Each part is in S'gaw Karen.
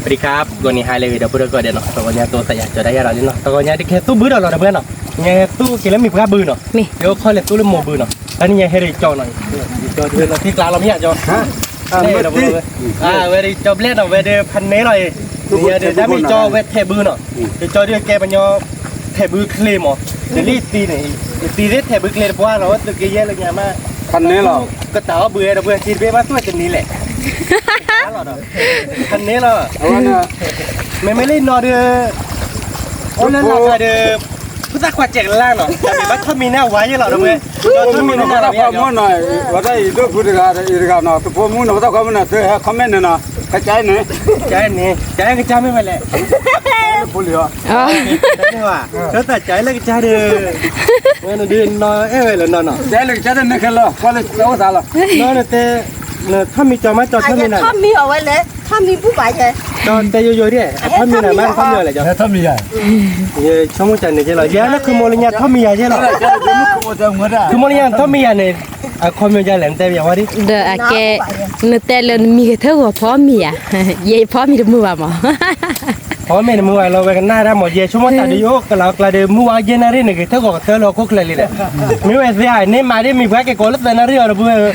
สวัสดีครับ ဂီၤနံၤဟါလၢအဂ့ၤ ဒီပုၢ်ဝဲၢ်ကိးဂၤဒဲးနီၤ, တဂီၤညါ သးယၤကၠီၤဒၣ်ယၤလီၤလံနီၤ, တဂီၤညါ တကဟဲသူဘုဒီးလီၤ ဒီပုၢ်ဝဲၢ်နီၤ, ညါဟဲသူက့ၤလၢမုၢ်ပှၢ်ဘုနီၤ, ယအိၣ်ခိးလဲၤသူလၢမိၢ်ဘုနီၤ, တၢ်နံၤညါဟဲဒီးကၠီနီၤ, ကၠီဒုးလီၤထံကျါလီၤမ့ၢ်ယၤကၠီ, ဝဲဒီးကၠီဘျဲၣ်နီၤ, ဝဲဒီးဖးနဲလီၤအံၤ, နံၤညါဒီး တၢ်မ့ၢ်ကၠီဝဲထဲးဘုနီၤ, ကၠီဒုးကဲပညီ ထဲးဘုချ့မး, တလံတံန့ၣ်, တံသ့ၣ်ထဲးဘုချ့တပှၢ်လီၤ, ဝဲသုးက့ယဲၢ်လၢညါမး, ဖးနဲလီၤ, ကတၢ်အီၣ်ဘုဟဲဒီး ပှၤထံတဘ့ၣ်ဘၣ်သူၣ်ဝဲတနံၤလဲၣ်, ဖးနဲလီၤ, မ့မ့ၢ်လၢနီၤဒီး အိၣ်လၢလၢ်ခါဒီး ဖိသၣ်ခွါစဲးကလၢ်နီၤ, ဘၣ်ထီၣ်မံၤန့ၢ်အဝၤယဲၢ်လီၤ ဒီပုၢ်ဝဲၢ်, ထီၣ်မံၤန့ၢ်အဝၤယဲၢ်လီၤ, ဝဲဒၣ်အံၤဒိၣ်ဖုတဂၤ အံၤတဂၤနီၤ, သုဖိမုၣ်နီၤ ဖိသၣ်ခွါမုၣ်နီၤ သုဟဲ comment န့ၣ်နီၤ, ကစၢ်အံၤန့ၣ်, ကစၢ်အံၤန့ၣ် ကစၢ်အံၤကစၢ်မ့ၢ်ဝဲလဲၣ်, ဖိလံၤအီၤ သတးစးလၢကစၢ်ဒီး, ဝဲန့ၣ်ဒုးနီၢ်အဲၣ်ဝဲလၢနီၢ်နီၢ်, ကစၢ်လၢကစၢ်တန့ၢ်ခဲလၢာ် ကွၢ်လၢအိၣ်သးလီၤ, နီၢ်န့ၣ်တဲ, ထီၣ်မံၤကၠီမးကၠီထီၣ်မံၤနၤ, ထီၣ်မံၤအီၤဝဲလဲၣ်, ထီၣ်မံၤဘူၣ်ဘၣ်ယဲ, ကၠီတဲယိယိဒ်, ထီၣ်မံၤနၤမးထီၣ်မံၤအီၤလဲၣ်ကၠီ, ယဆိကမိၣ်ကန့ၣ်က့လီၤ, ယဲလၢခီမိလၢညါထီၣ်မံၤယၤယဲလီၤ, ခီမိလၢညါထီၣ်မံၤယၤန့ၣ်, အခီမိယၤလဲၣ် နတဲပယီၤဝဲဒ်, ဒီးအကဲ, နတဲလၢနမံၤဂဲၤထၢၣ်ဂီၤဖီမံၤယၤ, ယဲဖီမံၤတမုာ်ဘၣ်မး ဖီမ့ၢ်တမုာ်ဘၣ်လီၤ ဝဲကနၣ်ဒၣ်မး ယဲဆိကမိၣ်တၢ်ဒုးယအိၣ်ကလီကလီဒီး မုၢ်ဝါယဲၢ်နၣ်ရံၣ်န့ၣ် ဂဲၤထၢၣ်ဂီၤကတၢၢ်လၢဟီၣ်ခိၣ်ချၢလံဒီး, မ့ၢ်ဝဲသ့ဧါ န့ၢ်မၤဒ်မံၤပှၢ်က့ၤကိးလၢ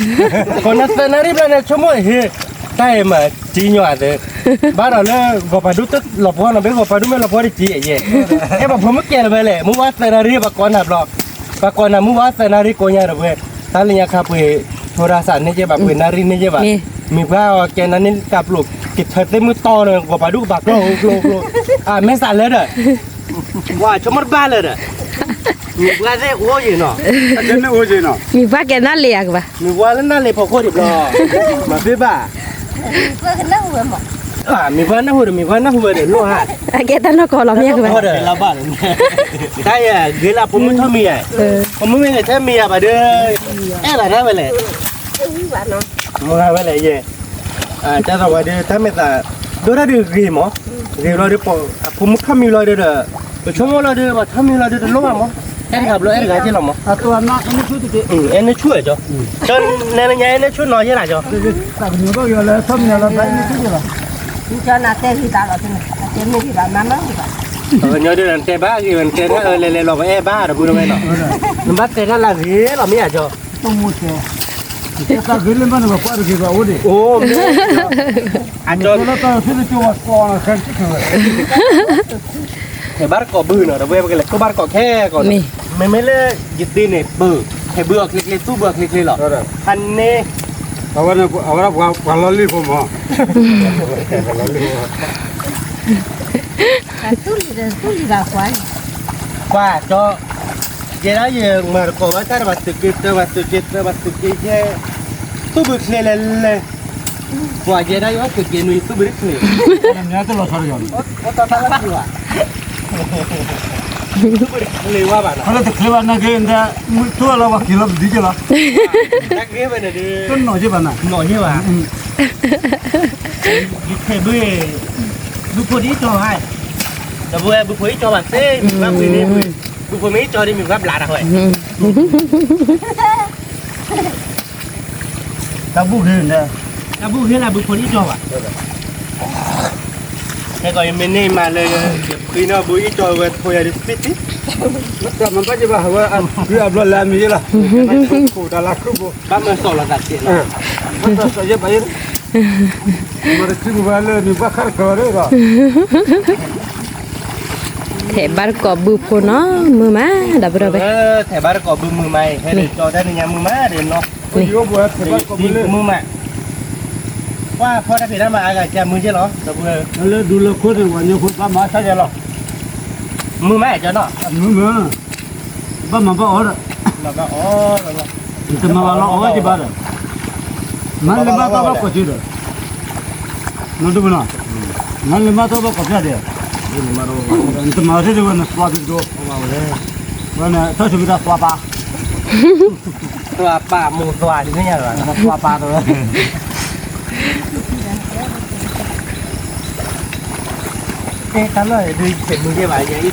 သၢနၣ်ရံၣ်အီၤတပူၤ, ကိးနၢ်သၢနၣ်ရံၣ်ဘျီန့ၣ် ဆိကမိၣ်ဟ့ၣ်, တၢ်အံၤမး တံညီအသး, ဘၣ်ဒီးလၢ ဂီၤပၤဒူၣ်လီၤပှီၢ်နီၤ မ့ၢ်ဂီၤပၤဒူၣ်မ့ၢ်လီၤပှီၢ်တက့ၢ်ယဲ, အဲၣ်ပှၤဖိမုၣ်ကဲလၢၤဝဲလဲၣ် မုၢ်ဝါသၢနၣ်ရံၣ် ပှၤကိးနၤဘျီ, ပှၤကိးနၤမုၢ်ဝါသၢနၣ်ရံၣ်ကိးညါတပူၤ, တၢ်လၢညါခါပှ့ၤ, ထိရၤစးန့ၢ်က့ဘၣ် ပှ့ၤနၣ်ရံၣ်န့ၢ်က့ဘၣ်, မံၤပှၢ်အီၤကဲနၤန့ၢ်တၢ်ပျိာ်, ကထၢသ့ၣ်မုၢ်တီန့ၣ် ဂီၤပၤဒူၣ်ကဘၣ်ကျီၢ်ကျီၢကျီၢ, အမဲာ်သးလၢဒီး, ဝါဆိကမိၣ်တဘၣ်လၢဒီး, မံၤပှၢ်သ့ၣ်အိၣ်ယံၤနီၤ, မံၤပှၢ်ကဲနၢ်လံၤဧါကဘၣ်, မံၤပှၢ်လၢနၢ်လံၤဖီခိၣ်ဒံးဘျီ, မၤသ့ဘၣ်, မံၤပှၢ်နၢ်ဟူဒီး မံၤပှၢ်နၢ်ဟူဝဲဒီး လိၣ်ဟါ, အကဲတၢ်နီၢ်ကီၢ်လီၤမ့ၢ်ကဘၣ်, တၢ်ယဂ့ၤလၢဖိမုၣ်ထီၣ်မံၤယၤ, ဖိမုၣ်မ့ၢ်ဂဲၤထၢၣ်မံၤယၤဘၣ်ဒီး, အဲၣ်ဘၣ်နၤဝဲလဲၣ်, မၤဝဲလဲၣ်ယဲ, တၢ်သးဝဲဒီး တၢ်မဲာ်သး, ဒိၣ်တၢ်ဒုးဂ့ၤမး, ဂ့ၤလီၤဒီး ပှၤအဖိမုၣ်ထီၣ်မံၤလီၤဒီး, ပဆိကမိၣ်လီၤဒီး ပှၤထီၣ်မံၤလီၤဒီးတလိၣ်ဘၣ်မး, အဲၣ်တဂၤဘျီအဲၣ်တဂၤက့လီၤမး, အဲၣ်နဆိၣ်ကၠီ, ကၠီနဲနညါအဲၣ်နဆိၣ်နီၤယဲလၢကၠီ, ကၠီနတဲဂ့ၤတၢ်လီၤ, ကညီဒုးနတဲဘၣ်ဂ့ၤဝဲ နတဲတၢ်အၢလဲၤလဲၤလီၤ ပအဲၣ်ဘၣ်ဒီးပုၢ်ဒီဝဲၢ်နီၤ, နဘၣ်တဲတၢ်လၢဂ့ၤလီၤမ့ၢ်ဧါကၠီ, တၢ်ဂ့ၤလၢမ့ၢ်န့ၣ် ပှၤကွၢ်တဂ့ၤဘၣ်အိၣ်ဒံး, အိၣ်မ့ၢ်, အကၠီလၢတၢ်သ့ၣ်တကၠိဝဲကျီနၤခဲ, ထဲးဘၣ်တကိးဘုနီၤ ဒီးပဝဲပကလဲၤသူဘၣ်တကိးခဲကီး, မ့မ့ၢ်လၢယသ့န့ၣ် ပၢၤ, ထဲးဘုအီၤချ့ချ့ သူဘုအီၤချ့ချ့လီၤ, ဟးန့ၣ်, အဝဲဒၣ်ပှၤလီၤလံၤဖိမး, သူလံၤဒီးသူလံၤဘၣ်ကွၢ်, ကွၢ်ကၠီ, ယဲဒၣ်ယမၤတကိးဘၣ်တၢ်ဒီး ဘၣ်သုးက့တၢ ဘၣ်သုးက့တၢ ဘၣ်သုးက့ယဲၢ်, သူဘုချ့လဲၤလဲၤ, ပှၤယဲဒၣ်ယအိၣ်သုးက့နွံ သူဘုတချ့, တလီၤဆီတယီၤန့ၣ်, အိၣ်တၢ်တၢ်လၢသူဘၣ်, သူဘုတချ့ဝဲဘၣ်နီၤ, ခီလၢတချ့ဘၣ်နာ်က့ နတဲမုၢ်ထူလီၤ ပှၤက့ၤလီၤပဒံက့လီၤ, တၢ်က့ဝဲန့ၣ်ဒုး, တနီၤက့ဘၣ်နၤ, နီၤက့ဘၣ်, ယထဲးဘု, ဘုဖိဒ်အံၤကၠီဘၣ်, ဒီးပဝဲဘုဖိအံၤကၠီဘၣ်သ့, မ့ၢ်ဘၣ်ပှ့ၤန့ၢ်ဘု, ဘုဖိမ့ၢ်အံၤကၠီဒ်မ့ၢ်ဘၣ်ဘျးတၢ်ဝဲ တၢ်ဘူၣ်ဂ့ၤန့ၣ်, တၢ်ဘူၣ်ဂ့ၤလၢဘုဖိဒ်အံၤကၠီဘၣ်, ဟဲကီးယမ့ၢ်န့ၢ်မးလၢ ယဖှံနီၢ်ဘုအံၤကၠီဝဲဖိယၤဒ်သ့ၣ်သ့ၣ်, တၢ်မၤဘၣ်ယဘၣ်ဟးဝဲအဘျီလၢအမံၤယဲလီၤ, ခိၣ်တၢ်လၢခုဘိ, ဘၣ်မၤစီၣ်လီၤသးသ့လီၤ, ဘၣ်စီၣ်စီၣ်ယဲဘၣ်ယဲ, မၤတထံၣ်ဘၣ်လၢနဘၣ်ခါတကီၤဒီး ထဲးဘၣ်တကိးဘုဖိနီၤ မုာ်မး ဒီပုၢ်ဒီဝဲၢ်, ထဲးဘၣ်တကိးဘုမုာ်မးအံၤ ဟဲန့ၣ်ကၠီတၢ်နံၤညါမုာ်မးဒီးနီၤ, မုာ်မး, ကွၢ်ဖီတၢ်ဖံးတၢ်မၤအါဂၤကမုာ်က့လီၤ, ဒီပုၢ်ဝဲၢ်, လၢဒူလၢခိၣ်န့ၣ် ပှၤညိခိၣ်ဘၣ်မၤဆါယဲလီၤ, မုာ်မးကၠီနီၤ, မုာ်မး, ဘၣ်မၤဘၣ်အီၤဒီး, မၤဘၣ်အီၤ, နတမၤဘၣ်လီၤအီၤက့ဘၣ်ဒီး, မၤလၢဘၣ်တၢ်ဘၣ်ကိးက့ဒီး နဒိၣ်မနီၤ, နလဲၤမၤတၢ်ဘၣ်ကိးဖျါဒဲး, နတမၤသ့ၣ်တဝဲ နသွါဘံတဒိ, ဝဲန့ၣ် ထီၣ်ဆိကတၢၢ်သွါပၢ်, သွါပၢ်မုာ်သွါဒ်န့ၣ်ညါလီၤ, တၢ်လီၢ်ဒုးဆဲးမုာ်က့ဘၣ်ယဲအံၤကၠီ,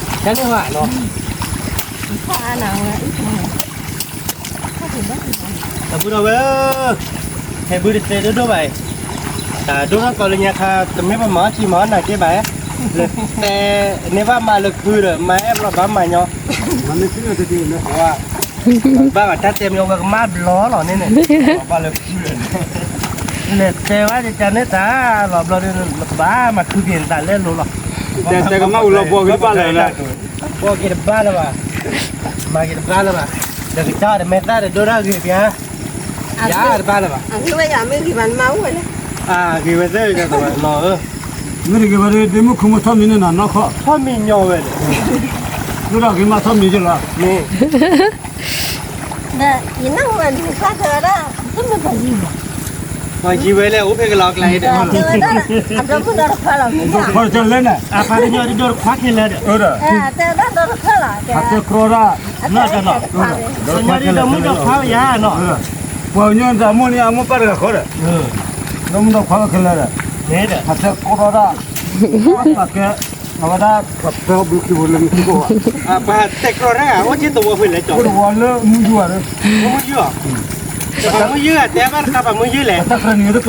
တၢ်န့ၣ်ဟီနီၤ ဒီပုၢ်ဒီဝဲၢ်, ဟဲဘုတသဲဒိၣ်ဒိၣ်ဘၣ်အံၤ, တၢ်ဒိၣ်ထီၣ်သီလၢညါခါ တမ့ၢ်ပမၤအီၣ်ထံမၤအီၣ်နၤက့ဘၣ်, လဲၤတဲန့ၢ်ဘၣ်မၤလၢခုဒီး မၤအဲၣ်ဘျီဘၣ်မၤညီ, ဘၣ်ဘၣ်တၢ်တဲမ့ၢ်ဝဲကမၣ်ဘျီလီၤန့ၣ်န့ၣ်, ဘၣ်လၢခုဒီး လဲၤတဲဝဲဒ်န့ၣ်တၢ်လီၤဘျီဒီး ဘၣ်မၤခုက့ၤနတၢ်လဲလိာ်လီၤ, တဲတဲကမၣ်ဝံၤလီၤဘီက့ၤတဘၣ်လၢၤ, ဘီက့ၤတဘၣ်လၢၤဘၣ်, မၤက့ၤတဘၣ်လၢၤဘၣ်, ဒီးကစၢ်ဒီးမဲာ်သၣ်ဒီးဒိၣ်ဒၣ်ဂ့ၤပျါ ယၤတဘၣ်လၢၤဘၣ်, အဂ့ၤဝဲသ့ၣ်လီၤဧၢ, မ့ၢ်တဂ့ၤဘၣ်ဒီး ဒ့မုၣ်ခုမူထီၣ်မံၤန့ၣ်နၤနီၢ်ခီၣ်, ထီၣ်မံၤညီဝဲလဲၣ်, ဒိၣ်ဒၣ်ဂ့ၤမးထီၣ်မံၤယလီၤ, မ့ၢ် ယနၢ်ဟူဘၣ်နသးတဲဝဲဒၣ် တမ့ၢ်ပှၤယံၤဘၣ်, ပှၤယံၤဝဲလၢအိၣ်ဖဲကလီၤကျါအံၤဒီး တဲဝဲဒၣ် အဒီပုၢ်ဒီတခွါလီၤမ့ၢ်, အဖါကညီဒီးဒီတခွါခဲလၢာ်ဒီး, တဲဝဲဒၣ်ဒီတခွါလီၤ, တဲဝဲဒၣ်ဒီတခွါလီၤ, ဒီတခွါခဲလၢာ်, ဒီတခွါခဲလၢာ်, ပှၤကညီတၢ်မိၢ်န့ၣ် အမိၢ်ပၢ်တဂၤဃီဒီး, ဒီမုၢ်ဒီခွါခဲလၢာ်ဒီး, ဟးတဲကီၢ်ဒီးဒၣ်, ပှၤကဲ အဝဲဒၣ် ပှၤတဲဘုခံဘိလၢမုၢ်ခံဘိ, ပှၤတဲကြီတၢ် အိၣ်က့ၤသဝီဖဲလဲၣ်ကီး, သဝီလၢမုၢ်ယူၤဧါ, မုၢ်ယူၤဧါ, ပှၤမုၢ်ယူၤဧါ တဲဘၣ်တခါပှၤမုၢ်ယူၤလဲၣ်, တၢ်ကြၢးန့ၣ်တ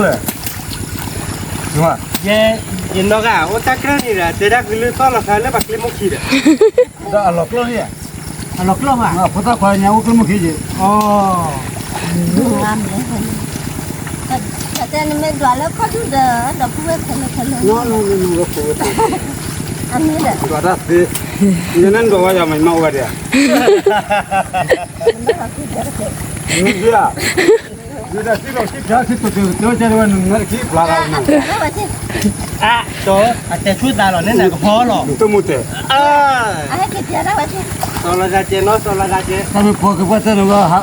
ကျဲ, ယနီၢ်ဂၤ အိၣ်တၢ်ကြၢးန့ၣ်ဒီး တဲဒၣ်ကလုၢ်သီၣ်လီၤသးလၢပှၤကျ့မိၢ်ခံဒီး, ဒီးအလီၤကျိၣ်န့ၣ်, အလီၤကျိၣ်ဘၣ်, ဖိသၣ်ခွါညါအိၣ်ကျ့မိၢ်ခံက့ၤ, အ တၢ်တဲနမ့ၢ်ဒွးလၢခီၣ်ထူၣ်ဒီး ဒီပုၢ်ဝဲၢ်ခဲလၢာ်ခဲလၢာ်, ဒွးတၢ်သ့, ယနဒွးဝဲယၤမၤမၤအိၣ်ဝဲဒၣ်, မ့ၢ်ဒွး, မ့ၢ်ဒွးစံၣ်လီၤစံၣ်ဖျါစံၣ်တိၤတိၤကတၢၢ်ကဲဝဲနုၤနၢ်တက့ၢ်ဖျါလီၤ, အတဲဆူသးလီၤန့ၣ်နကဖီလီၤ, တမူတဲ, စီၤလီၤသးကဲနီၤ စီၤလီၤသးကဲ, တၢ်မ့ၢ်ဖီက့ၤပှၤတဲနဝဲ ဟး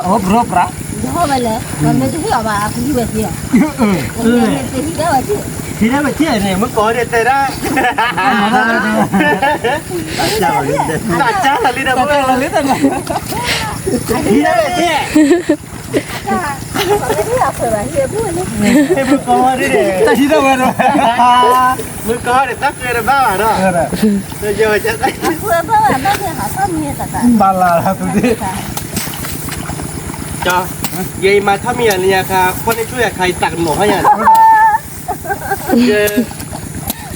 အီၣ်ပြီပြး, ယဟီၣ်ဝဲလဲၣ်, မ့ၢ်တဟ့ၣ်အီၤဘၣ် အကဟံးဝဲသ့လီၤ, ဟံးဒၣ်ဝဲသ့, ဟံးဒၣ်ဝဲသ့န့ၣ် မ့ၢ်ကိးဒဲးတဲဒၣ်, တၢ်ကၢလီၤလံဒီး, ဟံးဒၣ်ဝဲသ့, မ့ၢ်ကိးဒဲး, တၢ်ဟံးဒၣ်ဝဲဒီး, မ့ၢ်ကိးဒဲးတၢ်ကျဲတဘၣ်ဘၣ်ဒီး, ဘၣ်လၢသူဒ့ ယအံၤမၤထီၣ်မံယၤလၢညါခါ ဖီၣ်န့ၢ်ဆူၣ်ယၤခါ ယသးကနီၤဟီယၤ,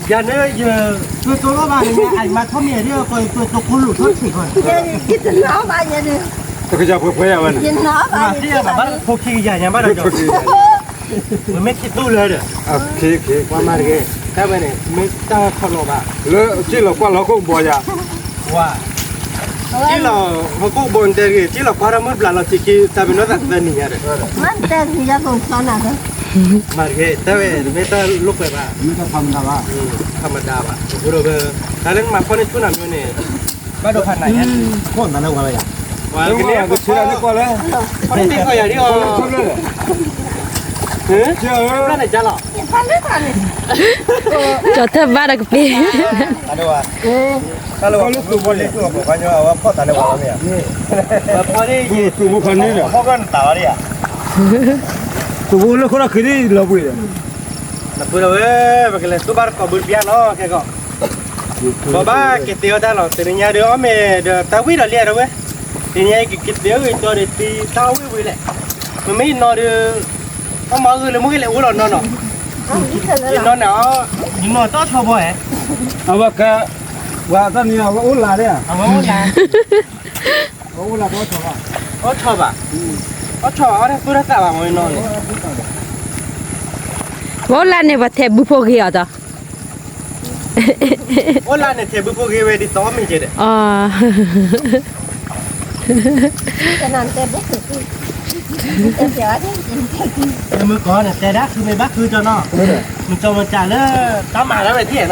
ယၤန့ၣ် ယသိၣ်တိၢ်လီၤဘၣ်န့ၣ် အံၤမၤထီၣ်မံယၤဒ်ကီး ယသိၣ်တိၢ်ကိၢ်လိာ်ထီၣ်ဆံးဃီ, ယတနီၤဘၣ်ယဲန့ၣ်, တကယၤပှဲၤပှဲၤယၤဝဲန့ၣ်, ယနီၤဘၣ်ယဲန့ၣ် ဘၣ်လၢဖိခံကယၤညါဘၣ်ဒီး ဝဲမ့ၢ်ခံတူၢ်လၢဒီး, ပှၤမၤတဂ့ၤ, တၢ်ဝဲန့ၣ် မ့ၢ်တၢ်ခီလီၤဘၣ်, လၢက့ၢ်လီၤကွၢ်လီၤဟီၣ်ခိၣ်ကဘီယၤ, ဝါ, က့ၢ်လီၤဟီၣ်ခိၣ်ကဘီနတဲတဂ့ၤ, က့ၢ်လီၤကွၢ်ထီၣ်မုၢ်ဘျးလီၤဆံးခံ တၢ်ပ့ၤနီၣ်သးသၢနံၤညါဒီး, မၤတဂ့ၤ, တၢ်ဝဲ မ့ၢ်တၢ်လိာ်ကွဲဘၣ်, မ့ၢ်တၢ်ထီမဒါဘၣ်, ထီမဒါဘၣ်, အဃိဒီး တၢ်လၢနမၤဖီၣ်န့ၢ်ဆူၣ်နၤမ့ၢ်န့ၣ်, ဘၣ်ဒိဖးနၤညါ, ဖီၣ်နၤလၢဝဲလၢယၤ, ပှၤကန့ၣ် ပှၤဆူၣ်လၢနကွၢ်လၢ, ဖီၣ်န့ၢ်တ့ၢ်ကီးယၤဒ်အီၤ, ကၠီၤထၢၣ်ဘၣ်ဒီးကပ့ၤ, တၢ်လၢဝဲ, တၢ်လၢဝဲ, သူၣ်ဘိဖီၣ်န့ၢ်ဒီး, သူၣ်ဘိလၢခိၣ်ဒီးခံန့ၣ်လီၤပှ့ၤဒီး, နပှ့ၤဒီးဝဲ, ပကလဲၤသူဘၣ်တကိးဘုတပျၢ်နီၤ ခဲကီး, ဘီဘၣ်က့ၤတဲအီၣ်တၢ်လီၤ တနံၤညါဒီး အီၣ်မ့ၢ်ဒီးတၢ်ဝံၣ်ဒီးလံဒီးဝဲ, တနံၤညါက့ၤတဲအီၣ်က့ၤကၠီဒီး တံၤတၢ်ဝံၣ်ဝံၣ်လဲၣ်, မ့မ့ၢ်ယနီၤဒီး, အီၣ်မၤဂ့ၤလၢမ့ၢ်ဂ့ၤလဲၣ် အိၣ်လီၤနီၤနီၤ, ယနီၤန့ၣ်, ယနီၤတၢ်ထီဘီဧါ, အဝဲကဲ, ဝဲတၢ်နံၤအဝဲအိၣ်လၢ်ဒၣ်, အဝဲအိၣ်လၢ် အအိၣ်လၢ်ဘၣ်, အီၣ်ထီၣ်ဘၣ်, အီၣ်ထီၣ်ဘၣ် အီၣ်တၢ်သူၣ်တၢ်သးဘၣ်မ့ၢ်နီၤန့ၣ်, ဝဲအိၣ်လၢ်န့ၣ် ပှၤထဲးဘုဖိဂ့ၤအီၤဒီး, အိၣ်လၢ်န့ၣ် ထဲးဘုဖိဂ့ၤဝဲဒ်သိးမ့ၢ်ကဲဒီး, မုၢ်ကီၢ်န့ၣ် တဲဒၣ်ခုမ့ၢ်ဘၣ်ခုကၠီနီၤ, မုၢ်ကၠီမုၢ်ကၠီလၢ, တၢ်မၤဒၣ်ဝဲသ့ၣ်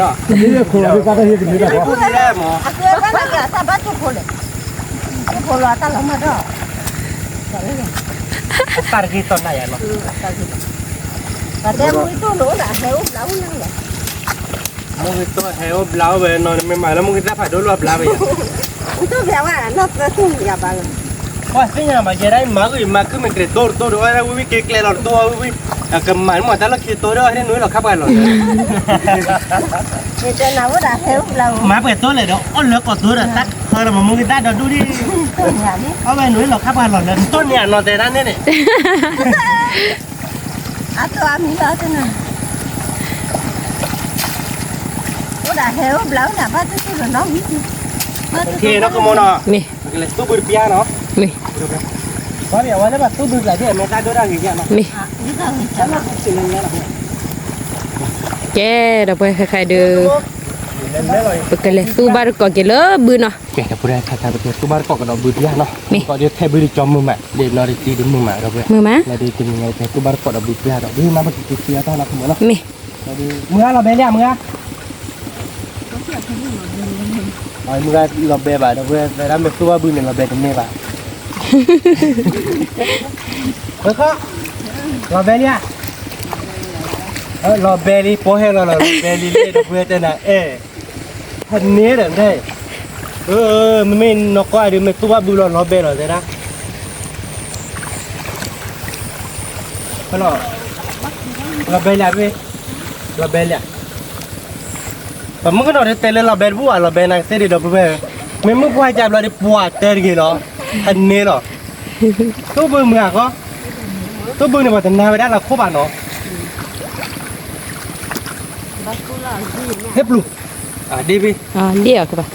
နီၤ, အတၢ်ဘၣ်ကၠိဖိလဲၣ်, ကၠိဖိလီၤတၢ်လီၤမၢ်ဒီး, တၢ်တဂ့ၤတီနၤယၤနီၤ, တၢ်တဲမုၢ်ကၠိလိာ်အိၣ်ဒီးဟဲအိၣ်ဘျးအိၣ်လၢ်လီၤ မ့ၢ်ဂ့ၤတိၢ်ဟဲအိၣ်ဘျါအိၣ်ဝဲနီၤ မ့ၢ်မၤလၢမ့ၢ်ဂ့ၤသၣ်ဖးဒိၣ်လိၣ်အဘျါဝဲယၤ, အိၣ်တဘျါဝဲနီၢ်သၢသူၣ်ယၤဘၣ်လီၤ, ပှၤသ့ၣ်ညါမၤယဲဒၣ် မၤဂ့ၤမၤခုၣ်မ့ၢ်ကြဲးတိၢ်တတိၢ်ဒီး အဝဲဝံၣ်က့ၤကျဲလီၤတတိၢ်ဝံၣ်, ကမၤမ့ၢ်တၢ်လီၢ်ခံတိၢ်ဒီး ဟဲနုာ်လီၤခါပှၤလီၤလၢ မၤပှဲၤတိၢ်လဲၣ်ဒီး အိၣ်လၢကီၢ်တိၢ်ဒီး တၢ်ခၢဒီးမ့ၢ်မ့ၢ်ဂ့ၤသၣ်ဒီးဒူၣ်ဒံး, အဝဲနုာ်လီၤခါပှၤလီၤလၢ တိၢ်န့ၢ်အနီၢ်တဲဒၣ်န့ၣ်န့ၣ်, အတိၢ်အမံၤလီၤတနၤ တၢ်ဟဲအိၣ်ဘျးအိၣ်နၤဘၣ်တူၢ်တူၢ်နီၤနီၤဝံၤ, ကဲနီၤကမီၤနီၤ, မ့ၢ်, ကလဲၤသူၣ်ဘုတပျၢ်နီၤ, မ့ၢ်, ဘၣ်မ့ၢ်အဝဲလၢဘၣ်သူၣ်ဘုကျါဒ်အမဲာ်သၣ်ဒိၣ်တၢ်ဂ့ၤယါနီၤ, မ့ၢ်, ကဲ, ဒီးပှၤခဲခါဒီး ပကလဲၤသူၣ်ဘၣ်တကိးက့ၤလၢဘုနီၤ, ကဲ, ဒီးပှၤခဲခါပကသူၣ်ဘၣ်တကိးက့ၤလၢဘုနီၤ, မ့ၢ်, ကီးဒ်ထဲဘုဒ်ကၠီမုာ်မး, ဒ်နီၤဒ်တံၤဒ်မုာ်မး, ဒီးပှၤ, မုာ်မး, လၢဒ်တမုာ်မး ပကသူၣ်ဘၣ်တကိးဒီးဘုပျၢ်ဒီး ဒ်မးပကက့ၤခံအတၢ်နီၤကမီၤနီၤ, မ့ၢ် မုၢ်ဂၤလီၤဘဲလံဧါ မုၢ်ဂၤ, မုၢ်ဂၤလီၤဘဲဘၣ် ဒီးပှၤသရၣ်မ့ၢ်သူၣ်ဘၣ်ဘုန့ၣ်လီၤဘဲတန့ၢ်ဘၣ်, လီၤဘဲလံဧါ, လီၤဘဲလံ ပီဟဲလီၤလီၤ လီၤဘဲလံလၢဒီးပှၤတဲနၤအဲၣ်, ဟဲန့ၣ်ဒီးတဲ, မ့မ့ၢ်နီၢ်ကီၢ်ဒုး မ့ၢ်သူၣ်ဘၣ်ဘုလီၤ လီၤဘဲလီၤတဲဒၣ် လီၤဘဲလံ, လီၤဘဲလံ, ပမုၣ်ကနီၤတဲလၢလီၤဘဲတဘူၣ်ဘၣ် လီၤဘဲနၤကသ့ဒံးဒီးပဝဲ, မ့ၢ်မုၣ်ပှၢ်ကဘျီဒ်ပှၤတဲတဂ့ၤလီၤ, ဟဲန့ၣ်လီၤ, သူၣ်ဘုမုၢ်ဂၤဃီ, သူၣ်ဘုန့ၣ် ပှၤတနာ်ဝဲဒၣ်လၢခိၣ်ဘၣ်နီၤ, ဟဲပျုၢ်, ဒ်ဖဲ, ဒ်အီၤကဘၣ်,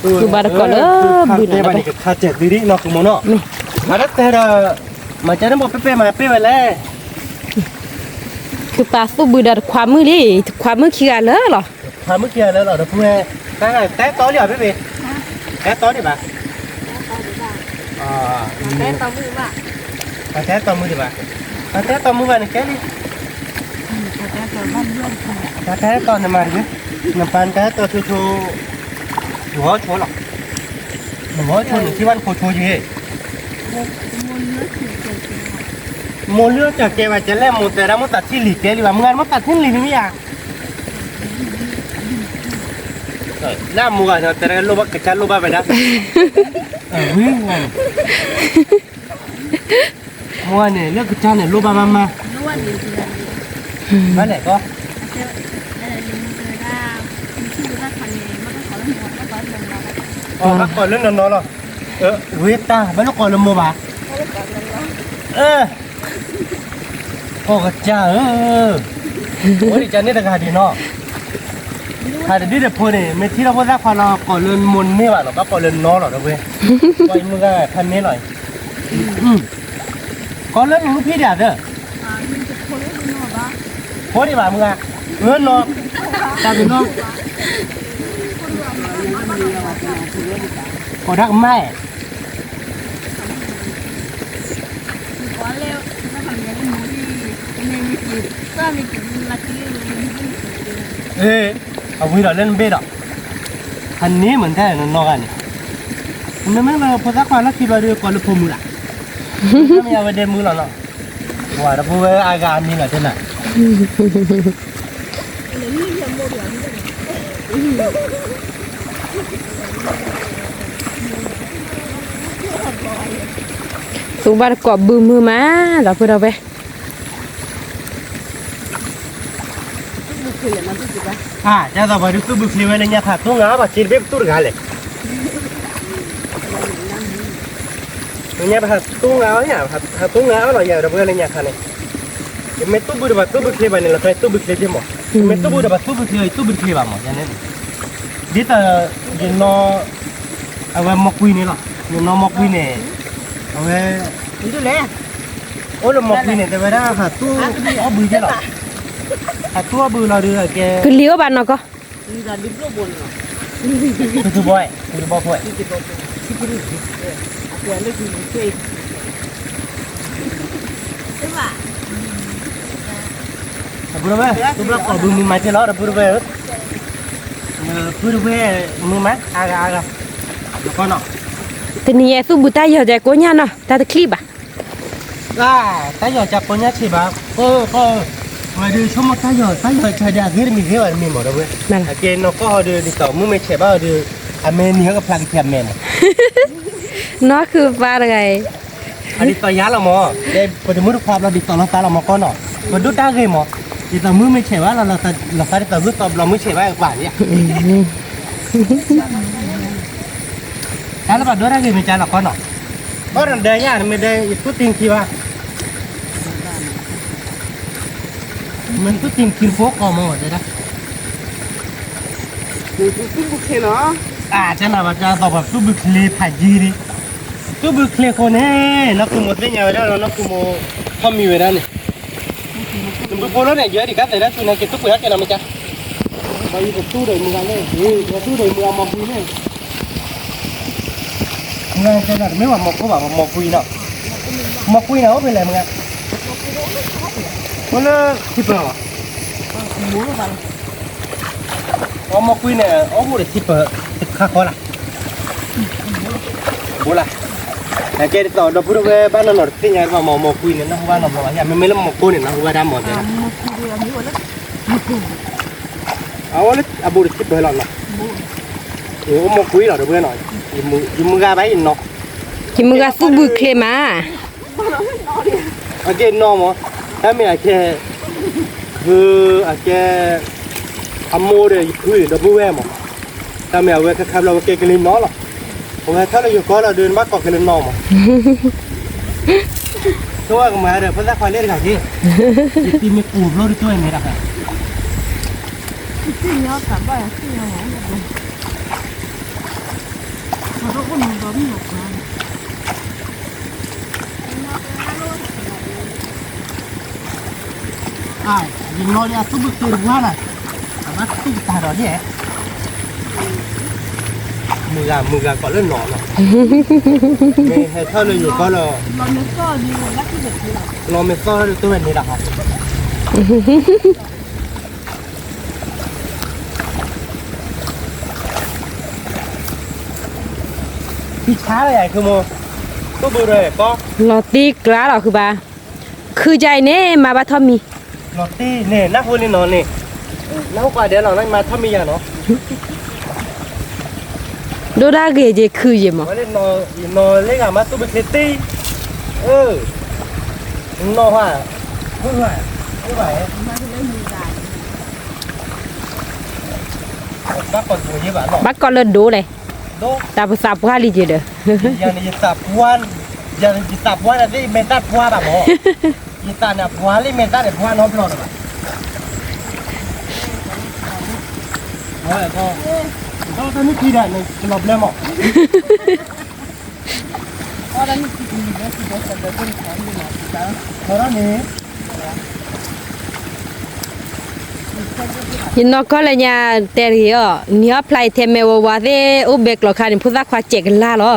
သူၣ်ဘၣ်တကိးလၢဘုနီၤ, ကခါတဲဘၣ်န့ၣ် ကခါတဲာ်သံဒ်နီၤကမီၤနီၤ, မ့ၢ်, မၤတၢ်တဲဒီး, မၤကၢန့ၣ်ဘိးပ့ၢ်ပ့ၢ်မၤပ့ၢ်ဝဲလဲၣ် ခုပာ်သူၣ်ဘုဒီးတခွါမုၣ်လံ, တခွါမုၣ်ခံဂၤလၢာ်လီၤ, တခွါမုၣ်ခံဂၤလၢာ်လီၤ, ဒီပုၢ်ဝဲၢ်, တၢ်တဲတီလံဧါ ဖဲဖဲ, တၢ်တဲတီဒံးဘၣ်, တၢ်တဲတီမုၣ်ဘၣ်, တၢ်တဲတီမုၣ်ဘၣ်န့ၣ်ကဲလံ, တၢ်တဲတီန့ၣ်မၤတဂ့ၤ, နပၢ်နတၢ်တဲတီဆိဆိ, နဂီၤဆိလီၤ, နဂီၤဆိန့ၣ် ထံၣ်ဘၣ်နဖိဆိယ့ၣ် မိၢ်လၢကၢၤကဲဘၣ် ကလဲၣ်မိၢ်တဲဒၣ်မိၢ်သးထံၣ်လံၤကဲလံဘၣ် မုၢ်ဂၤမိၢ်သးထံၣ်လံၤမ့ၢ်ဧါ, လၢအမိၢ်ဂၤတဲဒၣ်လိၣ်ဘၣ်ကစၢ်လိၣ်ဘၣ်ဝဲဒၣ်, ဝံၤ, မိၢ်ဂၤန့ၣ် လၢကစၢ်န့ၣ်လိၣ်ဘၣ်မးမး, ဘၣ်လဲၣ်ကီး, ဘၣ်ကိးလၢနီၢ်နီၢ်လီၤ, ဝံၤတၢ် ဘၣ်လိၣ်ကိးလၢမိၢ်ဘၣ်, အၢ ကီၢ်ကစၢ်ဧၢ, အိၣ်ဒံးကန့ၣ်တဂၤဒံးနီၤ, ဖးတဒုဒီးဖိန့ၣ် မ့ၢ်ထံၣ်ထီၣ်ဖိသၣ်ခွါလီၤ ကိးလၢမိၢ်န့ၢ်ဘၣ်လီၤ ဘၣ်ကိးလၢနီၢ်လီၤ ဒီပုၢ်ဝဲၢ်, ပှၤအံၤမုၢ်ဂၤဖးန့ၢ်လီၤ, ကိးလၢနမုၢ်ဖံးဒံးသၢ, ဖိဒံးဘၣ်မုၢ်ဂၤ, အၢနီၤ, တၢ်ပနီၤ, ကိးတၢ်ကမၣ်, အဝံၤဒီးလၢနဘ့ၣ်ဒီး, ဖးန့ၢ်မ့ၢ်တၢ်နီၢ်ဂၤန့ၣ်, မ့မ့ၢ်လၢဖိသၣ်ခွါလီၢ်ခံဘျီဒီး ကိးလၢဖိမုၣ်လၢ်, မ့ၢ်အဝဲဒဲမုၢ်လီၤနီၤ, ပှၤဒီပုၢ်ဝဲၢ်အါဂၤအမံၤလီၤတဲနၤ သူၣ်ဘၣ်တကိးဘုမုၢ်မး, ဒီပုၢ်ဒီဝဲၢ်, ဒ်သိးပှၤဒုးသူၣ်ဘုချ့ဝဲလၢညါဖးသူငါဘၣ်စ့တဘ့ၣ်ပသူၣ်တဂၤလဲၣ်, လၢညါဖးသူငါအီၤညါ, ဖးသူငါအီၤလီၤယၤ ဒီပုၢ်ဝဲၢ်လၢညါခါန့ၣ်, ယမ့ၢ်သူၣ်ဘုဒီးပှၤသူၣ်ဘုချ့ဘၣ်န့ၣ် လီၤဖဲသူၣ်ဘုချ့က့မး, ယမ့ၢ်သူၣ်ဘုဒီးပှၤသူၣ်ဘုချ့ ယသူၣ်ဘုတချ့ဘၣ်မး, ယန့ၣ်, ဒ်သိး, ယနီၤ, အဝဲမီၢ်ကွံန့ၣ်လီၤ, ယနီၤမီၢ်ကွံန့ၣ်, အဝဲ, အိၣ်လၢမီၢ်ကွံန့ၣ် တဲဝဲဒၣ်ဟးသူၣ်အီၣ်ဘုက့လီၤ, ဟးသူၣ်အီၣ်ဘုလီၤဒုးကဲ, ကလံၤအိၣ်ဘၣ်နီၢ်ကီၢ်, သုသုဘီ, သုသုဘီဖိ, ဒီပုၢ်ဝဲၢ်, သူၣ်ဘၣ်ကိးဘုမုၢ်မးက့လီၤ ဒီပုၢ်ဝဲၢ်ဧၢ, ပုၢ်တဝဲၢ်မုၢ်မး အါဂၤအါဂၤ, တနံၤညါသူၣ်ဘုတၢ်ယီၤကကိညၢ်နီၤ တၢ်တချံၣ်ဘၣ်, တၢ်ယီၤကကိညၢ်ဆံးဘၣ်, ကီၢ်ဧၢ, ဝဲဒုးဆိကမိၣ်တၢ်ယီၤ တၢ်ယီၤဆံးဒီးအဂ့ၢ်တမံၤဂ့ၤဘၣ်တမံၤမး ဒီပုၢ်ဝဲၢ်, အကဲနီၢ်ကီၢ်ဟီဒီး ဒ်သိးမုၢ်မ့ၢ်ဆဲးဘၣ်ဒီး, အမဲာ်နံၤဟဲကဖျါကထံအမဲာ်မး, နီၢ်ခုပၢ်တဂၤအံၤ အဒ်သိးယၤလီၤမး, ပတမုၢ်တခွါဘျီဒ်သိးလီၤသးလီၤမးကီၢ်နီၤ, ပဒိၣ်တၢ်ဂ့ၤမး, ဒ်သိးမုၢ်မ့ၢ်ဆဲးဘၣ်လီၤ, လီၤသးဒ်သိးဂုၢ်သီဘျီမုၢ်ဆဲးဘၣ်ကပၤန့ၣ်, တၢ်လၢပှၤဒိၣ်တၢ်ဂ့ၤမ့ၢ်ကၢလီၤကီၢ်နီၤ, ဘၣ်ဒီးယၤမ့ၢ်ဒီးယသူၣ်တံၢ်ခံဘၣ် မ့ၢ်သုတ့ၢ်ခံဖိကီၢ်မ့ၢ်တဲဒၣ်, အတနၤဘၣ်တၢ်သီၣ်ပှၤသူၣ်ဘုချ့ဖးယံၤလံ, သူၣ်ဘုချ့ဃိန့ၣ်, နီၢ်ခိမိၢ်သ့ၣ်ညါဝဲဒၣ်ဒီး နီၢ်ခိမိၢ်ထီၣ်မံၤဝဲဒၣ်န့ၣ်, နဘုဖိလီၤန့ၣ် ယဲဒၣ်ကသဲဒၣ်သူန့ၣ် က့ၤသူၣ်ပှ့ၤဟဲက့ၤနီၤမ့ၢ်ကါ, ဘၣ်ယသူၣ်ဒီးမုၢ်ဂၤလဲၣ်, သူၣ်ဒီးမုၢ်ဂၤမီၢ်ကွံန့ၣ် မ့ၢ်ဝဲမီၢ်ကိၢ်ဘၣ် မီၢ်ကွံနီၤ, မီၢ်ကွံန့ၣ် အိၣ်ဖဲလဲၣ်မုၢ်ဂၤ, အိၣ်လၢထံပၢၢ်လီၤ, အမီၢ်ကွံန့ၣ် အိၣ်ဘူးဒီးထံပၢၢ်တခါဃီလၢ်, ဘူးလၢ်, ကဲဒ်သိးဒီပုၢ်ဒီဝဲၢ်ဘၣ်နီၢ်နီၢ်တသ့ၣ်ညါဘၣ်မီၢ် မီၢ်ကွံန့ၣ် နၢ်ဟူဘၣ်နီတဘျီဘၣ်, မ့မ့ၢ်လၢမီၢ်ကိၢ်န့ၣ် နၢ်ဟူဘၣ်တၢ်မီၢ်တဲဒၣ် အဝဲလၢအဘူးဒီးထံပၢၢ်လီၤနီၤ, အိၣ်မီၢ်ကွံလီၤဒီပုၢ်ဝဲၢ်နီၤ, ယမုၢ်ဂၤဘၣ်ယနီၤ, ယမုၢ်ဂၤသူၣ်ဘုချ့မး, အကဲနီၤမး, တၢ်မ့ၢ်အကဲ, အကဲ, အမိၢ်ဒီးယဖုဒီပုၢ်ဝဲၢ်မး, တၢ်မ့ၢ်အဝဲခါခါဘျီဝဲကဲကလံၤနီၤလီၤ, အဝဲထီၣ်လၢယိၤကီၢ်လီၤဒီး နဘၣ်ကိးက့ၤလၢနီၤမး ဆိကမိၣ်ကမၤဒီး ဖိသၣ်ခွါလၢတဂၤက့ၤ, ယတံၤမ့ၢ်ပူၤဘျီဒ်သိးန့ၣ်တၢ်, ယနီၤဒီးအသူၣ်ဘုၣ်သ့တပှၢ်လၢ်, အဘၣ်သူၣ်ကတၢၢ်ဒီးယဲ, မုၢ်ဂၤ မုၢ်ဂၤကိးလၢနီၤလီၤ, မ့ၢ်ဟဲထီၣ်လၢယိၤကီၢ်လီၤ, လီၤမ့ၢ်သီၣ်ဒီးတဝဲန့ၣ်လီၤ, ဖံဆါလီၤယၤ ခိမိၢ်, သူၣ်ဘုၣ်ရၢၢ်ကီ, လီၤတံၢ်ကျါလီၤဃုဘၣ်, ခုကါအံၤန့ၣ် မၤဘၣ်ထီၣ်မံၤ, လီၤတံၢ်န့ၣ် နၢ်ဟူလံနီၤန့ၣ်, နၢ်ဟူကွၢ်ဒဲးလီၤ နမၤထီၣ်မံၤယၤနီၤ, ဒိၣ်ဒၣ်ဂ့ၤက့ၤခုယံာ်မး, နီၤလၢဂၤမၤသူၣ်ဘုၣ်ချ့တ့ၢ်, နီၤဟါ, ဘၣ်, ဘၣ်ကီးလၢဒိၣ်လဲၣ်, တၢ်ပသးပှၢ်လံက့ၤဒီး, ယသးပှၢ်, ယသးပှၢ်န့ၣ်သ့ၣ်မဲာ်သၣ်ပှၢ်ဘၣ်မး, ယသးန့ၣ်ပှၢ်လံမဲာ်သၣ်န့ၣ်ပှၢ်နီတဘျီလၢၤဘၣ်, တၢ်နုၢ်ထံဒၣ်န့ၣ် ကလီၤဘျၢမး ယနီၢ်ကီၢ်လၢညါတဲတဂ့ၤအီၤ, နံၤအီၣ်ဖျါအံၤထဲမဲာ်ဝဲဝါသ့ၣ် အိၣ်ဘဲကျိးခါန့ၣ် ဖိသၣ်ခွါစဲးကလါလီၤ.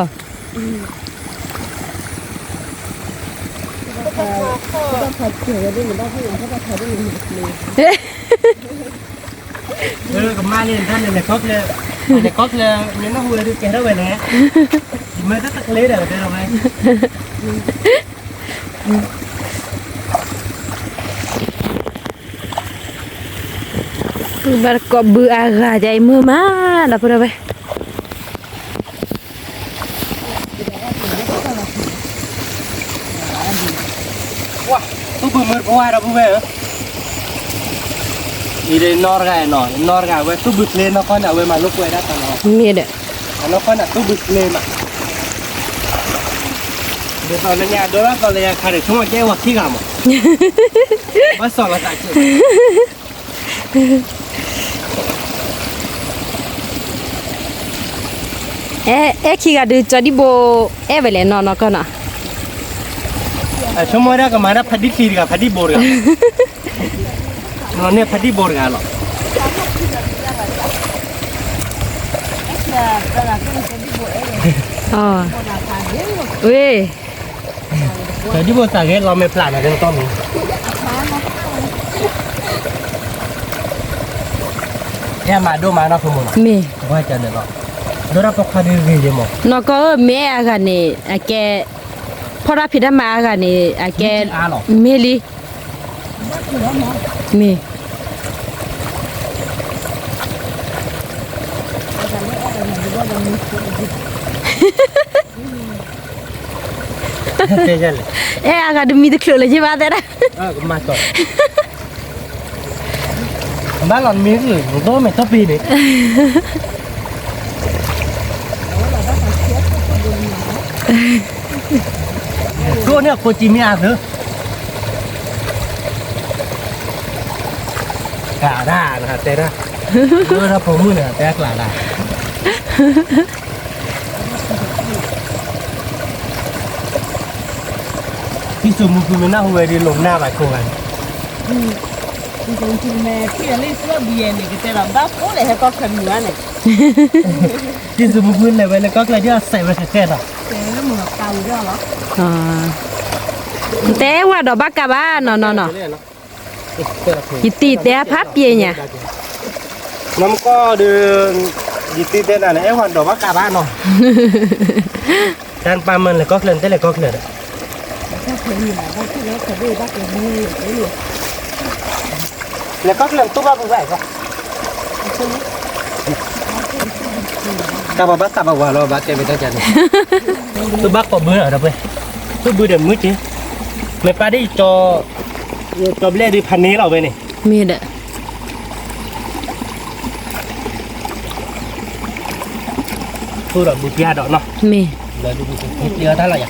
ကမၤန့ၣ် တၢ်န့ၣ်လဲၤကီၢ်ချၢ, လဲၤကီၢ်ချၢ မ့ၢ်နၢ်ဟူဝဲဒုးကဲထီၣ်ဝဲလဲၣ်, ယမ့ၢ်တၢ်တကျဲဒီးကတဲထီၣ်ဝဲ, ဘၣ်တကိးဘုအဂၤဒ်အံၤမုာ်မး ဒီပုၢ်ဒီဝဲၢ် သူၣ်ဘုၣ်မုာ်တပှၢ်ဒီပုၢ်ဝဲၢ်ဧၢ, အံၤဒီးနီၢ်တဂၤနီၤ, နီၢ်တဂၤဝဲသူၣ်ဘုၣ်ချ့နီၢ်ကီၢ်န့ၣ် အဝဲမၤလိာ်ကွဲဒၣ်တၢ်လီၤ, မ့ၢ်ဒီး, အနီၢ်ကီၢ်န့ၣ်သူၣ်ဘုၣ်ချ့မး, ဒ်သိးလၢညါဒိၣ်ဒၣ်သိးလၢယၤခါန့ၣ် ဆိကမိၣ်ကဲဝဲခံဂၤမး, ဘၣ်စီၤလီၤသးက့ အဲ အဲခံဂၤဒုး ကၠီဒံၣ်ဘိ အဲၣ်ဝဲလဲၣ်နီၢ်နီၢ်ကီၢ်နီၤ, အဆိကမိၣ်ဒၣ်ကမၤဒၣ်ဖးဒံၣ်ချံတဂၤ ဖးဒံၣ်ဘိတဂၤ, နီၢ်န့ၣ်ဖးဒံၣ်ဘိတဂၤလီၤ, ဝ့ၢ် ကၠီဒံၣ်ဘိသးဂဲၤလီၤမဲာ်ဖျါန့ၣ် ကဲနကီၢ်မ့ၢ် အဲၣ်မၤဒိၣ်မးနီၢ်ခိမိၢ်နီၤ, မ့ၢ် ဝဲကန့ၣ်လီၤ, ဒိၣ်ဒၣ်ပိာ်ခွါဒုးဂ့ၤယဲမး, နီၢ်ကီၢ်ဧၢ မ့ၢ်အဲၣ်အဂၤန့ၣ် အကဲ ဖီၣ်တၢ်ဖံးတၢ်မၤအဂၤန့ၣ် အကဲ မ့ၢ်လံ, မ့ၢ် အဲၣ်အဂၤတမံၤတချုးလၢၤယဘၣ်တဲဒၣ်, ဘၣ်လီၤမ့ၢ်ဂ့ၤ ဒိၣ်မဲာ်ထီၣ်ပ့ၤန့ၣ်, ဒိၣ်န့ၢ်အကိးတံၤမ့ၢ်အါသု, ကျးဒၣ်နတဲဒၣ်, လၢပိာ်မုၣ်န့ၣ် တဲကျးဒၣ်, တံၢ်စူၤမူဖုမ့ၢ်နၢ်ဟူဝဲဒီး လိာ်နၢ်ဘၣ်ကိးဂၤန့ၣ်, တံၢ်စူၤမူဖုမ့ၢ်ထံၣ်လၢလံာ်သၢဘံယဲန့ၣ် ကတဲလီၤဘၣ်ဖိလဲၣ် ဟဲကီၢ်ချၢမုၢ်ဝါန့ၣ်, တံၢ်စူၤမူဖုလဲၤဝဲလၢကီၢ်ချၢဒ်အစဲးဝဲကကဲလီၤ, တဲဝဲဒီးဘၣ်ကးဘၣ်နီၢ်နီၢ်နီၢ်, ယတံၢ်တဲဖးပျဲညါ, နမကီၢ်ဒီး, ယတံၢ်တဲနၤန့ၣ် အဲၣ်ဝဲဒီးဘၣ်ကးဘၣ်နီၢ်, တၢ်ပၢ်မၢလဲၤကီၢ်ချၢန့ၣ် တဲလဲၤကီၢ်ချၢဒီး, လဲၤကီၢ်ချၢန့ၣ် တၢ်ဘၣ်ဘၣ်သးဘၣ်ဝၤလီၤ ဘၣ်တဲဝဲတၢ်ကန့ၣ်, သုဘၣ်ကိးဘုနီၤဒီးပှဲၤ, သုဘုဒီးမုၢ်က့ၤ, မ့ၢ်ပၢ်ဒ်ကၠီ, ကၠီဘျဲၣ်ဒုးဖးန့ၢ်လီၤဝဲန့ၣ်, မ့ၢ်ဒီး ဖိဒီးဘုပျၢ်ဒီးနီၤ, မ့ၢ်, တၢ်လီၤယၤ,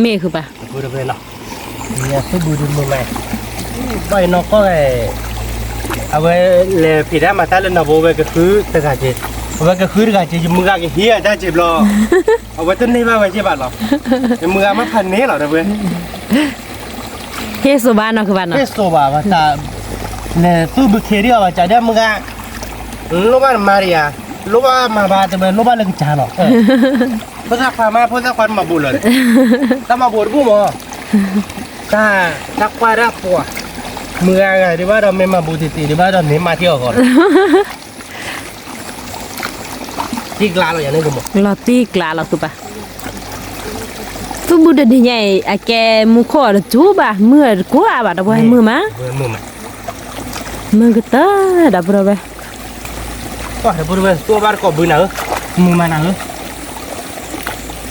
မ့ၢ်ဃုဘၣ်, သုဘုဒီးမုာ်မး, ဘၣ်အံၤနီၢ်ကီၢ်, အဝဲလဲၤဖံးတၢ်မၤတၢ်လၢနီၢ်ဘိဝဲကဃုတဂၤက့ၤ, အဝဲကဃုတဂၤက့ၤ ယမုၢ်ဂၤကဟံးအတၢ်က့ၤဘျီ, အဝဲတန့ၢ်ဘၣ်ဝဲက့ၤဘၣ်လီၤ, ယမုၢ်ဂၤမ့ၢ်ဖးန့ၢ်လီၤဒီးဝဲ ဟ့ၣ်စိဘၣ်နီၢ်ဃုဘၣ်နီၤ, ဟ့ၣ်စိဘၣ်ဘၣ်တၢ်, လဲၤသူၣ်ဘုခ့ဒံးအီၤဘၣ်ကးဒ်မုၢ်ဂၤ, လိၣ်ဘၣ်နမၤတယၤ, လိၣ်ဘၣ်မၤဘၣ်တဝဲလိၣ်ဘၣ်လၢကစၢ်လီၤ, ဖိသၣ်ခွါမး ဖိသၣ်ခွါတမၤဘူးလၢၤ, တၢ်မၤဘူးတဘူၣ်မး, တၢ်, တၢ်ကွၢ်တၢ်ပှၤ, မုၢ်ဂၤဂၤဒံးဘၣ်ဒီးမ့ၢ်မၤဘူးတံၢ်တံၢ်ဒံးဘၣ်ဒီးန့ၣ်မၤထံအီၣ်ဂီၢ်လီၤ တံၢ်ကျါလီၤယၤန့ၣ်ကမီၤ, လီၤတံၢ်ကျါလီၤသုဘၣ်, သုဘုတနံၤညါအံၤ အကဲမူခိၣ်အီၤတစူဘၣ် မုၢ်အီၤတကိးအါဘၣ် တပှဲၤမုၢ်မး, မုၢ်ကတၢၢ်ဒီပုၢ်ဒီဝဲၢ်, ပှၤဒီပုၢ်ဒီဝဲၢ် သုဘၣ်တကိးဘုနၤဧၢ, မုၢ်မးနၤဧၢ,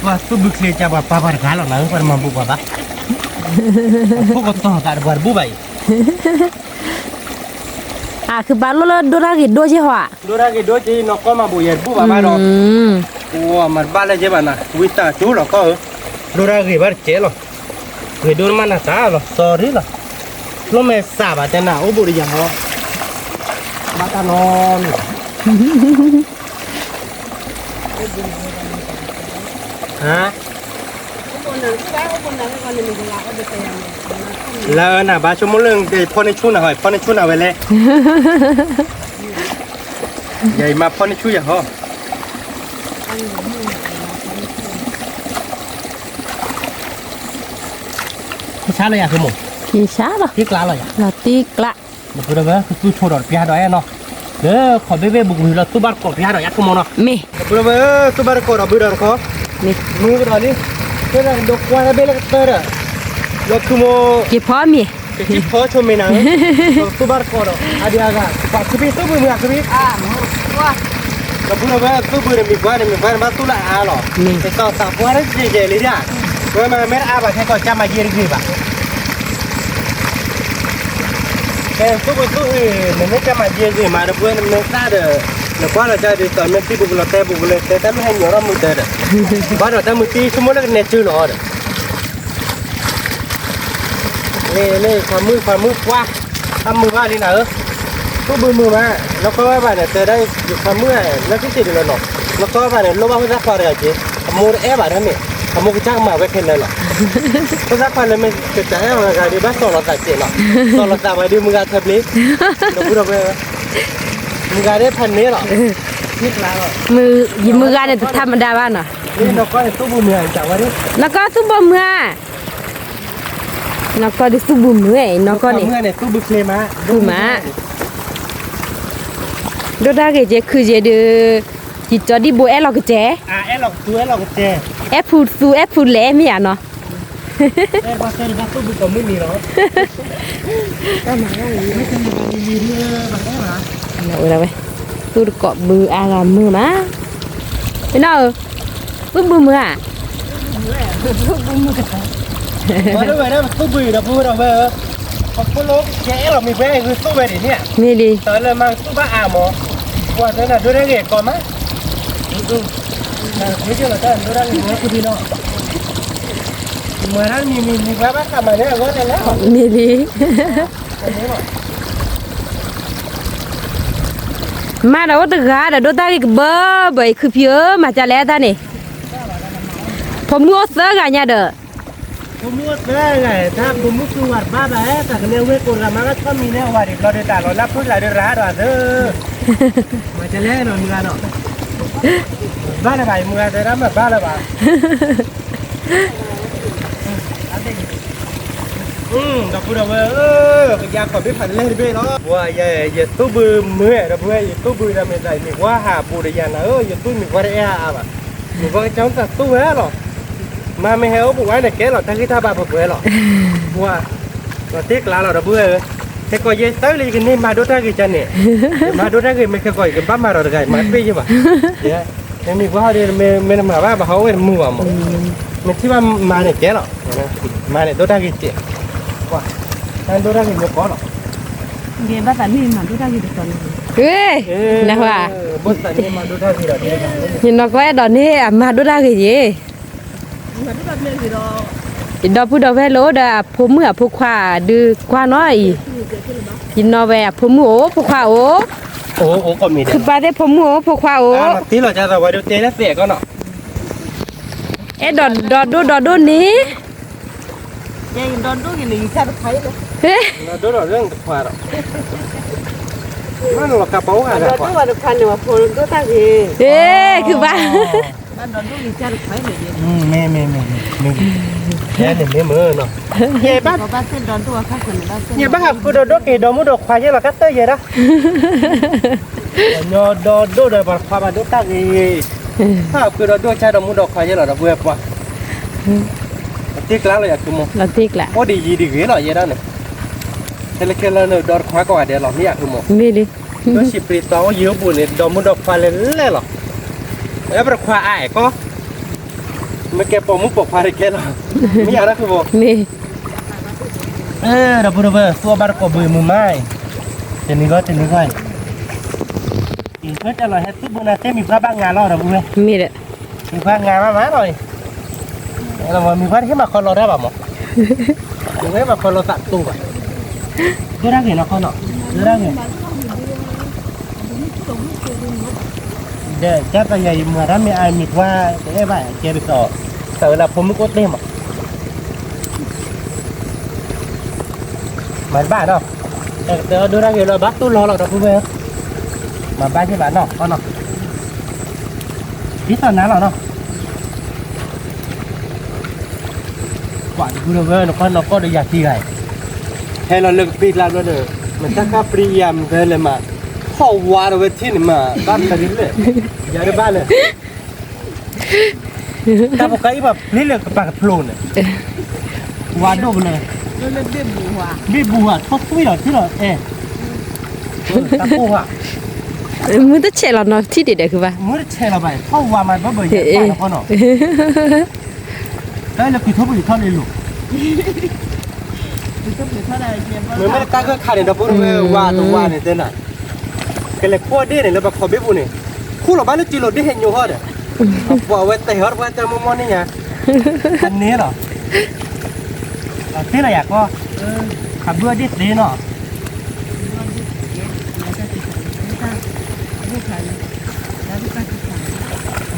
ပှၤသုဘုချ့ကပှၤပာ်ပှၤတဂၤလီၤနၤဧၢ ပှၤတမၤဘူးပှၤဘၣ်, ဖိကတီၤသးတပှၤတဘူၣ်ဘၣ်အံၤ အဃုပာ်လိၣ်လၢဒိၣ်တၢ်ဂ့ၤဒိၣ်က့ၤဟီဧါ, ဒိၣ်တၢ်ဂ့ၤဒိၣ်က့ၤ နီၢ်ကီၢ်မၤဘူးယဲတဘူၣ်ဘၣ်ဘၣ်ဒီး, အိၣ်မၤတဘၣ်လၢကဲဘၣ်နၤ ဝံသးစူၤလီၤကီၢ်ဧၢ, ဒိၣ်တၢ်ဂ့ၤဘၣ်တကဲလီၤ, ဂ့ၤဒိၣ်တမးနၤတၢ်လီၤ sorry လီၤ, လိၣ်မဲာ်စၢ်ဘၣ်တဲနၤ အိၣ်ဘူးတယၤဟီ, ဘၣ်တၢ်နီၢ်နီၢ် ဟါ, လၢနၤဘၣ်ဆိကမိၣ်လၢနကဖီၣ်န့ၢ်ဆူၣ်နၤဟီ ဖီၣ်န့ၢ်ဆူၣ်နၤဝဲလဲၣ်, ယၤအံၤမၤဖီၣ်န့ၢ်ဆူၣ်ယၤဟီ, ကဆါလီၤယၤကမိၣ်, ကဆါလီၤ, တံၢ်ကျါလီၤယၤ, လီၤတံၢ်ကျါ, ဒီပုၢ်ဒီဝဲၢ် ကသူၣ်ဆိဒီးတပျၢ်ဒီးအဲၣ်နီၤ, လၢခီၣ်ဘ့ၣ်ဘ့ၣ်ဘူးကလုာ်လီၤ သူၣ်ဘၣ်တကိးတပျၢ်ဒီးယၤကမိၣ်နီၤ, မ့ၢ်, ဒီပုၢ်ဒီဝဲၢ် သူၣ်ဘၣ်တကိးဒီးဘုဒီးတခီ, မ့ၢ်, မုၢ်ကဒီးလံ, တဲဒၣ်ဒိကွၢ်တၢ်ဘ့ၣ်လၢကတၢၢ်ဒီး, လီၤခူမိၢ်, က့ၤဖီမ့ၢ်, က့ၤဖီဆိမ့ၢ်နၤဧၢ, သူၣ်ဘၣ်တကိးဒီး အဒံအဂၤ, ပှၤခုဘံၣ်သူၣ်ဘုမုၢ်အခုဘံၣ်, ဒီပုၢ်ဒီဝဲၢ်သူၣ်ဘုန့ၣ်မံၤကွၢ်န့ၣ်မံၤကွၢ်န့ၣ်ဘၣ်သူၣ်လၢအါလီၤ, မ့ၢ်, တၢ်သးပှၢ်တကဲကဲလံဒၣ်, ဝဲမ့ၢ်မ့ၢ်တအါဘၣ်ခဲကီၢ်ကၢ်မၤယဲၢ်တဂ့ၤဘၣ် ကဲ သူၣ်ဘုသူၣ်အုး နမ့ၢ်ကမၤယဲၢ်ဂ့ၤမး ဒီပုၢ်ဝဲၢ် နမ့ၢ်သၣ်ဒီး နကွၢ်လီၤကဒီး သီမ့ၢ်သံဘူးကလီၤတဲဘူးကလီၤတဲ တၢ်မ့ၢ်ဟဲညီရီၣ်မုာ်တၢ်ဒီး ဘၣ်ဒီးတၢ်မုာ်သံဆိကမိၣ်လၢကနဲၣ်စုလီၤဒီး မ့ၢ်ခွါမုၣ်ခွါမုၣ်ပှၢ် အမုာ်ဘၣ်လံနၤဧၢ, သူၣ်ဘုမုာ်မး နီၢ်ကီၢ်ဘၣ်န့ၣ် တဲဒၣ်ခွါမုၣ် လၢခံစံးဒ်လီၤနီၤ နီၢ်ကီၢ်ဘၣ်န့ၣ် လိၣ်ဘၣ်ဖိသၣ်ခွါတဂၤက့ၤ အမိၢ်တအဲၣ်ဘၣ်တၢ်မ့ၢ် အမိၢ်ကစၢ်ကမၤဝဲခဲလၢာ်လီၤ ဖိသၣ်ခွါလၢမ့ၢ်ကစၢ်အဲၣ်အီၤတဂၤဒီး ဘၣ်စီၤလီၤသးစဲးလီၤ, စီၤလီၤသးဝဲဒီးမုၢ်ဂၤထၢပျ့ၤ, ဒီပုၢ်ဒီဝဲၢ်, မုၢ်ဂၤဒ်ဖးန့ၣ်လီၤ, ယမုၢ်ဂၤန့ၣ်တထါမတၤဘၣ်နီၤ, နီၢ်ကီၢ်သူၣ်ဘိမုၢ်ဧါ, နီၢ်ကီၢ်သူၣ်ဘိမုၢ်ဧါ, နီၢ်ကီၢ်ဒီးသူၣ်ဘိမုၢ်ဧါ, နီၢ်ကီၢ်န့ၣ်, မး, ဒိၣ်တၢ်ဂ့ၤကဲခုကဲဒီး, ယကၠီဒံၣ်ဘိအဲၣ်လီၤက, အဲၣ်လီၤကသူအဲၣ်လီၤကတဲ, အဲၣ်ဖူသူအဲၣ်ဖူလဲၣ်မ့ၢ်ဧါနီၤ ဝဲ, သူၣ်တကိးဘုအါဂၤမုာ်မး, နီၢ်ဧၢ, သူၣ်ဘုမုာ်ဧါ, သူၣ်ဘုဒီးပဝဲဒီးဝဲ, ပဖိလၢကဲအဲၣ်လီၤမ့ၢ်ပှဲၤဂ့ၤသူၣ်ဝဲဒ်န့ၣ်, မ့ၢ်လံ, တၢ်လၢမၤသူၣ်ဘၣ်အါမး, ပှၤတဲနၤဒိၣ်တၢ်ဂ့ၤကီမး မ့ၢ်လံ, မါဒီးအိၣ်တဂၤဒီး ဒိၣ်တၢ်ဂ့ၤကဘၢဘၢအံၤ ခုဖံဧၢ, မၤကလဲတၢ်န့ၣ်, ဖိမုၣ်အိၣ်သၢဂၤညါဒီး, ဖိမုၣ်အိၣ်သၢဂၤ, တၢ်ဖိမုၣ်သူဝၤတဘၣ်ဘၣ်, တၢ်ကလဲၤဝ့ၢ်ကိးဂၤမါကဆီမံၤန့ၣ် အဝၤဒံးဘျီဒီး တၢ်လီၤလၢဖုလၢ်ဒီးရၤဒီးအသၢ, မၤကလဲနီၤ မုၢ်ဂၤနီၤ, ဘၣ်လၢၤဘၣ် ယမုၢ်ဂၤတဲဒၣ်မၤဘၣ်လၢၤဘၣ် ဒီပုၢ်ဒီဝဲၢ်ဧၢ, ကယၤခီၣ်ဘ့ၣ်ဖးလဲၢ်တဘ့ၣ်လီၤ. ပှၤယဲ ယသူၣ်ဘုမုာ် ဒီပုၢ်ဝဲၢ်, ယသူၣ်ဘုဒီးမ့ၢ်သး မ့ၢ်ပှၤဟးဘူးဒီးယၤနၤဧၢ, ယသူၣ်မ့ၢ်ပှၤတအဲၣ်အါအါဘၣ်, မ့ၢ်ပှၤကစၢ်သးသူၣ်ဝဲလီၤ. မါမ့ၢ်ဟဲအိၣ်ပဝဲန့ၣ်ကဲလီၤ, တၢ်ဂံၢ်တၢ်ဘါပှဲၤပှဲၤလီၤ. ပှၤ လီၤတ့ကျါလီၤ ဒီပုၢ်ဝဲၢ်ဧၢ, ခဲကီးယဲသၢလၢယကန့ၢ်မၤဒိၣ်တၢ်ဂ့ၤကန့ၣ်, ယမၤဒိၣ်တၢ်ဂ့ၤ မ့ၢ်ခဲကီးယကဘၣ်မၤဒီးတဂၤ ယမၤတပ့ၢ်ယဘၣ်. မ့ၢ်ပှၤဟီဒီး မ့ၢ်နမၤဘၣ် ဘၣ်ဟီအိၣ်ဝဲတမုာ်ဘၣ်မး, မ့ၢ်ထံၣ်ဘၣ်မါန့ၣ်ကဲလီၤ, မါန့ၣ်ဒိၣ်တၢ်ဂ့ၤကဲ, ပှၤ တၢ်ဒိၣ်တၢ်ဂ့ၤမ့ၢ်ကီးလီၤ. ဘၣ်သးမ့ၢ်မၤဒိၣ်တၢ်ဂ့ၤတတီၤန့ၣ်, နၢ်ဟူဧါ, ဘၣ်သးမ့ၢ်မၤဒိၣ်တၢ်ဂ့ၤဒီး, ယနီၢ်ကီၢ်အဲၣ်ဒိးန့ၢ်အမၤဒိၣ်တၢ်ဂ့ၤယ့ၣ် ယဒီပုၢ်ဒီဝဲၢ်လၢအိၣ်ဒီးအဖိမုၣ်အဖိခွါဒုးကွၢ်နီၤအံၤ, ယနီၢ်ဝဲအဖိမုၣ်အိၣ်ဖိခွါအိၣ်, ခုပၢ်သ့ၣ်ဖိမုၣ်အိၣ်ဖိခွါအိၣ်, တ့လီၤကသးဝဲဒုးတဲလၢသဲးကီးနီၤ, အဲၣ်ဒိးဒီဒိၣ်ဒီဒိၣ်န့ၣ်, ဒီဒိၣ်န့ၣ်, ဒီဒိၣ်ဒီဒိၣ်န့ၣ်တခွါဒီး, မ့ၢ်လီၤကပီၤအိၣ်ဂၤဒီး, အဲ ခုပၢ် မ့ၢ် မ့ၢ် မ့ၢ် မ့ၢ် မ့ၢ်မုာ်နီၤ, ယဘၣ်ဟးဃုဒီဒိၣ်က့ၤဒီမုၣ်ဒီခွါယဲလီၤ တၢ်တၢၢ်ယဲဒၣ်, ညီဒီဒိၣ်ဒီးပှၤခွါဘၣ်ဒိၣ်တၢ်ဂ့ၤ, ဟးဃုဒီဒိၣ်ကဒီမုၣ်ဒီခွါယဲလီၤ ဒီပုၢ်ဝဲၢ်ပှၤ, တ့ကျါလီၤယၤခုမိၢ်, အိၣ်ဒံးယံၤဒံးဂ့ၤလီၤယဲဒၣ်န့ၣ်, ခဲလၢာ်ခဲလၢာ်န့ၣ် ဒီတခွါကိးဂၤဒဲးလီၤ မ့ၢ်ယၤခုမိၢ်, လၢစံးပျံၤတီအိၣ်ယံၤအိၣ်ဘူးန့ၣ် ဒီမုၣ်ဒီခွါလဲၤလဲၣ်လီၤ, အဲပတခွါအါအဲၣ်ကီ မ့ၢ်ကဲပိာ်မုၣ်ပိာ်ခွါတကဲလီၤ, မ့ၢ်ယၤဒၣ်ခုမိၢ်, ဒီပုၢ်ဒီဝဲၢ် သူအီၣ်ဘၣ်တကိးဘုမုၢ်မါအံၤ, တနံၤဂီၢ်တနံၤဂီၢ်အံၤ, အံၤ တၢ်လီၤဟဲသူၣ်ဘုနၤသ့ၣ်မံၤပှၢ်ဘၣ်ငါလီၤ ဒီပုၢ်ဝဲၢ်, မံၤပှၢ်ငါဘၣ်မးလီၤအံၤ, မံၤပှၢ်တဟ့ၣ်မၤခီလီၤတၢ်ဘၣ်မး, မံၤပှၢ်ဟ့ၣ်မၤခီလီၤသးတိၢ်ဘၣ်, ဒိၣ်တၢ်ဂ့ၤနီၤခီနီၤ, ဒိၣ်တၢ်ဂ့ၤ ဒီးကၢ်သးယၤအံၤမၤတၢ်မ့ၢ်အါမံၤပှၢ် တအဲၣ်ဘၣ်ကဲဒ်သိး, သးဝဲလၢဖိမုၣ်ကိၣ်တဲမး, မၤတဘၣ်နီၤ, တၢ်ကတၢၢ်ဒိၣ်တၢ်ဂ့ၤလီၤ ဘၣ်တိၢ်လီၤလီၤဒီပုၢ်ဝဲၢ်, မၤဘၣ်က့ၤဘၣ်နီၤ ခီနီၤ, ဒ်သိးနၤလီၤနီၤ, ကွၢ်တပုၢ်ဒီဝဲၢ် နခီနီၤကီၢ်ဒီးယၤခံဂၤအံၤ, ဟဲလီၤလၢကပ့ၤကျါဘျီဒီး, မတၢ်ဃၣ်ပြံယၤမ့ၢ်ဖဲလဲၣ်မး, ဟီၣ်ဝါဒီးဝဲထံၣ်န့ၣ်မး ဘၣ်တခါဒ်လဲၣ်, ယၤတဘၣ်လဲၣ် တၢ်ဖိခါအံၤပှၤပျ့ၤလၢကပၤကဖျိန့ၣ်, ဝါဒိၣ်ကလၢ, ဘ့ၣ်ဘူးဧါ ထီၣ်သွံၣ်လီၤထံလီၤအဲၣ်, တၢ်ပိၢ်ဧါ, မုၢ်တဆဲးလီၤနီၤထံၣ်ဒံးဒီးခုဘၣ်, မုၢ်တဆဲးလီၤဘၣ် ထီၣ်ဝါမးဘၣ်ဘၣ်ယၤပၢ်နီၤခီနီၤ, တၢ်လၢကွံာ်ထီၣ်ပှံၤထီၣ်လံလိၤ, မ့မ့ၢ်တၢ်ဂၢၢ်ခါန့ၣ် ဒီပုၢ်ဝဲၢ်ဝါတဝါန့ၣ်တဲနၤ, ကလဲၤခိၣ်ဒ့ၣ်န့ၣ် လၢပှၤခီဘ့ၣ်ပူၤန့ၣ်, ခိၣ်လီၤဘၣ်လၢစုလိၤဒ့ၣ်ဟဲညိဟီဒီး, အပှၤဝဲတဲဟီတပှၢ်တၢ်မိၢ်မိၢ်န့ၣ်ညါ, အန့ၣ်လီၤ, တ့လီၤယၤကီၢ်, ခးဘုအီၣ်ဒ့ၣ်သ့နီၤ,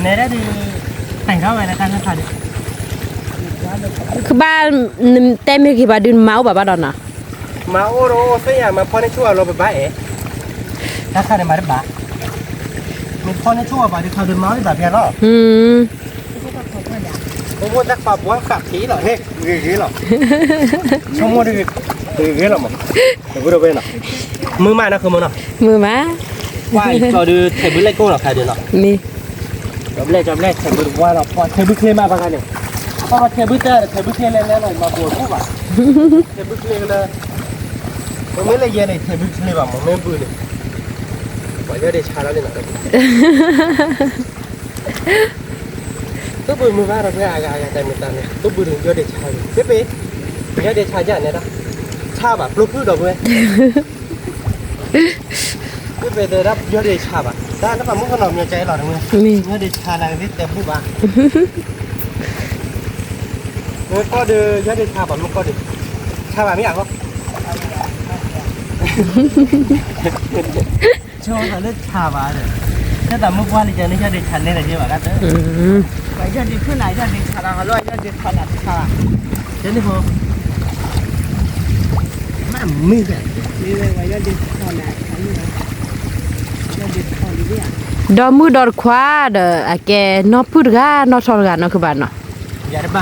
နဲဒၣ်ဒုး, တၢ်ထီၣ်ဝဲလၢတၢ်လၢခါဒီး, ကဘၣ်, တဲမ့ၢ်ဂ့ၤဘၣ်ဒုး နမၤအိၣ်ဘၣ်ဘၣ်ဒီးနီၤ, မၤအိၣ်ဒီးအိၣ်သ့ၣ်ညါ မၤဖီန့ၢ်ဆူၣ်အလီၢ်ပဘၣ်အဲၣ်, တၢ်ခါန့ၣ်မၤတဘၣ်, မ့ၢ်ဖီန့ၢ်ဆူၣ်အဘၣ်ဒုး ခါဒုးမၤအိၣ်ဒံးဘၣ်ဖဲလီၤ, မိၢ်မိၢ်တၢ်ပာ်ပှၤဃာ်ဖံးလီၤ ဟဲဂ့ၤဂ့ၤလီၤ, ဆိကမိၣ်ဒုး, ဂ့ၤဂ့ၤလီၤမး, တဘုးတဝဲနီၤ, မုာ်မးနီၤ ခုမုာ်နီၤ, မုာ်မး, ကွၢ်အံၤကၠီဒုး ထဲးဘုးလဲၣ်ကိၣ်လီၤခါဒုးနီၤ, မ့ၢ်, ကၠီဘျဲၣ် ကၠီဘျဲၣ် ထဲးဘုးတဝါလီၤ ထဲးဘုးချ့မးဘၣ်ခါန့ၣ်, ပှၤထဲးဘုးတၢ် ထဲးဘုးချ့လဲၣ်လဲၣ်လီၤ မၤဘူးဘူးဘၣ်, ထဲးဘုးချ့ကလၢ, ပမ့ၢ်လၢယဲန့ၣ် ထဲးဘုးချ့ဘၣ်မး မ့ၢ်ဘုးန့ၣ်, ပှၤယီၢ်ဒ့ဆါလီၤန့ၣ်နီၤ သူၣ်ဘုးမုာ်ဘၣ်ဒီး ဖဲအဂၤအဂၤတၢ်မ့ၢ်တၢ်န့ၣ် သူၣ်ဘုးဒုးယီၢ်ဒ့ဆါလီၤ ဖဲဖဲ, ယီၢ်ဒ့ဆါယၤနဲဒၣ်, ဆါဘၣ် ပျိဖုၣ်ဒီးဝဲ, ဖဲဖဲတဲဒၣ်ယီၢ်ဒ့ဆါဘၣ် တၢ်လၢပှၤမုၣ်ကနီၤမညီကဲလီၤတဝဲ, ယီၢ်ဒ့ဆါလၢကသ့တဲဘူၣ်ဘၣ်, မ့ၢ်ကီၢ်ဒီး ယီၢ်ဒ့ဆါဘၣ် မ့ၢ်ကီၢ်ဒီး, ဆါဘၣ်မ့ၢ်အဂီၢ် ဆိလၢဆၣ်ဘၣ်ဒီး, တၢ်သးမုၢ်ပှၢ်လံကန့ၣ် ယီၢ်ဒ့ဆၣ်နဲတက့ၢ်ဘၣ်ကတၢၢ်, ယီၢ်ဒ့ဆၣ်နၤ ယီၢ်ဒ့ဆၣ်လၢဟီလီၤ ယီၢ်ဒ့ဆၣ်နၤတဆၣ်, ကန့ၣ်ဟီ, မ့ၢ်မ့ၢ်, မ့ၢ်ဝဲယီၢ်ဒ့ဆၣ်နၤ, ဒီမုၣ်ဒီတခွါဒီး အကဲနီၢ်ဖုၣ်တဂၤ နီၢ်ထီတဂၤနီၢ်ကဘၣ်နီၤ,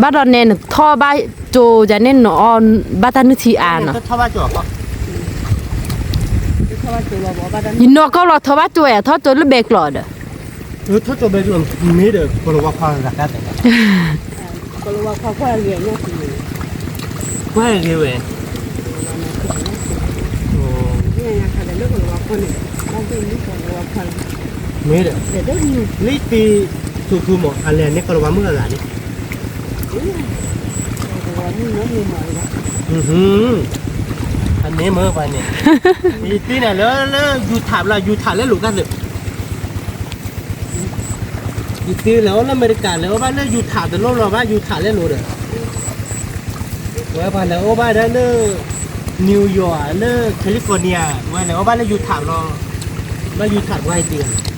ဘၣ်ဒီးနဲနထီၣ်ဘၣ်ကၠိယၤန့ၣ် နအီဘၣ်တၢ်နုၢ်ထံအါနီၤ, ယနီၢ်ကီၢ်လီၤထီၣ်ဘၣ်ကၠိဝဲ ထီၣ်ကၠိလၢဘဲကျိးဒီး, ထီၣ်ကၠိဘဲကျိးမ့ၢ်ဒီး ကလီၤဝါခွါဂၤတၢ်တဲ, ကွၢ်ဂ့ၤဝဲ, မ့ၢ်ဒီး, လၢတံၤ, သူၣ်ခုမး အလဲၤန့ၣ် ကလီၤဝါမုၣ်ဂၤဂၤန့ၣ်, အန့ၣ်မ့ၢ်ပှၤန့ၣ်, ယတံၤန့ၣ်လၢ လၢယူထၣ်ဘျီ ယူထၣ်လဲလိာ်ကသ့ၣ် ယတံၤလဲၤအိၣ်လၢအမဲရကၤ လဲၤအိၣ်ဘၣ်လၢယူထၣ် တလိၣ်လီၤဘၣ်ယူထၣ်လဲလိာ်ဒီး, ဝဲပှၤလဲၤအိၣ်ဘၣ်ဒၣ်လၢ New York လၢ California ဝဲလဲၤအိၣ်ဘၣ်လၢယူထၣ်လီၤ, ဘၣ်ယူထၣ်ပှၤယတံၤ,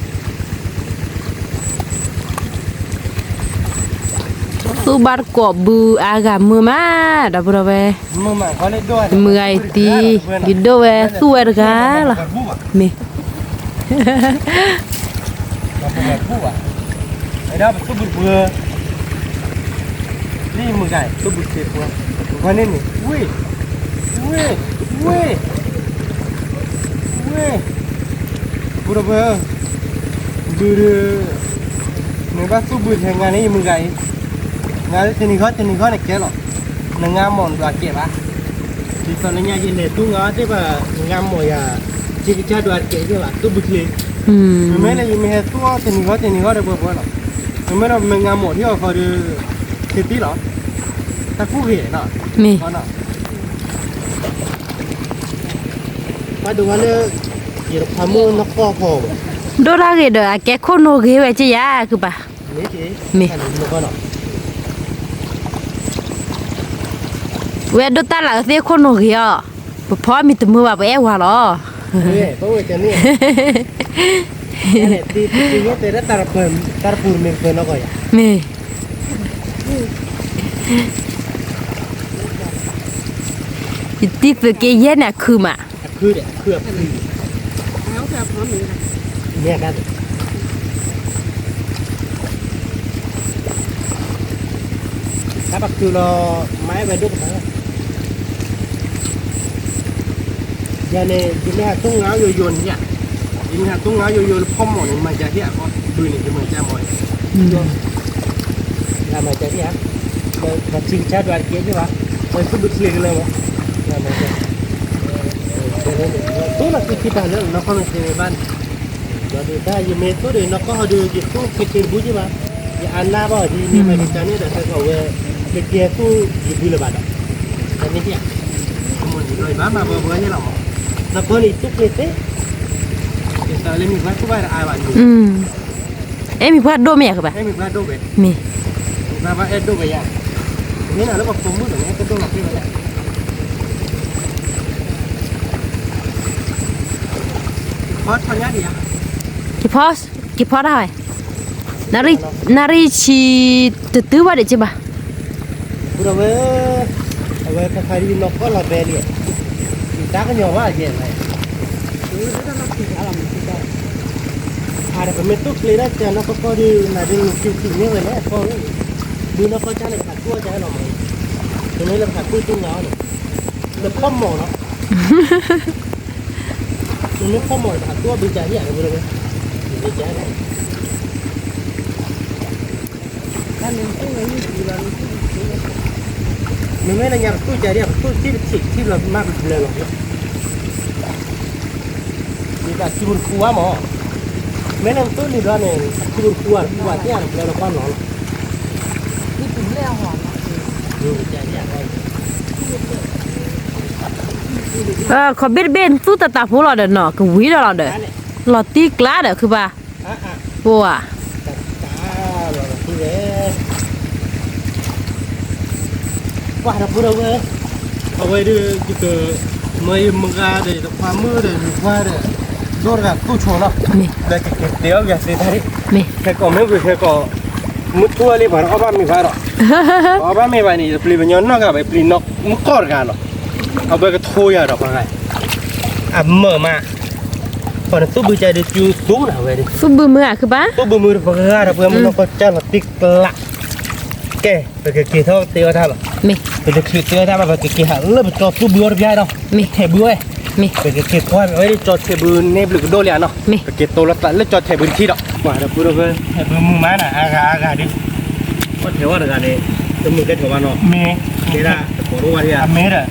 သူၣ်ဘၣ်တကိးဘုအါဂၤမုာ်မး, ဒီပုၢ်ဒီဝဲၢ်, မုာ်ဂၤအံၤတံၤ, ယဒိၣ်ဝဲသူၣ်ဝဲတဂၤလီၤ, မ့ၢ် ဝဲဒၣ်ပသူၣ်ဘုတပှၢ်, လံမုၢ်ဂၤ သူၣ်ဘုတပှၢ်, ဝဲန့ၣ်န့ၣ် ဝ့ၢ်, ဝ့ၢ်, ဝ့ၢ်, ဝ့ၢ်, ပူၤဒီးပှၢ်, ဘုဒုး, နဘၣ်သူၣ်ဘုထဲငါန့ၣ် ယမုၢ်ဂၤအံၤ, ငါလၢတနံၤဃီတနံၤဃီန့ၣ်ကဲလီၤ, နငါမီၢ်နဒွးကဲဘၣ်, ဒ်သိးလၢညါယလဲၤတူၢ်ငါသ့ၣ်ဘၣ်, နငါမီၢ်ယၤ, ယကစၢ်ဒွးတကဲဘၣ် သူၣ်ဘုချ့ မ့မ့ၢ်လၢယမ့ၢ်ဟဲသူၣ်အီၣ်တနံၤဃီတနံၤဃီဒီးပှဲၤပှဲၤလီၤ, မ့မ့ၢ်ဒီးမ့ၢ်ငါမိာ်ထံအီၤဃီဒီး, သ့တံၢ်လီၤ, တၢ်ကူၣ်ဂ့ၤနီၤ, မ့ၢ်, ပှၤဒိးဝဲလၢ, ယတခွါမုၣ်နီၢ်ကီၢ်ဃီ, ဒိၣ်တၢ်ဂ့ၤဒီးအကဲခိၣ်နိာ်ဂ့ၤဝဲကယၤကုဘၣ်, မ့ၢ်, ဝဲဒိၣ်တၢ်လၢအသ့ၣ်ခိၣ်နိာ်ဂ့ၤအီၤ, ပဖီမ့ၢ်တမုာ်ဘၣ်ပအဲၣ်ဝၤလီၤ, မ့ၢ်, ယတံၤသုးက့ယဲၢ်န့ၣ်အခုမး, တၢ်ပခုလီၤ, မၤအဲၣ်ဝဲဒိၣ်ကတၢၢ်, ယၤန့ၣ် ယမ့ၢ်ဟးသူၣ်ငါယိယိန့ၣ်ဧါ, ယမ့ၢ်ဟးသူၣ်ငါယိယိလၢဖီမိၢ်န့ၣ် မၤကၤဟ့ၣ်ဧါ, ဘုန့ၣ် ယမၤကၤမိၢ်, မၤကၤဟ့ၣ်ဧါ, ပှၤထံကစၢ်ဒွးတကဲဟ့ၣ်ဘၣ်, ပှၤသူၣ်ဘုချ့ကလၢၤဘၣ်, မၤကၤ, သူၣ်လီၤသူၣ်ခံတၢ်လၢနီၢ်ကီၢ်မ့ၢ်သ့န့ၣ်ဘၣ်န့ၣ်, ဒီးဒုးတၢ်ယမ့ၢ်သူၣ်ဒီးနီၢ်ကီၢ်ဟီဒီး ယသူၣ်က့ၤတ့တဘိယ့ၢ်ဘၣ်, ယအါနၢ်ဘၣ်အီၤဒ်ယမ့ၢ်မၤကၤန့ၣ်ဒီး ဟဲကီးဝဲ, ကကဲသူၣ်ယဘုလၢၤဘၣ်ဒီး, တၢ်န့ၣ်ဧါ, အမိၢ်န့ၣ်ဒီးယဘၣ်မၤဘၢဘၢယ့ၢ်လီၤမး, နီၢ်ကီၢ်န့ၣ်သူၣ်က့ၤသ့, ကသးလၢမ့ၢ်ပှၤသူၣ်ဘၣ်တအါဘၣ်န့ၣ် အဲၣ်မ့ၢ်ပှၤဒိၣ်မ့ၢ်ယၤကဘၣ်, အဲၣ်မ့ၢ်ပှၤဒိၣ်ဝဲ, မ့ၢ်, ပှၤဘၣ်အဲၣ်ဒိၣ်ဝဲယၤ, မ့ၢ်နၤလၢပှၤဖိမုၣ်ဒီး နအဲၣ်ဒိၣ်နၤသ့ဝဲလဲၣ်, ဖီထီၣ်ညါဒံးဧါ, ကဖီ, ကဖီတၢ်ဝဲ, နရံၣ်ဆံ, တတုၤဘၣ်ဒံးက့ဘၣ် ပူၤဒီးဝဲ, အဝဲခါခါဒ်နီၢ်ကီၢ်လီၤဘဲလံ, ယတၢ်ကညီၤဘၣ်ယဲၢ်လဲၣ်, အါဒီးပမ့ၢ်သူၣ်ချ့ဒၣ်ကၢ်နီၢ်ကီၢ်ကီၢ်ဒီး နၤဒ်နစုစုန့ၢ်ဝဲလဲၣ်အကီၢ်, ဒ်နီၢ်ကီၢ်ကၢ်န့ၣ် ပှၤသူၣ်အီၣ်ကၢ်လီၤမး, ပမ့ၢ်လၢပှၤသူၣ်အီၣ်ကၢ်လီၤမး, လၢဖီမိၢ်လီၤ နမ့ၢ်ဖီမိၢ်တခါ သူၣ်ဘုကၢ်ဟံၣ်ဧါ တဝဲတဝဲ, ဘုကၢ်ဟံၣ်, မ့မ့ၢ်လၢညါပသူၣ်ကၢ်ဒံး ပသူၣ်ထံၣ်ပထံၣ်ထံၣ်လီၤမးပဘျၢလီၤ, ဒ်သိးအစုပူၤတခူဘၣ်မး, မ့ၢ်လၢပသူၣ်လံၤဘျီန့ၣ် အစုပူၤတခူဘၣ်တခူဘၣ်သ့ၣ်ဧါ တဘျၢလီၤကွၢ်လီၤလီၤ ခီၣ်ဘ့ၣ်တဘ့ၣ်သူၣ်တတးဖိလီၤဒီးနီၤ ကဝံၤဒီးလီၤဒီး, လီၤတံၢ်ကျါဒီးခုဘၣ်, ပှၤ, ပှၤဒီပုၢ်ဒီဝဲၢ်, အဝဲဒၣ်ယက, မ့ၢ်မုၢ်ဂၤဒီး တခွါမုၣ်ဒီး နခွါဒီး ဒိၣ်တဂၤသူၣ်ဆိနီၤ, လၢကက့ၤတဲအီၣ်ကသ့တၢ်, ခဲကိးမ့ၢ်ဝံၤခဲကိး, မုၢ်ထူၣ်ဝဲလံပှၤအီၣ်ဘၣ်မ့ၤဘၣ်ဒီး, အီၣ်ဘၣ်မ့ၤဘၣ်န့ၣ် ယပျံၤပညီနီၢ်ဂၤဘၣ် ပျံၤနီၢ်မုၢ်ကီၢ်တဂၤလီၤ, အဝဲကထိယၤဒီးပှၤဂၤ, အမၢာ်မး, ပှၤနသူၣ်ဘုကဒီးကၠူသူၣ်နၤဝဲဒီး, သူၣ်ဘုမုၢ်ဧါခုဘၣ်, သူၣ်ဘုမုၢ်ဒီးပှၤဂၤဒီးပှၤမုၢ်နီၢ်ကီၢ်ကၢ်လီၤတံၢ်ကျး ကဲ, ပကက့ၤထီၣ်တဲအီၣ်တၢ်လီၤ, ပကက့ၤတဲအီၣ်တၢ်ဘၣ် ပကက့ၤဟးလၢပကၠီသူၣ်ဘုအီၤတဘျီဒီး, ထဲးဘုဝဲ, ပကက့ၤကွၢ်ဝဲဒ်ကၠီထဲးဘုန့ၢ်ဘျုးကဒိၣ်လံဧါနီၤ, ပက့ၤတိလီၤသးလၢကၠီထဲးဘုတထံၣ်ဒီး, ပှၤဒီးပူၤဒီးဝဲ, ထဲးဘုမုၢ်မးနၤ အါဂၤအါဂၤဒီး, အိၣ်ထဲးဝဲတဂၤန့ၣ်, တမုာ်ကဲထီၣ်ဘၣ်နီၤ, မ့ၢ်, ကဲဒၣ်တကိးဒိၣ်ဝဲဒၣ်, အမ့ၢ်ဒီး,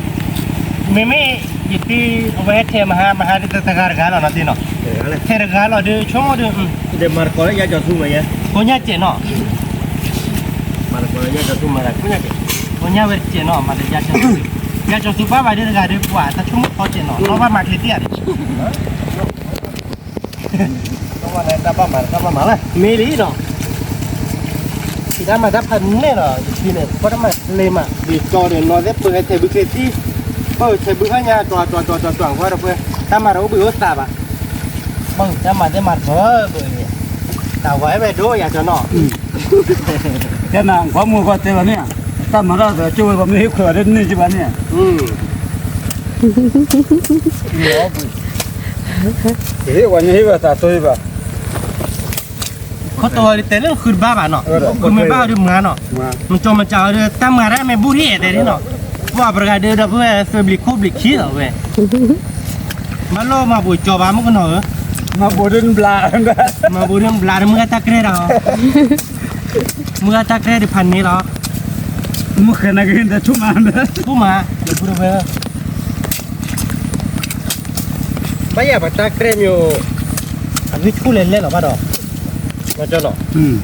မ့မ့ၢ်, ယတံၤ, အဝဲထဲးမဟါမဟါဒီးတဂၤတဂၤလီၤနီၤတံၤနီၤ, ထဲးတဂၤလီၤဒီးဆိကမိၣ်ဒီး, မၤတကိးလၢယၤကၠီသူၣ်မးယဲ, ကိညၢ်စဲးနီၤ မၤတကိးလၢယၤကၠီသူၣ်မၤတကိညၢ်စဲး, ကိညၢ်ဝဲတစဲးနီၤ မၤတယၤကၠီသူၣ်, ယၤကၠီသူၣ်ဘၣ်ဘၣ်ဒီးတဂၤဒီး ပှၤတၢ်ဆိကမိၣ်ထီစဲးနီၤ နီၢ်ဘၣ်မၤချ့တံၢ်ဧါန့ၣ်, တၢ်ဘၣ်မၤ တၢ်ဘၣ်မၤလၢ, မ့ၢ်လံနီၤ, ယတၢ်မၤတၢ်ဖးနဲၣ်လီၤ ယထံန့ၣ် ပှၤတၢ်မၤချ့မး, ဒ်ကၠီဒီးနီၢ်သ့ၣ်ပၢဟဲထဲးဘုချ့သံ, ပၢထဲးဘုဖဲညါ တွၤတွၤတွၤတွၤတွၤကွၢ်ဒီးပှၤ, တၢ်မၤတအိၣ်ဘှံးအိၣ်သးဘၣ်, ပၢတၢ်မၤသ့ၣ်မၤတပၢၢ်ဘၣ်, တၢ်ဝဲအဲၣ်ဝဲဒိၣ်ယၤကၠီနီၤ ကဲနၤ ကွၢ်မူကွၢ်တဲလီၤန့ၣ်, တၢ်မၤတၢ်ဒီးကၠိဝဲပှၤမ့ၢ်ဟ့ၣ်ခွဲးအီၤဒ်န့ၣ်ကဘၣ်န့ၣ်, ဟ့ၣ်ဝဲညါဟ့ၣ်ဝဲတၢ်တိဘၣ်, ခီတီတဲလၢဃုတဘၣ်ဘၣ်နီၤ, ဃုမ့ၢ်ဘၣ်ဒီးမၤနီၤ, မကၠီမကၠီဒီးတၢ်မၤတၢ်မ့ၢ်ဘူၣ်ဟ့ၣ်တဲဒ်နီၤ, ပှၤပှၤတဂၤဒီးဒီပုၢ်ဝဲၢ်သုးဘျံးခိၣ်ဘျံးခံလီၤဝဲ မ့ၢ်လီၤမၤဘူၣ်ကၠီဘၣ်မုၣ်ကနီၤဧၢ, မၤဘူၣ်ဒ်နဘျါ, မၤဘူၣ်ဒ်နဘျါဒီးမုၢ်ဂၤတၢ်ကြဲၢ်ဒီး, မုၢ်ဂၤတၢ်ကြဲၢ်ဒ်ဖးန့ၣ်လီၤ, မုၢ်ဃဲနၤက့ၤတၢ်ဆိၣ်မး, ဆိၣ်မး, ဒီပုၢ်ဒီဝဲၢ်, ဘၣ်ယၤပှၤတၢ်ကြဲၢ်မ့ၢ်, အဂ့ၢ်ဆိၣ်လဲၤလဲၣ်လီၤဘၣ်ဒီး, ကၠီနီၤ,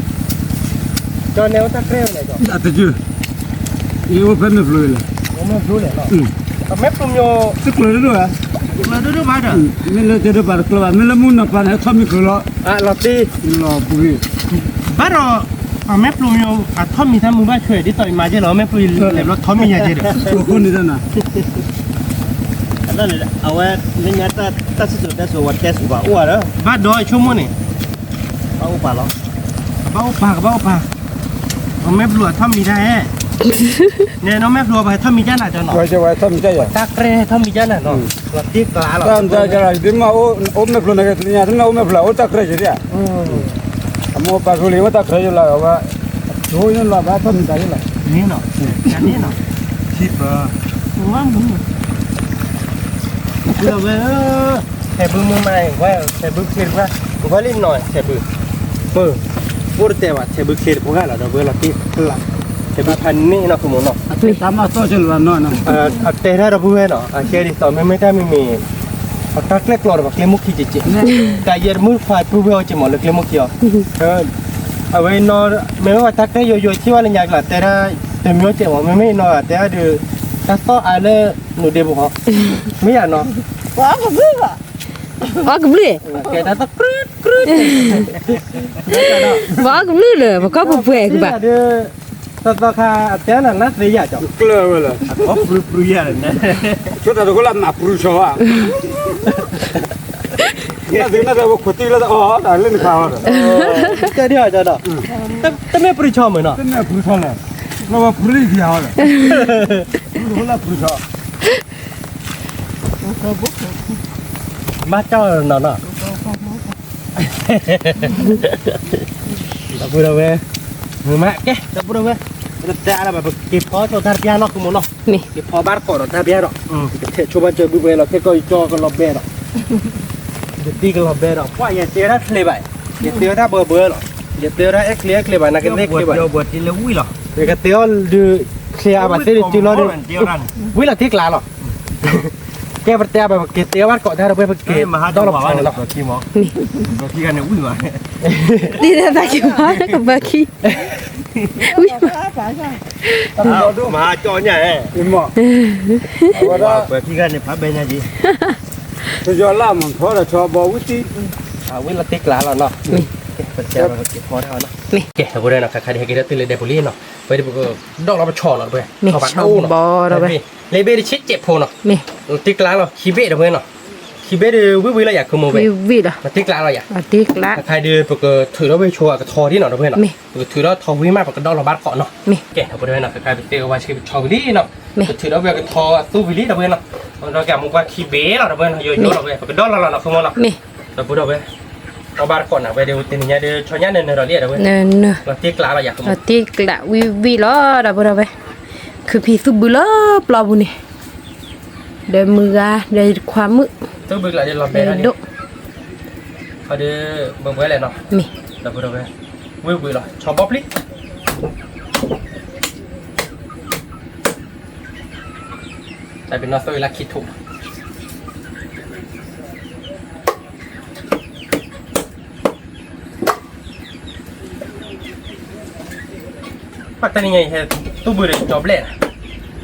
ကၠီန့ၣ်အိၣ်တၢ်ကြဲၢ်ဝဲလဲၣ်ကၠီ, အတယုၢ် ယအိၣ်ဖဲမဲာ်ဖျိလဲၣ်, မဲာ်ဖျိလဲၣ်, မဲာ်ဖျိမ့ၢ်, တကျၢၤဒိၣ်ဒိၣ်ဧါ, ကျၢၤဒိၣ်ဒိၣ်ဘၣ်ဒီး, မ့ၢ်လၢတဲဒိၣ်ပာ်တကျၢၤဘၣ် မ့ၢ်လၢမုၢ်နီၤပၤန့ၣ် ထီၣ်မံၤချုးလီၤ, လီၤတံၢ်, လီၤပှံၤ, ဘၣ်ဒီး, အမဲာ်ဖျိမ့ၢ်, အထီၣ်မံၤတၢ်မုာ်ဘၣ်ဆွဲး ဒ်သိးယမၤကဲလီၤ မဲာ်ဖျိလဲၤဘျီထီၣ်မံၤယၤကဲဒီး, အဃိန့ၣ်တနၤ အဝဲ, လၢညါတၢ်စံၣ်စိၤတဲစိၤဝဲတဲစိၤဘၣ်အိၣ်ဧါဒီး, ဘၣ်ဒီးဆိကမိၣ်န့ၣ်, ဘၣ်အိၣ်ပာ်လီၤ, ကဘၣ်အိၣ်ပာ် ကဘၣ်အိၣ်ပာ်, အမဲာ်ဖျိအထီၣ်မံၤတၢ်ဟဲ, နဲနီၢ်မဲာ်ဖျိပှၤဟဲထီၣ်မံၤကၢ်နၤကၠီနီၤ, တၢ်ကြဲၢ်ဟဲထီၣ်မံၤကၢ်နၤနီၤ, လီၤတံၢ်ကျါလီၤ, တၢ်မတၤကၢ်လီၤ ဒ်မ့ၢ်အိၣ်မဲာ်ဖျိန့ၣ်က့ၤ တနံၤညါ တမ့ၢ်အိၣ်မဲာ်ဖျိ အိၣ်တၢ်ကြဲၢ်က့ၤဒ်, အမိၢ်ပၢ်ဃုလံ အိၣ်တၢ်ကြဲၢ်ယလီၤ အဝဲ, ဒိၣ်ယလီၤဘၣ်ထီၣ်မံၤတၢ်ယလီၤ, န့ၣ်နီၤ, န့ၣ်နီၤ, ထံပၢ, ဝါမူ, ဝဲ, ထဲးဘုမုၢ်မး, ထဲးဘုချ့တပှၢ်, ကဘၣ်လံနီၤ ထဲးဘု, ပၢ, အိၣ်တတဲဘၣ် ထဲးဘုချ့တပှၢ်လီၤ ဒီးဝဲလီၤတံၢ်လၢ်, ထဲးဘုဖးန့ၢ်နီၤ ကမိၣ်နီၤ, တၢ်မၤသီၣ်ကလၢၤနီၤ, အတဲတၢ်ဒီပုၢ်ဝဲၢ်နီၤ အကဲဒ်သိး မ့မ့ၢ်တၢ်မံၤမံၤ, ပတၢ်ကျဲၣ်ကျီဒီးပကျဲမုၢ်ခံကဲးကဲး, တၢ်ယဲၢ်တမုၢ်တခွါပုၢ်ဝဲၢ်အီၤကဲးမးလၢကျဲမုၢ်ခံအီၤ, အဝဲနီၤ, မ့မ့ၢ်ပှၤတၢ်ကျဲၣ်ယိယိထံၣ်ဝဲလၢညါကလီၤ တဲဒၣ်, တမ့ၢ်ကဲးမး မ့မ့ၢ်နီၤဂၤတဲဒၣ်ဒီး, တၢ်သီၣ်အါလၢ, နူးဒ့ပူၤဟီ, မ့ၢ်ယၤနီၤ, ပှၤအီၣ်ကဘျုး, ပှၤအီၣ်ကဘျုး, ကဲတၢ်သီၣ်ကြုးကြုး, ပှၤအီၣ်ကဘျုးလၢ ပကီၢ်ပှဲၤပှဲၤကဘၣ်, သီၣ်သီၣ်ခါအတဲနၤလၢသ့ယၤကၠီ, ကျၢၤဝဲလၢ, အီၣ်ပြူပြူယၤလၢန့ၣ်, ဆိတၢ်တဃိလၢမၤပြူဆီဧါ, နသ့ၣ်နသ့ၣ်ဝဲခိၣ်တံၢ်လၢအီၤ တၢ်လၢနခါအီၤဒီး, ကဲဒ်အီၤကၠီဒီး, တမ့ၢ်ပြူဆီမ့ၢ်နီၤ, တမ့ၢ်ပြူဆီလဲၣ်, လၢဝဲပြူယၤအီၤဒီး, တဃိလၢပြူဆီ ဘၣ်ကၠီနီၤနီၤ, ဒီပုၢ်ဒီဝဲၢ်, မုာ်မးကဲ ဒီပုၢ်ဒီဝဲၢ်, ပတဲအါလၢၤဘၣ် ပက့ၤဖီဆိတၢ်တပျၢ်နီၤ ကမိၣ်နီၤ, က့ၤဖီဘၣ်တကိးဒီးတၢ်တပျၢ်ဒီး, ကထဲးဆိဘၣ်စၢၤဘုပှဲၤလီၤ ခဲကီၢ်ယကၠီကလီၤဘဲဒီး, ယတံၢ်ကလီၤဘဲဒီး ပှၤယတဲဝဲဒၣ်ချ့ဘၣ်, ယတဲဝဲဒၣ်ဘၢဘၢလီၤ, ယတဲဝဲဒၣ်အဲၣ်ချ့အဲၣ်ချ့ဘၣ် နကသ့ၣ်ချ့ဘၣ်, ယကတဲအီၤဒုး, ချ့အါဘၣ်သ့ၣ်ဒုးတုၤလီၤဒီး, ဝံၤလီၤတံၢ်ကျါလီၤ ကဲပတဲဘၣ် ပက့ၤတဲဘၣ်ကိးတၢ်ဒီး ပက့ၤဒီလီၤဖီလီၤ, ဒ်တၢ်သးက့ၤဝါ ကဘၣ်ခံ, ဝံၤဘၣ်, မၤကၠီညါ, ဝဲဒၣ်ပှၤခံဂၤန့ၣ် ဖးဘဲညါက့ၤ, ပယီၤလၢမုၢ်ထီဒီး ဆီဘီဝံၤတံၢ်, ဝံၤလီၤတံၢ်ကျါလီၤနီၤ. ပက့ၤဖီတၢ်အီၤနီၤ, မ့ၢ်, ကဲ ဒီပုၢ်ဝဲၢ်နီၤ, ခါခါဒ်ဟဲက့ၤထီၣ်တုၤလၢဒဲပူၤလံနီၤ, ဝဲဒၣ်ပကဒီၣ်လီၤပဆီၣ်လီၤ ဒီပုၢ်ဝဲၢ်, မ့ၢ်, ဆီၣ်ဘၣ်ဒိၣ်နီၤ, ဆီၣ်ဘီဒီပုၢ်ဝဲၢ်, လ့ဘ့ၣ်တဆံကဲးဖိနီၤ, မ့ၢ်, တ့ကျးလီၤ ခံဘ့ၣ် ဒီပုၢ်ဝဲၢ်နီၤ, ခံဘ့ၣ်ဒီး ဝံၣ်ဝံၣ်လီၤယၤ ခုမိၢ်ဝဲ, ဝံၣ်ဝံၣ်လီၤ, တ့ကျးလီၤယၤ, တ့ကျး, ခါခါဒီး ပကထုးထီၣ်ဝဲဆိအကထီဒ်နီၤ ဒီပုၢ်ဝဲၢ်နီၤ, မ့ၢ်, ပကထုးထီၣ်ထီဝံၣ်မး ပကဒီၣ်လီၤဘၣ်တကိးနီၤ, မ့ၢ်, ကဲ ဒီပုၢ်ဝဲၢ်နီၤ, ခါခါပတဲဝဲဆံးပဆီၣ်ဝံၤလံနီၤ, မ့ၢ်, ပထုးထီၣ်ဝဲအကထီအသူဝံၤလံ ဒီပုၢ်ဝဲၢ်နီၤ, ဒီးကဲမိၢ်ပှၢ်ခံဘ့ၣ်လီၤ ဒီပုၢ်ဝဲၢ်နီၤ, ယိယိလီၤဝဲ ပကဒီၣ်လီၤလီၤနီၤ ခုမိၢ်နီၤ, မ့ၢ်, ဒီပုၢ်ဝဲၢ်, အီၣ်ဘၣ်တကိးနၤ ဝဲဒၣ်တနံၤညါဒီး ဆီညါနၢၤနၢၤဒီးလံ ဒီပုၢ်ဝဲၢ်, နၢၤနၢၤ, တ့ကျးလီၤယၤ ခုမိၢ်, တ့ကျးဝံၣ်ဝံၣ်လီၤ ဒီပုၢ်ဝဲၢ်, ခုဖံးသူၣ်ဘုလၢပျီပူၤန့ၣ်, ဒီးမုၢ်ဂၤ ဒီးခွါမုၣ်, သူၣ်ဘုကျးဒ်လီၤဘဲဒၣ်ဒိၣ်, အဒီး ဘၢဘှဲလဲၣ်နီၤ, မ့ၢ်, ဒီပုၢ်ဝဲၢ်, ဝံၣ်ဝံၣ်လီၤ ဆီၣ်ဘီပျံၤ တၢ်ပနီၣ်သိလၢခံထူၣ်, ဘၣ်တနံၤညါအံၤ ဟဲသူၣ်ဘုဒီးယကၠီဘျဲၣ်,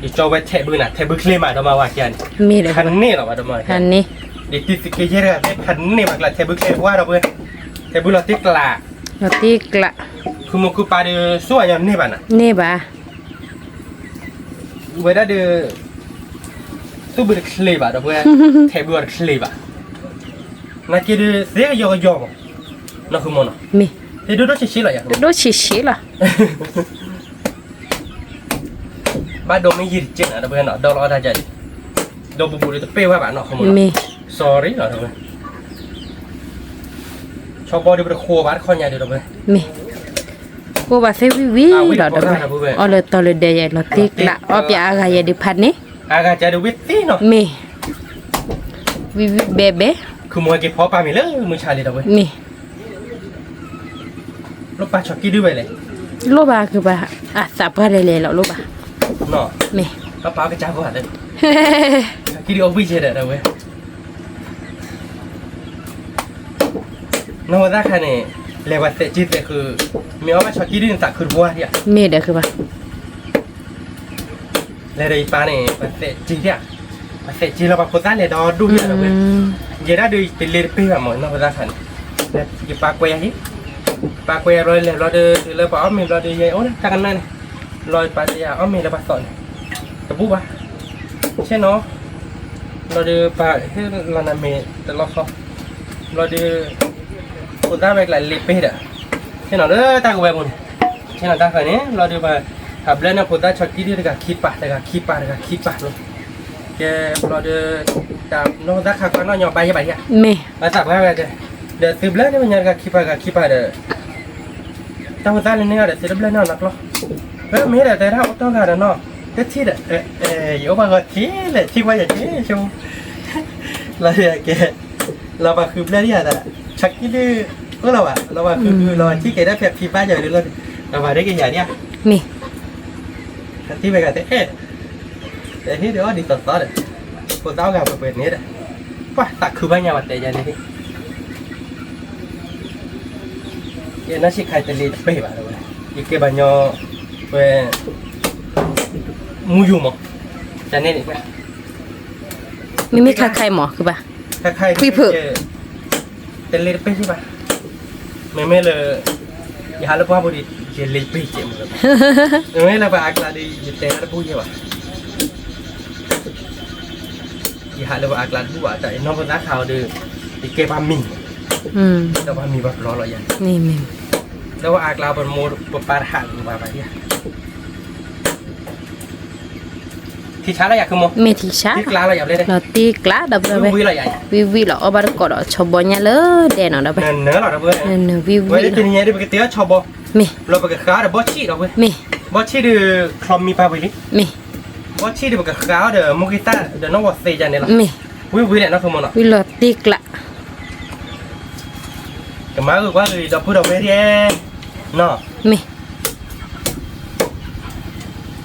ယကၠီဝဲထဲးဘုနၤ ထဲးဘုချ့မး ဒီမါဝၤကဲန့ၣ်, မ့ၢ်ဒီး ခါန့ၣ်လီၤဘၣ် ဒီမါဝၤ, ခါန့ၣ်, ဒ်တံၤသကိးယဲၢ်တဂၤသ့ၣ် ခါန့ၣ်မးကျါ ထဲးဘုချ့ဝါ ဒီပုၢ်ဝဲၢ်, ထဲးဘုလီၤတ့ကျး, လီၤတ့ကျး, ခုမိၢ်ခုပၢ်ဒီး စိအညီန့ၢ်ဘၣ်နၤ, န့ၢ်ဘၣ် ဝဲဒၣ်ဒီး သူၣ်ဘုတချ့ဘၣ် ဒီပုၢ်ဝဲၢ်, ထဲးဘုအီၤတချ့ဘၣ်, နာ်က့ဒီး သ့ကယီကယီမး, နီၢ်ခုမိၢ်နီၤ, မ့ၢ်, သ့ဒိၣ်ဒိၣ်ဆံးဆံးလီၤယၤ, ဒိၣ်ဆံးဆံးလီၤ, ဘၣ်ဒိမ့ၢ်ယံာ်တက့ၢ်နၤ ဒီပုၢ်ဝဲၢ်နီၤ, ဒီလီၤအီၣ်တၢ်ကၢ်ဒံး, ဒီပူၤပူၤဒီးတပ့ၢ်ဝဲဘၣ်နီၢ်ခိမိၢ်နီၤ, sorry လီၤ ဒီပုၢ်ဝဲၢ်, ဆီဘီဒီးပတဃိဘၣ်တခီညါဒီး ဒီပုၢ်ဝဲၢ်, မ့ၢ်, ဃိဘၣ်သ့ဝံၣ်ဝံၣ်လီၤ ဒီပုၢ်ဝဲၢ်, အီၣ်လၢတီၤလၢဒဲးယဲ လီၤတ့ကျး အီၣ်ပၠးအါဂၤယဲဒုးဖးန့ၣ်, အါဂၤကၢ်ဒုးဝံၣ်သ့နီၤ, မ့ၢ်, ဝံၣ်ဝံၣ်ဘဲဘဲ, ခုမိၢ်ဟဲက့ၤဖီပာ်မ့ၤလၢမုၢ်ဆါလံ ဒီပုၢ်ဝဲၢ်, မ့ၢ် လိၣ်ပာ်ဆီၣ်ကံၢ်ဒုဝဲလဲၣ်, လိၣ်ဘၣ်ခုဘၣ်, အသးပှၢ်လဲၤလဲၤလီၤလိၣ်ဘၣ်, မ့ၢ်, ပာ်အီၣ်ကစၢ်ဖိသ့, ဆီၣ်ကံၢ်ဒုအီၣ်ဘှံးယဲဒီး ဒီပုၢ်ဝဲၢ်, နီၢ်ဖိသၣ်ခါန့ၣ်, လဲၤပှၤသဲးစ့သဲးဃုာ်, မ့ၢ်အီၣ်ဘၣ်ဆီၣ်ကံၢ်ဒုန့ၣ် သးခုတပှၢ်ဧါ, မ့ၢ်ဒီးခုဘၣ် လဲၤဒီးယပၢ်န့ၣ် ပှၤသဲးစ့ဧါ, ပှၤသဲးစ့လီၤပှၤဖိသၣ်လဲၤဒီဒူၣ်ဧါ ဒီပုၢ်ဝဲၢ်, ယဲဒၣ်ဒီးယတလ့တပ့ၢ်ဘၣ်မး နီၢ်ဖိသၣ်ခါန့ၣ်, ယပၢ်ကွဲယၤဟံၣ်, ပၢ်ကွဲယၤဘျီလဲၤဘျီဒီး တုၤလၢပှၤအီၣ်မ့ၤဘျီဒီး ယဲအိၣ်လၢတၢ်ကနၣ်န့ၣ်, ဘျီပၢ်တဲယၤအီၣ်မ့ၤလၢပှၤသီးန့ၣ်, တဘူၣ်ဘၣ်, ဆ့ၣ်နီၤ, ဘျီဒီးပၢ်ဟ့ၣ်လီၤနၤမ့ၤတလီၢ်ဃီ, ဘျီဒီး ဖိသၣ်ဝဲကျးလ့ပ့ၢ်ဒီး, ဆ့ၣ်နီၤလၢတၢ်ကဝဲပူၤန့ၣ်, ဆ့ၣ်နီၤတၢ်ဃၢၤန့ၣ် ဘျီဒီးပှၤ, ဟးဘျၢန့ၢ်ဖိသၣ်ဆီၣ်ကံၢ်ဒုတဂၤခံပၢ် တဂၤခံပၢ် တဂၤခံပၢ်လီၤ, ကဲဘျီဒီး, တၢ်နီၢ်ဖိသၣ်ခါကွၢ်နီၣ်ညီဘါယဲၣ်ဘၣ်ယဲၣ်, မ့ၢ်, ဘၣ်သးပှၢ်ဝဲတဲ, ဒီးသုဘျၢန့ၢ်ဝဲညီတဂၤခံပၢ်တဂၤခံပၢ်ဒီး တၢ်ဖိသၣ်လၢန့ၢ်အီၤဒီး သုတဘျၢန့ၢ်အီၤနီတဘျီ, မ့ၢ်ဒီးတဲဒၣ်အိၣ်တီၢ်ဂၤဒီးနီၤ, တထံၣ်ဒီး, ယအိၣ်ဘၣ်ဂီၤထံးလဲၣ် ထံၣ်ကွၢ်ယၤက့ၤဆိ, လီၤကဲ, လီၤပှၤဃုဘျၢဒံးယၤဒီး, ဆီၣ်ကံၢ်ဒု, အိၣ်လီၤဘၣ် လီၤပှၤဃုဃုလီၤ ထံၣ်က့ၤဒၣ်ဖဲဖံဘၣ်ယၤဒုးလီၤ, လီၤပှၤဒ်က့ၤယၤဒံးဧါ, မ့ၢ်, ထံၣ်ဝဲဂၤတဲအဲၣ် တဲဟ့ၣ်ဒီးအီၣ်ဒ်သိးသိးဒီး, ဖိသၣ်အိၣ်ဂၤပှဲၤပှဲၤန့ၣ်ဒီး, ပှၤသးခုဘၣ်ညါပှၤတဲယၤန့ၣ်, ယဲနီၢ်ဆံးခါတလ့တပ့ၢ်ဘၣ်ဒီးဝဲ, ယကဲဘၣ်ညီ, ဝဲ, မူယူၤမး, တၢ်န့ၣ်န့ၣ်, မ့မ့ၢ်ခါခါအံၤမး ခုဘၣ်, ခါခါအံၤ, တလ့တပ့ၢ်ဘၣ်, မ့မ့ၢ်လၢ, ယဟးလၢပှၢ်ပူၤဒီး, ယလ့ပ့ၢ်ကဲမး, မ့မ့ၢ်လၢပှၤအကျါဒီး ယတဲတၢ်တဘူၣ်ယဲၢ်ဘၣ် ယဟးလၢပှၤအကျါတဘူၣ်ဘၣ် တၢ်အံၤနီၢ်ဖိသၣ်ခါအီၤဒီး, ယကဲပှၤမံၤ, ဒီးပှၤမံၤပှၤပျီလီၤယၤ, လၢပှၤအကျါပမိၢ်ပပၢ်တဟးဂီၤဘၣ်ဘၣ်ယၤ, ထံဆါလီၤယၤ ခုမိၢ်, မ့ၢ်ထံဆါ, လီၤတ့ကျး ဒီပုၢ်ဝဲၢ်, ဝံၣ်ဝံၣ်လီၤ အီၣ်ဘၣ်တကိးဒီးဆီဘီညါလၢဒဲးနီၤ ဒီပုၢ်ဝဲၢ်, နၢၤလီၤ ဒီပုၢ်ဝဲၢ်, နၢၤဝံၣ်ဝံၣ်လီၤ, တနံၤညါဒီးပကတဲအီၣ်ဆီဘီ, မ့ၢ်, လီၤပကဃါဒီးဘီဆံၣ်ဒီပုၢ်ဝဲၢ်, မ့ၢ်, ဘီဆံၣ်ဒီး, ချီမံပာ်ဝံၤလံ, မ့ၢ်, ဘီဆံၣ်ဒီးပကဃါအီၤဒီး မိၢ်က့ၤသၣ်ဒီးနီၢ်ဝီၤသ့ယါန့ၣ်လီၤ, မ့ၢ်, ဝံၣ်ဝံၣ်လဲၣ်နီၢ် ခုမိၢ်နီၤ, ဝံၣ်လီၤတ့ကျး ကမၤဂ့ၤကွၢ်ဂ့ၤဒီပုၢ်ဒီဝဲၢ်ဒံး, နီၤ, မ့ၢ်,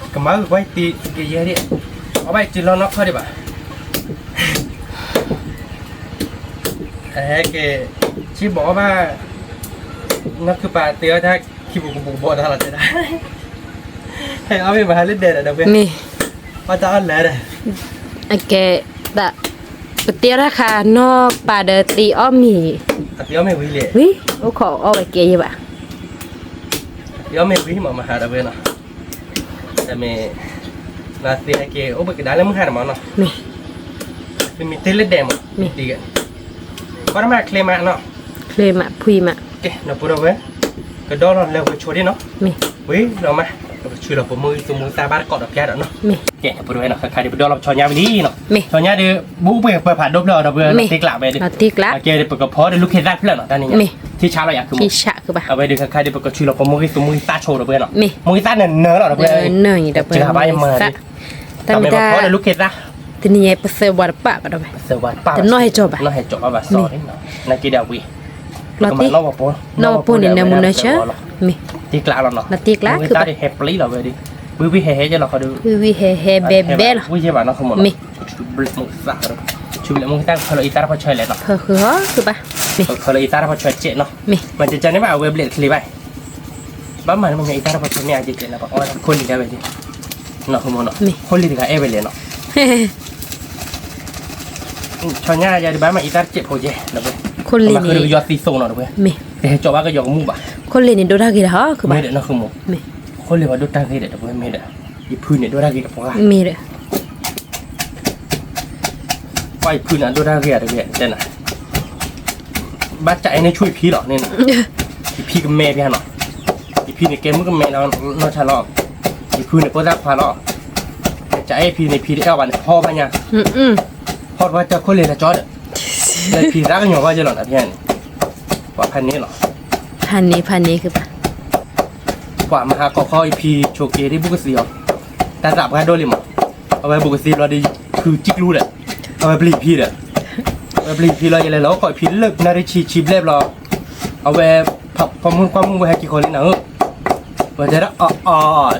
ကမၤဂ့ၤကွၢ်တံၤကယဲၢ်ဒံး, အီၣ်ဘၣ်တံၤလီၤနီၢ်ခီၣ်ဒံးဘၣ်, ဟဲက့ၤ, ဆံၣ်ဘီအီၣ်ဘၣ်, နီၢ်ခုပာ်တ့အီၣ်တၢ်ခံပူၤကပူၤကဘီတၢ်လီၤတဲဒၣ်, ဟဲအီၣ်မ့ၢ်ဘၣ်ဟးလၢဒဲးဒီးဒီပုၢ်ဝဲၢ်, မ့ၢ်, အီၣ်တၢ်အီၣ်လၢာ်ဒီး, အကဲ, တၢ် ပတဲတၢ်ခါနီၢ်ပၤဒီးသ့အီၣ်မ့ၤ, ဝံၤ အိၣ်ခိးအီၣ်ဝဲကဲယဲဘၣ်, သ့အီၣ်မ့ၤဝံၤမး မၤဟးဒီးဝဲနီၤ, တမ့ၢ် နသ့ဟဲက့ၤအိၣ်ဘှံးကဒါလၢမုၢ်ဟါန့ၣ်မးနီၤ, မ့ၢ် မ့မ့ၢ်တဲလၢဒဲးမး, မ့ၢ် ကီတမးချ့မးနီၤ, ချ့မးဖှံမး, ကဲ နပူၤဒီးဝဲ ကဒီလီၤလၢဝဲဆိဒၣ်နီၤ, မ့ၢ် ဝံၤလီၤမး ပကဆူးလီၤပမိၢ်ဂံၢ်သူမူသးဘၣ်တကိးဒီးပျၢ်ဒီးနီၤ, မ့ၢ် ကဲ နပူၤဒီးဝဲနီၤ ခဲခါဒ်ပဒီလီၤပဆီညါဝံၤလံနီၤ, မ့ၢ် ဆီညါဒီး ဘူးပှဲၤပှဲၤဖးဒိၣ်ဖျၢၣ်အီၤဒီးပှဲၤ မ့ၢ် တ့ကျးဝဲဒီး တ့ကျး ကဲဒီးပကဖီဒီးလူၤခ့သၣ်ဖျၢၣ်နီၤ တၢ်န့ၣ်ညါ ထံဆါလီၤယၤခုမီၤ, အဝဲဒီးခဲခါဒ်ပကဆူးလီၤပမိၢ်ဂံၢ်သူမူသးဆိဒီးပှဲၤနီၤ, မ့ၢ် မိၢ်ဂံၢ်သၣ်နၢၤနၢၤလီၤဒီးပှဲၤ, နၢၤအံၤဒီးပှဲၤ တၢ်မ့ၢ်တၢ် ဖီဒီးလူၤခ့သၣ်, တနံၤညါပသၢဝၤတပာ်ဘၣ်ဒီးဝဲ, တနံၤညါပသၢဝၤတပာ်ဘၣ် တနီၣ်ဟဲကၠီၤဘၣ်, တနီၣ်ဟဲကၠီၤဘၣ်ဘၣ်စီန့ၣ်, နာ်က့ဒီးဝံၤ နီၢ်ပၤပိၢ်န့ၣ် နၢမူနၢဆၢ, မ့ၢ် တ့ကျးလီၤနီၤ, တ့ကျးခုဘၣ်, ဟဲပျံၤလီၤဝဲဒီး ဝံၤဝံၤဟဲဟဲကဲလီၤဃီဒီး ဝံၤဝံၤဟဲဟဲဘဲဘဲလီၤ, ဝံၤယဲဘၣ်နီၤ ခမီၤနီၤ, ဆူဘျဲးမူသၣ်, ဆူဘျဲးမူသၣ် ဖၢလီၤအံသၣ်တဖီဆီလဲၣ်နီၤ, ဖၢဃုာ်ဟီခုဘၣ်, ဖၢလီၤအံသၣ်တဖီဆီကဲးနီၤ, မ့ၢ် မၤကကန့ၣ်ဘၣ် အဝဲဘျဲးတချ့ဘၣ် ဘၣ်မၤန့ၣ်မ့ၢ်ညါအံသၣ်တဖီဆီမ့ၢ်အကဲးကဲးနီၤ ပှၤအီၣ်ခိၣ်လံၤဒၣ်ဝဲက့ၤ, နီၤ ခမီၤနီၤ, မ့ၢ် ခိၣ်လံၤတဂၤအဲၣ်ဝဲလဲၣ်နီၤ ဆီညါယၤဒုးဘၣ်မၤအံသၣ်တစဲးဖိကဲ, ခိၣ်လံၤန့ၣ် ကယီသံသိးနီၤတဝဲ, မ့ၢ် တဟဲကၠီဘၣ်ကယီကမူၣ်ဘၣ်, ခိၣ်လံၤန့ၣ်ဒိၣ်တၢ်ဂ့ၤဒီးဟီ မ့ၢ်ဒီးနီၤ ခမီၤ, မ့ၢ် ခိၣ်လံၤဝဲဒိၣ်တၢ်ဂ့ၤဒီးတဝဲမ့ၢ်ဒီး, ယဖုန့ၣ်ဒိၣ်တၢ်ဂ့ၤဒီးပှၤ, မ့ၢ်ဒီး ပှၤယဖုန့ၣ်အဒိၣ်တၢ်ဂ့ၤဧါတဂ့ၤတဲနၤ, ဘၣ်ကအဲၣ်န့ၣ်ဆူယဖံလီၤန့ၣ်, ယဖံကမဲဖဲနီၤ, ယဖံန့ၣ်ကဲမုၣ်ကမဲနီၤဆါလီၤ, ယဖုန့ၣ်ဖိသၣ်ခွါလီၤ, ကအဲၣ်ဖံန့ၣ် ဖံတအဲၣ်အီၤဘၣ်န့ၣ် ဟီၣ်ဘၣ်ညါ, ဟီၣ်တဝၣ်တၢ်ခိၣ်လံၤလၢကၠီဒီး, လၢဖံသၣ်ကညီၤဘၣ်ယဲလီၤနဖဲန့ၣ်, ပှၤဖးန့ၣ်လီၤ, ဖးန့ၣ်ဖးန့ၣ်ကဘၣ် ပှၤမၤဟးကီၢ်ခီအံၤဖံဆိးက့ဒ်ဘူးကသံအီၤ, တၢ်သးပှၢ်ဒိၣ်လံမး, အဝဲဘူးကသံဘျီဒီး ဖုစံၣ်ကျူဒီး, အဝဲပျံၤဖံဒီး, အဝဲပျံၤဖံလီၤယလဲၤလီၤအိၣ်ခိးဖံလၢနၣ်ရံၣ်ဆံဆံဘျဲၣ်ဘျီ, အဝဲ ဖီမုၢ်ကွၢ်မုၢ်ဝဲဟဲက့ၤဃီလံနၤဧၢ, ဝဲတဲဒၣ်အအ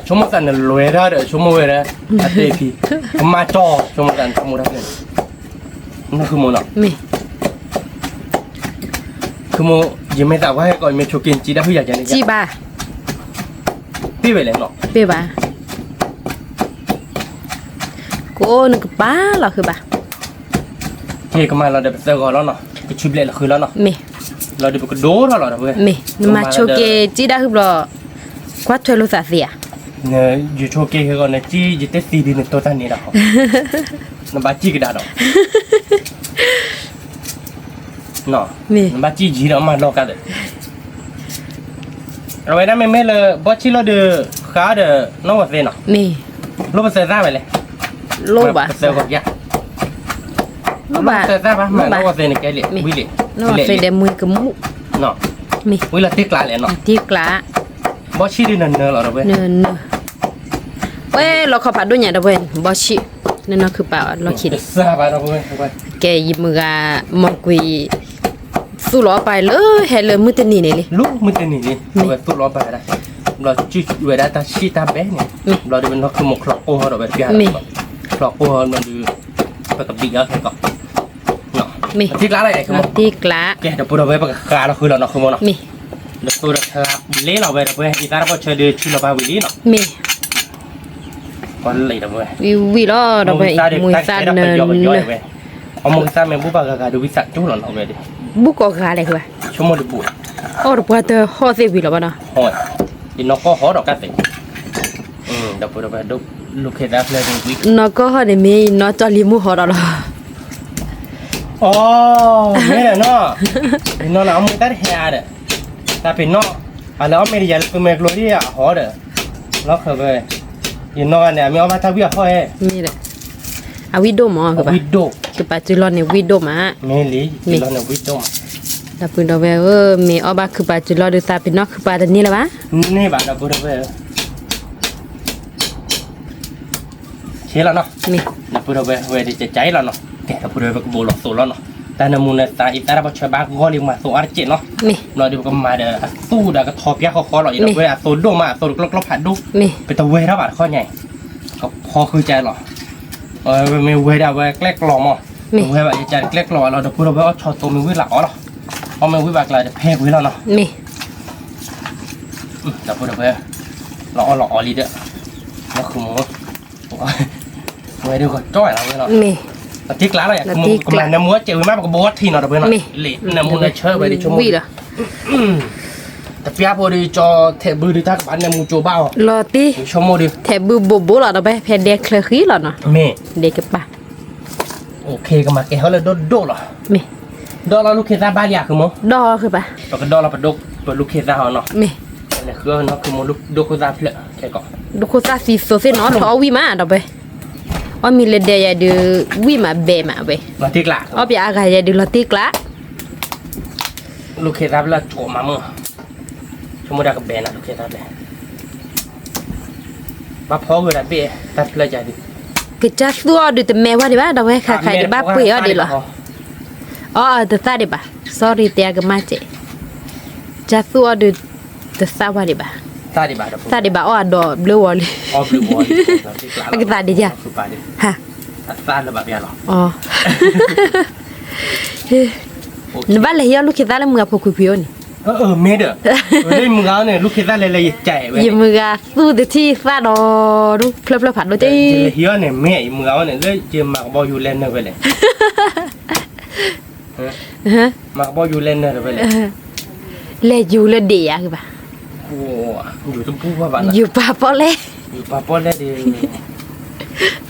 ဆိကမိၣ်သးနလွဲၤတၢ်ဒီး ဆိကမိၣ်ဝဲဒီး, အတဲဖံ, ကမၤကၠီ, ဆိကမိၣ်သးနဆိကမိၣ်တၢ်ဖဲန့ၣ် နၢ်ဃုမီၤနီၤ, မ့ၢ် ဃုမီၤ, ယမ့ၢ်သးဝါဟဲကီး ယမ့ၢ်ဆိးက့ နစံးဒၣ်ဖုယၤကန့ၣ်, စံးဘၣ်, ပ့ၢ်ဝဲလဲၣ်နီၤ, ပ့ၢ်ဘၣ်, ကိးနကပၤလီၤဃုဘၣ်, ကဲကမၤလီၤဒီးပသၢဂီၤလီၤနီၤ, ကဆူဘျဲၣ်လီၤဃုလီၤနီၤ, မ့ၢ် လီၤဒီးပကဒိထီၣ်လီၤဒီးဝဲ, မ့ၢ် နမၤဆိးက့ စံးဒၣ်ဖုဘျီ, ကွၢ်ထွဲလိာ်သးသ့ဧါ, ယဆိးက့ဟဲဂီၤ နစံးယတဲသံဒ်နတိၢ်တၢ်န့ၣ်ဒီး, နဘၣ်စံးကဒါဒီး နဘၣ်စံးယံၤဒီးမၤလီၤကါဒီး, အဝဲဒၣ်မ့မ့ၢ်လၢ ဘီဆံၣ်လီၤဒီး ဃးဒီး နီၢ်ဝဲသ့နီၤ, လိၣ်ပသၢသၣ်ဝဲလဲၣ်, လိၣ်ဘၣ်, ပသၢဂီၤယါ, လိၣ်ဘၣ်, ပသၢသၣ်ဘၣ် မ့ၢ်နီၢ်ဝဲသ့န့ၣ်ကဲလံ, ဝံၤလံ, နီၢ်ဝဲသ့ဒီးမွံကမူၣ်, ဝံၤလီၤတ့ကျးလဲၣ်နီၤ, တ့ကျး, ဘီဆံၣ်ဒုးနၢၤနၢၤလီၤဒီးဝဲ, ပှဲၤလီၤခီဖးဒိၣ်ညါဒီးဝဲ, ဘီဆံၣ်, နနီၢ်ခုပာ်အီၤလီၢ်ခံန့ၣ်, ကဲယမုၢ်ဂၤ, မီၢ်ကွံာ် သူၣ်လီၤအီၣ်ပာ်လၢ ဟဲလၢမုၢ်တနံၤန့ၣ်လံ, လၢမုၢ်တနံၤန့ၣ်, အဝဲသူၣ်လီၤအီၣ်ပာ်ဒၣ်, ဘျီစုဝဲဒၣ်တၢ်ဆံၣ်တၢ်ဘဲန့ၣ်, ဘျီဒီးနီၢ်ခုမီၤချီးကိၢ်ဟီဒီးဝဲတပျၢ်, ချီးကိၢ်ဟီဘျီဒီး, ပကဘံးအီၤခဲကီး, တ့ကျးလီၤ, တ့ကျး, ကဲ တပူၤဒီးဝဲပကဃးလီၤဃုလီၤနီၢ်ခုမီၤနီၤ, ဒီးသိဒီးချါလ့လီၤဝဲဒီးဝဲ အံသၣ်တပီၢ်ဆၢဒီးဆူလီၤပာ်ဝံၤလံနီၤ, မ့ၢ် ပှၤလံၤဒီးဝဲ, ဝံၤဝံၤလီၤဒီးဝဲ, မုၢ်သၣ်နၢၤနၢၤ, အမိၢ်ကသၣ်မ့ၢ်ဘူၣ်ဘၣ်ဂၤဂၤဒီးဝံသးစူၤလီၤနီၤဝဲဒီး, ဘူၣ်ကိးဂၤလဲၣ်ဝဲ, ဆိကမိၣ်တဘူၣ်, အီၣ်တပှၢ်တဟီၣ်သ့ၣ်ဝံၤလီၤဘၣ်နီၤ, ယနီၢ်ကီၢ်ဟီဒီးကသ့, ဒီးပဒီးဝဲဒိၣ်, လူၤခ့သၣ်ဖျၢၣ်ဒီးဝံ, နီၢ်ကီၢ်ဟီန့ၣ်မ့ၢ်နီၢ်ကၠီလံမူဟီဒီးလီၤ, အိ, မ့ၢ်ဒီးနီၤ, ယနီၢ်န့ၣ် အမိၢ်တၢ်တဟဲအါဒီး, တၢ်ပ့ၤနီၣ်, အလၢအီၣ်မ့ၢ်တယၤလၢသုမဲာ်ကျိၤဒ်အဟီဒီး, လီၤဃၢၤဝဲ, ယနီၢ်ဂၤန့ၣ် အမ့ၢ်အီၣ်ဘၣ်တၢ်ဝံၣ်အဟီၣ်ဧဲ, မ့ၢ်ဒီး, အဝံၣ်ဒိၣ်မး, ဝံၣ်ဒိၣ်, ခုးပာ်စုလီၢ်န့ၣ်ဝံၣ်ဒိၣ်မး, မ့ၢ်လံ, ဝံၣ်ဒိၣ်မး, ဒီပုၢ်ဒီဝဲၢ်ဧၢ, မ့ၢ်အီၣ်ဘၣ်ခုးပာ်စုလီၢ်ဒီးသးပ့ၤနီၣ်ခုးပာ်တန့ၢ်လၢၤဘၣ်, န့ၢ်ဘၣ်ဒီပုၢ်ဒီဝဲၢ်ဧၢ ဆ့လီၤနီၤ, မ့ၢ်, ဒီပုၢ်ဒီဝဲၢ်ဝဲဒ်ကကလီၤနီၤ, ကဲဒီပုၢ်ဒီဝဲၢ်ပကဘိးလီၤသိးလီၤနီၤ, တၢ်နၢမူနသးအံသၣ်တပီၢ်ဆၢဘၣ်ဂီၢ်လံမၤသိးအါတက့ၢ်နီၤ, မ့ၢ်, ဘျီဒီးပကမၤဒီးအသူၣ်ဒီးကထီပျၢ်ဃီဃီလီၤ, အံၤဒီပုၢ်ဝဲၢ်အသိဒိၣ်မး အသိတကျီၢ်ကျီၢ်ဖးဒိၣ်, မ့ၢ်, ပတဝဲထီၣ်ဘၣ်တခီညါအံၤ, ကဖီဃုာ်ကလီၤ, မ့ၢ်ဝဲဒၣ်ဝဲကျဲၣ်ကျီမး, မ့ၢ်, ဝဲဘၣ်ယကကျဲၣ်ကျီလီၤ ဒီပုၢ်ဒီဝဲၢ်အီၣ်ဆီသိမ့ၢ်ဝံၣ်လၢအီၣ်လီၤ, အီၣ်မ့ၢ်ဝံၣ်ဘၣ်ကျါဒီးဖဲပှ့ၤလီၤနီၤ, မ့ၢ် ဒီပုၢ်ဒီဝဲၢ်, လီၤအီၣ်လီၤအီလံဒီး, လီၤဃုာ်မး, ဝဲဒၣ်ကကၠီလီၤဝဲလီၤ, မ့ၢ်, တ့ကျးလီၤယၤ, ကမၤနၢမူစဲးဝံၤမး ပကဘီထံနီၤ ဒီပုၢ်ဝဲၢ်နီၤ, လံာ်နၢမူနၢဆၢဝဲဒ်ဆိကမိၣ် တပျၢ်ဖိဒ်ကၠီထဲးဘုဒ်တၢ်ကဘၣ်နၢမူကၠိဘၣ်အီၤ, လီၤတံၢ်ဆိကမိၣ်ဒ် ထဲးဘုဘိးဘိးလီၤ ဒီပုၢ်ဝဲၢ် ဖဲဒဲချၢဃံလီၤနီၤ, မ့ၢ် ဒဲကပၤ ကမၤကဲဟီလၢဒိၣ်ဒိၣ်လီၤ, မ့ၢ် ဒီးလီၤလူၢ်ခ့သၣ်ဘၣ်လံဧါ ဃုမိၢ်, ဒီးဃုဘၣ် ပကဒီလီၤပဒိၣ်ပလူၢ်ခ့သၣ်ဟီနီၤ, မ့ၢ် နဃုနီၤ ဃုမိၢ် ဒိၣ်ခိၣ်သၣ်ဖျၢၣ်ခဲကီး, ဒိၣ်ခိၣ်သၣ်သံသိးသ့ၣ်နီၤ ထီၣ်အီၣ်ဝံၣ်မး ဒီပုၢ်ဝဲၢ် အီၣ်မ့ၤလၢဒဲယၤဒုး ဝံၣ်မးဘဲမးဝဲ, အီၣ်ပှၤအါဂၤယၤဒုးလီၤတ့ကျး လူၢ်ခ့သၣ်ဖျၢၣ်ကိးမးမုၢ်, ဆိကမိၣ်ဒၣ်ကဘဲနၤလူၢ်ခ့သၣ်ဖျၢၣ်, ဘၣ်ဖီဂ့ၤဒၣ်ဘ့ၣ်တၢ်ဖျၢၣ်ယၤဒုး, ကစၢ်သူၣ်အီၣ်ဒုးတမဲဝဲဒံးဘၣ် ဒီပုၢ်ဝဲၢ် ခါခါဒုးဘၣ်ပှ့ၤအီၣ်ဒံးလီၤ, အီၣ်တသၣ်ဒံးဘၣ် sorry တဲအကမၣ်စဲး, ကစၢ်သူၣ်အီၣ်ဒုး တသၣ်ဝဲဒံးဘၣ်, သၣ်ဒံးဘၣ် အီၣ်အဒိးဘျၢဝီၤလံ, အကသးဒံးယၤ, နဘၣ်လဲၤဟံးအီၣ်လူၢ်ခ့သၣ်လၢမုၢ်ဂၤဖိခွံခွံအိၣ်န့ၣ်, မ့ၢ်ဒီး, မုၢ်ဂၤန့ၣ် လူၢ်ခ့သၣ်လဲၤလဲၤယကဲဝဲ, ယမုၢ်ဂၤသူၣ်တထံၣ်သၣ်ဒီး ဖျၢၣ်ဖျၢၣ်ဖးဒိၣ်က့, ဟံးအီၣ်န့ၣ် မ့ၢ်ယမုၢ်ဂၤအီၣ်န့ၣ် လၢယမၤကဘီယူၤလဲၤနၢၤဝဲလဲၣ် မၤကဘီယူၤလဲၤနၢၤဝဲလဲၣ်, လဲၤယူၤလၢဒ့ၣ်ယၤဂ့ၤဘၣ်, ယူၤတဘူၣ်ဘၣ်ဘၣ်, ယူၤပာ်ပီၣ်လဲၣ်, ယူၤပာ်ပီၣ်လဲၣ်ဒီး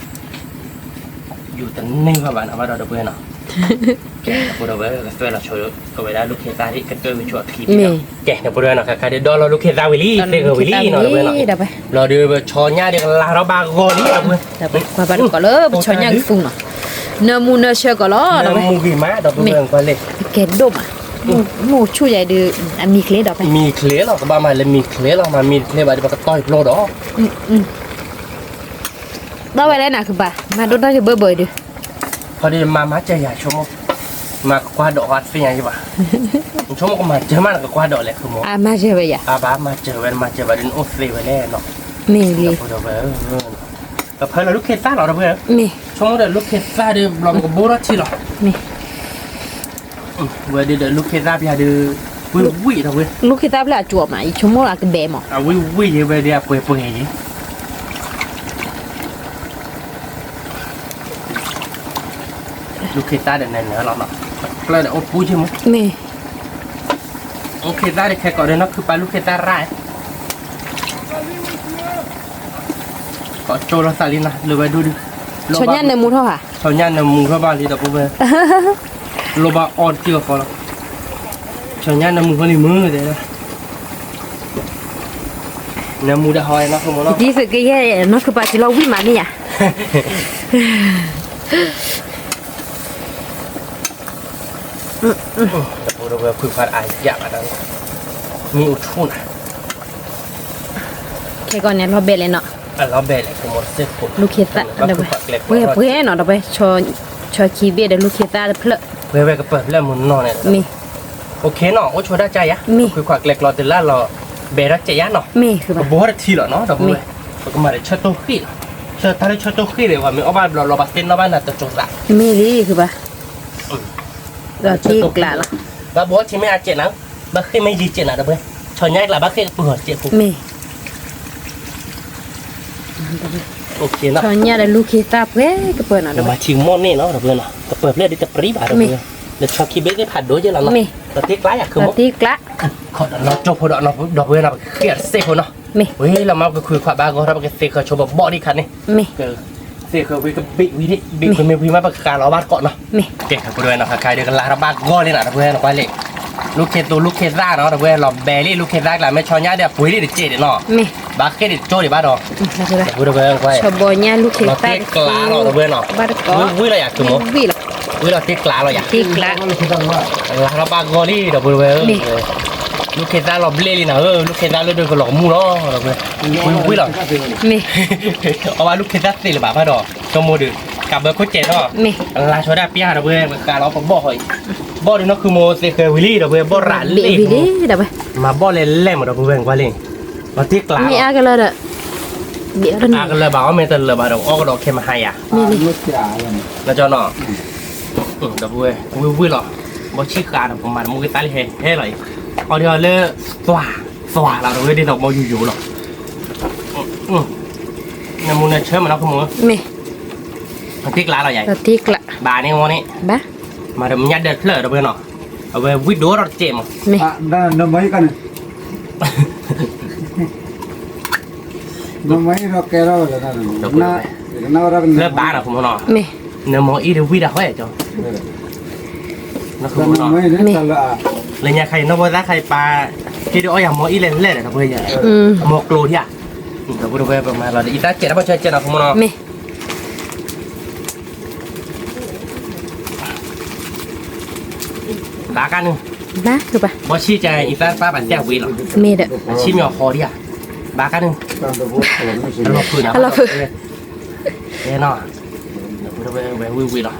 ယူၤတန့ၢ်ဘၣ်ဘၣ်နီၤ ဘၣ်ဒီးဒီပုၢ်ဝဲၢ်နီၤ, ကဲ ဒီပုၢ်ဝဲၢ် ကသွဲလီၤဆိဝဲဒၣ်လူၢ်ခ့သၣ်ဒ်ကတၢၢ်ဝံၤဆိအခံဖံနီၤ, ကဲ ဒီပုၢ်ဝဲၢ်နီၤ ခါခါဒုးဒီလီၤလူၢ်ခ့သၣ်ဝံၤလံ သ့ၣ်ဃၢၤဝံၤလံနီၤ ဒီပုၢ်ဝဲၢ်နီၤ, ဘျီဒုးပဆီညၣ်ဒုးကလၤထီၣ်ဘၣ်ဂီၤလံ ဒီပုၢ်ဝဲၢ်, ကွၢ်ဘၣ်တကိးလၢပဆီညၣ်ကသူနီၤ, နၢမူနၢဆၢကီးလီၤ နၢမူဂ့ၤမး ဒီပုၢ်ဝဲၢ် ကွၢ်လံ, ကဲဒိၣ်မး, မုၢ်ဆူၣ်ယၤဒုး အမံၤချ့ဒီး မံၤချ့လီၤ ကဘၣ်မၤလၢမံၤချ့လီၤ မၤမံၤတချ့ဘၣ်ဒုး ပကတီၢ်ယဖျိဒီး ဘၣ်ဝဲလဲၣ်နၤကဘၣ် မၤဒိၣ်တၢ်ကဘၢဘၢဒုး, ခီဒုးမၤမၤစၢၤယၤဆိကမိၣ်, မၤကကွၢ်ဒိးဃီသ့ၣ်ညါယဘၣ်, ဆိကမိၣ်ကမၤစၢၤမးနကကွၢ်ဒိးလဲၣ် ဃုမိၢ်, အမၤစၢၤဝဲယၤ, အဘၣ်မၤစၢၤဝဲ မၤစၢၤဝဲဒုး နအိၣ်သ့ဝဲလဲၣ်နီၤ, မ့ၢ်လံ, ကဖၢလၢလူၢ်ခ့သၣ်လီၤ ဒီပုၢ်ဝဲၢ်, မ့ၢ်, ဆိကမိၣ်ဒီးလူၢ်ခ့သၣ်ဒုး ဘျီပကဘိထီၣ်ထံလီၤ, မ့ၢ် ဝဲဒုးဒီးလူၢ်ခ့သၣ်ပျၢ်ဒုး ဝံၣ်ဝံၣ်ဒီပုၢ်ဝဲၢ်, လူၢ်ခ့သၣ်ပျၢ်အကၠိမး ယဆိကမိၣ်အကဘဲမး, အဝံၣ်ဝံၣ်ယဲဝဲဒုးအပှဲၤပှဲၤယဲ, လူၢ်ခ့သၣ်ဒီးနၢၤနၢၤလီၤနီၤ, တဖျၢၣ်ဒီးအိၣ်ပူၤက့မး, မ့ၢ်, လူၢ်ခ့သၣ်ဒီးခဲကိးဒီးနီၢ်ခုပာ်လူၢ်ခ့သၣ်ရၣ် ကိးကၠိလီၤသးလံနီၤ လၢဝဲဒိၣ်ဒုး, ဆီညၣ်နၢမူထီၣ်ဧါ, ဆီညၣ်နၢမူထီၣ်ဘၣ်လံဒီပုၢ်ဝဲၢ်, လိၣ်ဘၣ်အီၣ်တက့ၢ်အဃီလီၤ, ဆီညၣ်နၢမူဖဲလံမုၢ်တဲ, နၢမူဒၣ်ဟီနီၢ်ခိမးနီၤ, ဒ်သိးကယဲၢ်နီၢ်ခိပာ်စံးလီၤဝံၣ်မးန့ၣ်ယၤ ဒီပုၢ်ဝဲၢ် ဖုဖးအါယၣ်ဘၣ်ဒီး မ့ၢ်အိၣ်ထူၣ်နၤ, ခဲကိးန့ၣ်လီၤဘဲလဲၣ်နီၤ, အလီၤဘဲလဲၣ် ကမိၢ်စ့ၢ်ခိၣ် လူၢ်ခ့သၣ် ပှဲၤပှဲၤနီၤ ဒီပုၢ်ဝဲၢ် ဆီခံဘ့ၣ်ဒီးလူၢ်ခ့သၣ်တဖျၢၣ်, ပှဲၤဝဲကပၢၤဖျၢၣ်မုၢ်နီၢ်န့ၣ်, မ့ၢ်, အိၣ်ခ့နီၤ အိၣ်ဆိဒၣ်ကၢ်ယၤ, မ့ၢ်, ပခွံခွါကျဲကျီတလၢလီၤ ဘဲထီၣ်ကဲးယၤနီၤ, မ့ၢ်, ကဘီတထံလီၤနီၤ ဒီပုၢ်ဝဲၢ်, ပကမၤဒီးဆၢတိၢ်ဃ့ၣ်လီၤ, ဆၢတၢ်လၢဆၢတိၢ်ဃ့ၣ်ဒီး ပှၤမ့ၢ်အီၣ်ဘၣ်ဘျီလီၤ ပှၤသ့ၣ်နီၣ်ဘၣ်နၤတစိၤသး, မ့ၢ်လံ ဃုဘၣ် ဒီးတ့ကျးလီၤ, ဘၣ်ဘီထံမ့ၢ်အကဲးနၤ, ဘၣ်ဃ့ၢ်မ့ၢ်ယံၤကဲးနၤ ဒီပုၢ်ဝဲၢ်, ဆီညၣ်ကျးဘၣ်ဃ့ၢ်ကပၢၤအီၤစဲးဖိ, မ့ၢ်, ဆီညၣ်ဒီးလူၢ်ခ့သၣ်ပှဲၤကပၢၤနီၤ ဒီပုၢ်ဝဲၢ်, မၤထံကမီၣ်န့ၣ်နီၤ ဒီပုၢ်ဝဲၢ်နီၤ ကပၢၤဖျၢၣ်ဒ်တပြံဘၣ် ဒီပုၢ်ဝဲၢ်, လၢဆီခံဘ့ၣ်သ့ၣ်ဖးဒိၣ်ယဲလီၤနီၤ, မ့ၢ်, ဒီးတ့ကျးယၤ ဃုမိၢ်, တ့ကျး ခီဒီးလီၤကၠိဖိဒီး ဒီပုၢ်ဝဲၢ်နီၤ ပကဃ့ၢ်အီၤတစဲးဖိနီၤ, မ့ၢ်, ဝံၤလီၤမး ပကခွံခွါဘၣ်ဂီၤထီၣ် ပကသ့ၣ်ဃၢၤဆိပဘီၣ်ဒံးခါန့ၣ်, မ့ၢ်, သ့ၣ်ဃၢၤဝံၤကဘ့ၣ်ဝံၤဒံး ဘ့ၣ်ဝံၤမ့ၢ်ဝံၤမး ပကဃးလီၤဘၣ်တကိးနီၤ, မ့ၢ်, ကဲ ဒီပုၢ်ဝဲၢ်နီၤ ခါခါဒီးကလၤထီၣ်ဘၣ်ဂီၤလံနီၤ ဒီပုၢ်ဝဲၢ်နီၤ ကွၢ်လံ, လူၢ်ခ့သူလူၢ်ခ့သၣ်နီၤ ဒီပုၢ်ဝဲၢ် လီၤဘဲလံ လူၢ်ခ့သၣ်ကျး မ့ၢ်ဆီညၣ်ဒီးပှ့ၤလံတစဲးဒံးနီၤ, မ့ၢ်, ဘၣ်ဃ့ၢ်ဒံးကၠိဒံးဘၣ်ဒီး, ဒီပုၢ်ဝဲၢ် ဆီဘီညၣ်လူၢ်ခ့သၣ် လီၤတ့ကျးလီၤ ဒီပုၢ်ဝဲၢ်နီၤ, ဝံၤလီၤယၤ ဝံၤလီၤ တ့ကျးလီၤယၤ, တ့ကျး လၤထီၣ်ဘၣ်ဂီၤလံ ဒီပုၢ်ဝဲၢ်, လူၢ်ခ့သၣ်လီၤဘျ့လံနီၤ လူၢ်ခ့သၣ်လၢဒုးကလီၤကမူၣ်လီၤ ဒီပုၢ်ဝဲၢ်, ဝံၤလီၤ, မ့ၢ်, အဝဲလူၢ်ခ့သၣ်သ့လၢၤဘၣ်ဘၣ်ဒီး ဆိကမိၣ်ဒီး ကးဘၢခိၣ်စဲးနီၤ, မ့ၢ်, လၤဆီဒၣ်ပျၢ် ဒီပုၢ်ဝဲၢ် ပဃးလီၤပဘီၣ်ဃီအံၤ, ဘီၣ်ဒုးနီၢ်ခုမိၢ်သ့ၣ်ဃၢၤဝံၤလံ ဒီပုၢ်ဝဲၢ် ဘီၣ်ရးလံ, မၤဘီၣ်လဲၤလဲၣ်မး ဒီပုၢ်ဝဲၢ် ကွၢ်လံ, လီၤတ့ကျးလီၤ, မ့ၢ်အါကလၢာ်ဒီး, အါကလၢာ်ဘၣ် အီၣ်မ့ၢ်တလၢာ်ဘၣ်ဒီး အီၣ်ကဒီးခဲမဟါယၤ, မ့ၢ်လံ, ဒီပုၢ်ဝဲၢ်, ဝံၤဝံၤလီၤ, ဘီၣ်ဆံၣ်ဃးဒီး ပမၤတမူကသၣ်လံဟဲဟဲလီၤအံၤ, အီၣ်ဒ်အီၤလၢ သွၤ, သွၤလီၤ ဒီပုၢ်ဝဲၢ် ဒ်သိးဘီယူၤယိာ်လီၤ, နၢမူနၢဆၢမးနီၢ်ခိမိၢ်, မ့ၢ် တ့ကျးလီၤယၤ, တ့ကျး, ဘၣ်န့ၣ်ဝံၤန့ၣ်, ဘၣ်, မၤဒီးမညါဒၢးဖျၢၣ်ဒီပုၢ်ဝဲၢ်နီၤ, အဝဲဝံဒိၣ်ထီၣ်တစဲးမး, မ့ၢ်, လၢဘၣ်နီၤဖိမနီၤ, မ့ၢ်, လၢညါခါအံၤနီၢ်ဖိသၣ်ခါအံၤပာ်, ဟ့ၣ်ဒုးအီၣ်ယၤမ့ၢ်အံၤလဲၣ်လဲၣ်ဒီပုၢ်ဝဲၢ်ယၤ, မ့ၢ်ကျိၤဧါ, ဒီပုၢ်ဝဲၢ်ပမၤလီၤဒီး အံသၣ်စဲးတၢ်ဘၣ်ဆၢကဲနီၤဖိမနီၤ, မ့ၢ် ဘၣ်ကါနုၢ်, ဘၣ်ဆံၣ်ကဲအံသၣ်တပၢ်ဘၣ်တဲဝံၤလီၤ, မ့ၢ်ဒီး, အဆံၣ်မ့ၢ်အဟီဒံးဧါ, ဘၣ်ကါနုၢ်, အလီၤဖုးနီၤ, အလီၤဖုး, ဝဲဝံၤဝံၤလီၤ, အီၣ်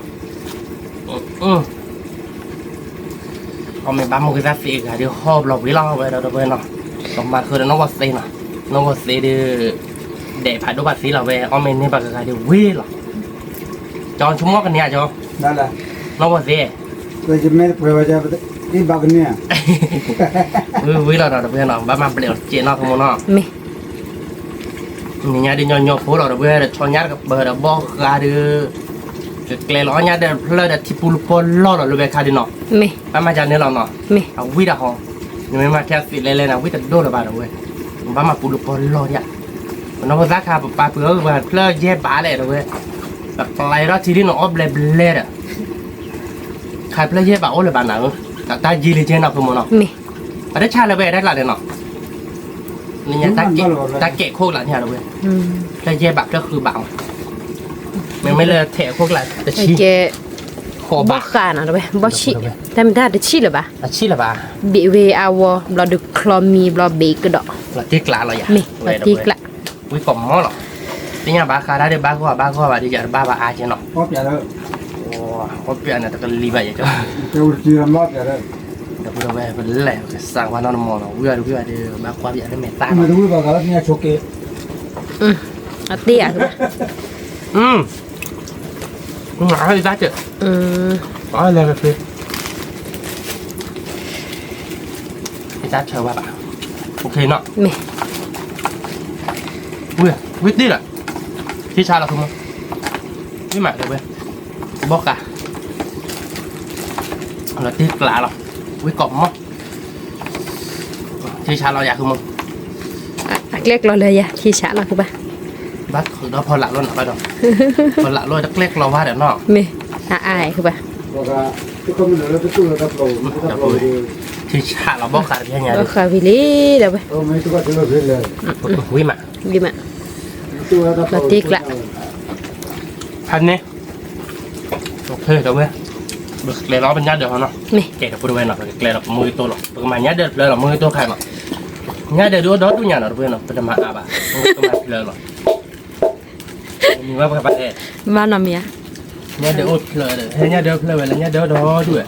မ့ၢ်ဘၣ်မိၢ်ကသၣ်သ့အဂၤဒီးဟီၣ်ဘျီဝံၤလီၤဝဲဒီပုၢ်ဝဲၢ်နီၤ, ပမၤဃုာ်ဒီးနီၢ်ဂီၤသ့နီၤ, နီၢ်ဂီၤသ့ဒီး, ဒဲးဖးဒိၣ်ဘၣ်သ့လီၤဝဲ အီၣ်မ့ၢ်န့ၢ်ဘၣ်ကဂၤဒီးဝံၤလီၤ, ကၠီဆိကမိၣ်ကန့ၢ်ဧါကၠီ, နီၢ်ဂီၤသ့ ဝံၤလီၤဒီပုၢ်ဝဲၢ်နီၤ, ဘၣ်မၤဘျဲးအီၤတစဲးနီၤဖိမနီၤ, မ့ၢ်, မ့ၢ်ညါဒုးညီညီဖိလီၤဒီပုၢ်ဝဲၢ်ဒီး ဆီညါတကပၤဒီးဘီၣ်ဃးဒီး, ကကျဲလီၤအီၣ်ညါဒၢးဖျၢၣ်ဒီးထံပူၤလူၤပီၢ်လီၢ်လီၤလၢဝဲခါဒုးနီၤ, ဘၣ်မၤကန့ၣ်လီၤနီၤ, အဝံတၢ်ဟီ, နမ့ၢ်မၤထဲအသ့းလဲၤလဲၤန့ၣ် ဝံတဒိၣ်လၢၤဘၣ်ဒီပုၢ်ဝဲၢ်, ဘၣ်မၤပူၤလူၤပီၢ်လီၢ်ဒံး, ပနီၢ်ဖိသၣ်ခါပပာ်ပှၤအၢပှၤဖျၢၣ်ယဲၢ်ဘးလဲၣ်ဒီပုၢ်ဝဲၢ်, ပကျဲထီၣ်ထံဒ်န့ၣ်အီၣ်ဘျဲးဘျဲးဒီး ခါဖျၢၣ်ယဲၢ်ဘးအိၣ်လၢၤဘၣ်နၤဧၢ, တၢ်ယံာ်လံကဲနီၤဖိမနီၤ, မ့ၢ်, အတၢ်ဆါလၢၤဝဲတၢ်ကျးန့ၣ်နီၤ, တၢ်ကဲးခိၣ်ကျးန့ၣ်ဒီပုၢ်ဝဲၢ်, ဖျၢၣ်ယဲၢ်ဘးဖျၢၣ်ဃုဘးမး, မ့မ့ၢ်လၢထဲအခိၣ်ကျးတဆံ, ဘီၣ်ဃးနီၤဒီပုၢ်ဝဲၢ်, ဘီၣ်ဆံၣ်, တၢ်မ့ၢ်တၢ်တဆံၣ်လၢၤဘၣ်, တဆံၣ်လၢၤဘၣ်, ဘ့းဝဲအဝီဘျီဒီးချီမံဘျီဘ့းကဒီး, လီၤတ့ကျးလီၤယၤ, မ့ၢ်, လီၤတ့ကျး, ဝံကိးမီလီၤ, သ့ၣ်ညါဘၣ်ဃးတၢ်ဒီးဘၣ်ဂီၢ်ဘၣ်ဂီၢ်ဘၣ်ဒီး ယၤတဘၣ်ဘၣ်အါကဲနီၤ, အီၣ်ပျးန့ၣ်တကလံၤဘၣ်ယဲၢ်ကၠီ, ဒီပုၢ်ဝဲၢ်ပလဲၣ် ပကစၢ်ဝါနီတမီၤနီၤ, ဝံၤအီၤတဝံၤအီၤဒီး မ့ၢ်သၣ်နီၤ, အတ့ဧါ, အတ့တၢ်က့, အတၢ်ဆၢဝဲဘၣ်, မ့ၢ်, ဝံၤတ့ၢ်လီၤ, ထံဆးလီၤဖိမး, မ့ၢ်မးဒီပုၢ်ဝဲၢ်, ဘီၣ်ဃး လီၤတ့ကျးလီၤ, ဝံကိးမီ, ထံဆးလီၤယၤဃုမး, အကျဲကျီလၢယၤ ထံဆးလီၤဃုဘၣ်, ဘၣ်ထုးဒီးဖီလာ်လီၤနၤဘၣ်ဒီး, ဖီလာ်လီၤတကျဲကျီဝါဒီးနီၤ, မ့ၢ်, အအါဃုဘၣ်, ထံဆးလီၤဘီၣ်ဃးတဖျဲညါ, ဘီၣ်ဃးဝံၤလံဒီပုၢ်ဝဲၢ်, ဝံၤမး, ဝံၤမး, လီၤတ့ကျး ဖးန့ၣ်, ဒီပုၢ်ဝဲၢ်, ပကကျဲလီၤပညါဒၢးဟီနီၤ, ကဲဒီပုၢ်ဝဲၢ်နီၤ ပကကျဲလီၤပမူကတိၤလီၤ ပကမၤညါဒၢးတဖျၢၣ်လီၤ မူကတိၤခါနီၤ, ညါဒၢးဒုးအိၣ်ဒီဒူၣ်ညါနီၤ ဒီပုၢ်ဝဲၢ်နီၤ ပတမၤအါဘၣ်, ပကမၤတဖျၢၣ်လီၤ, မ့ၢ်ဘၣ်ပှၤဘၣ်လဲၣ်, ဘၣ်နီတမံၤဧါ, ညါဒၢးအိၣ်တဖျၢၣ်ဒီး ဟဲညါဒၢးတဖျၢၣ်ဝဲလၢညါဒၢးဒီဒူၣ်ဝဲ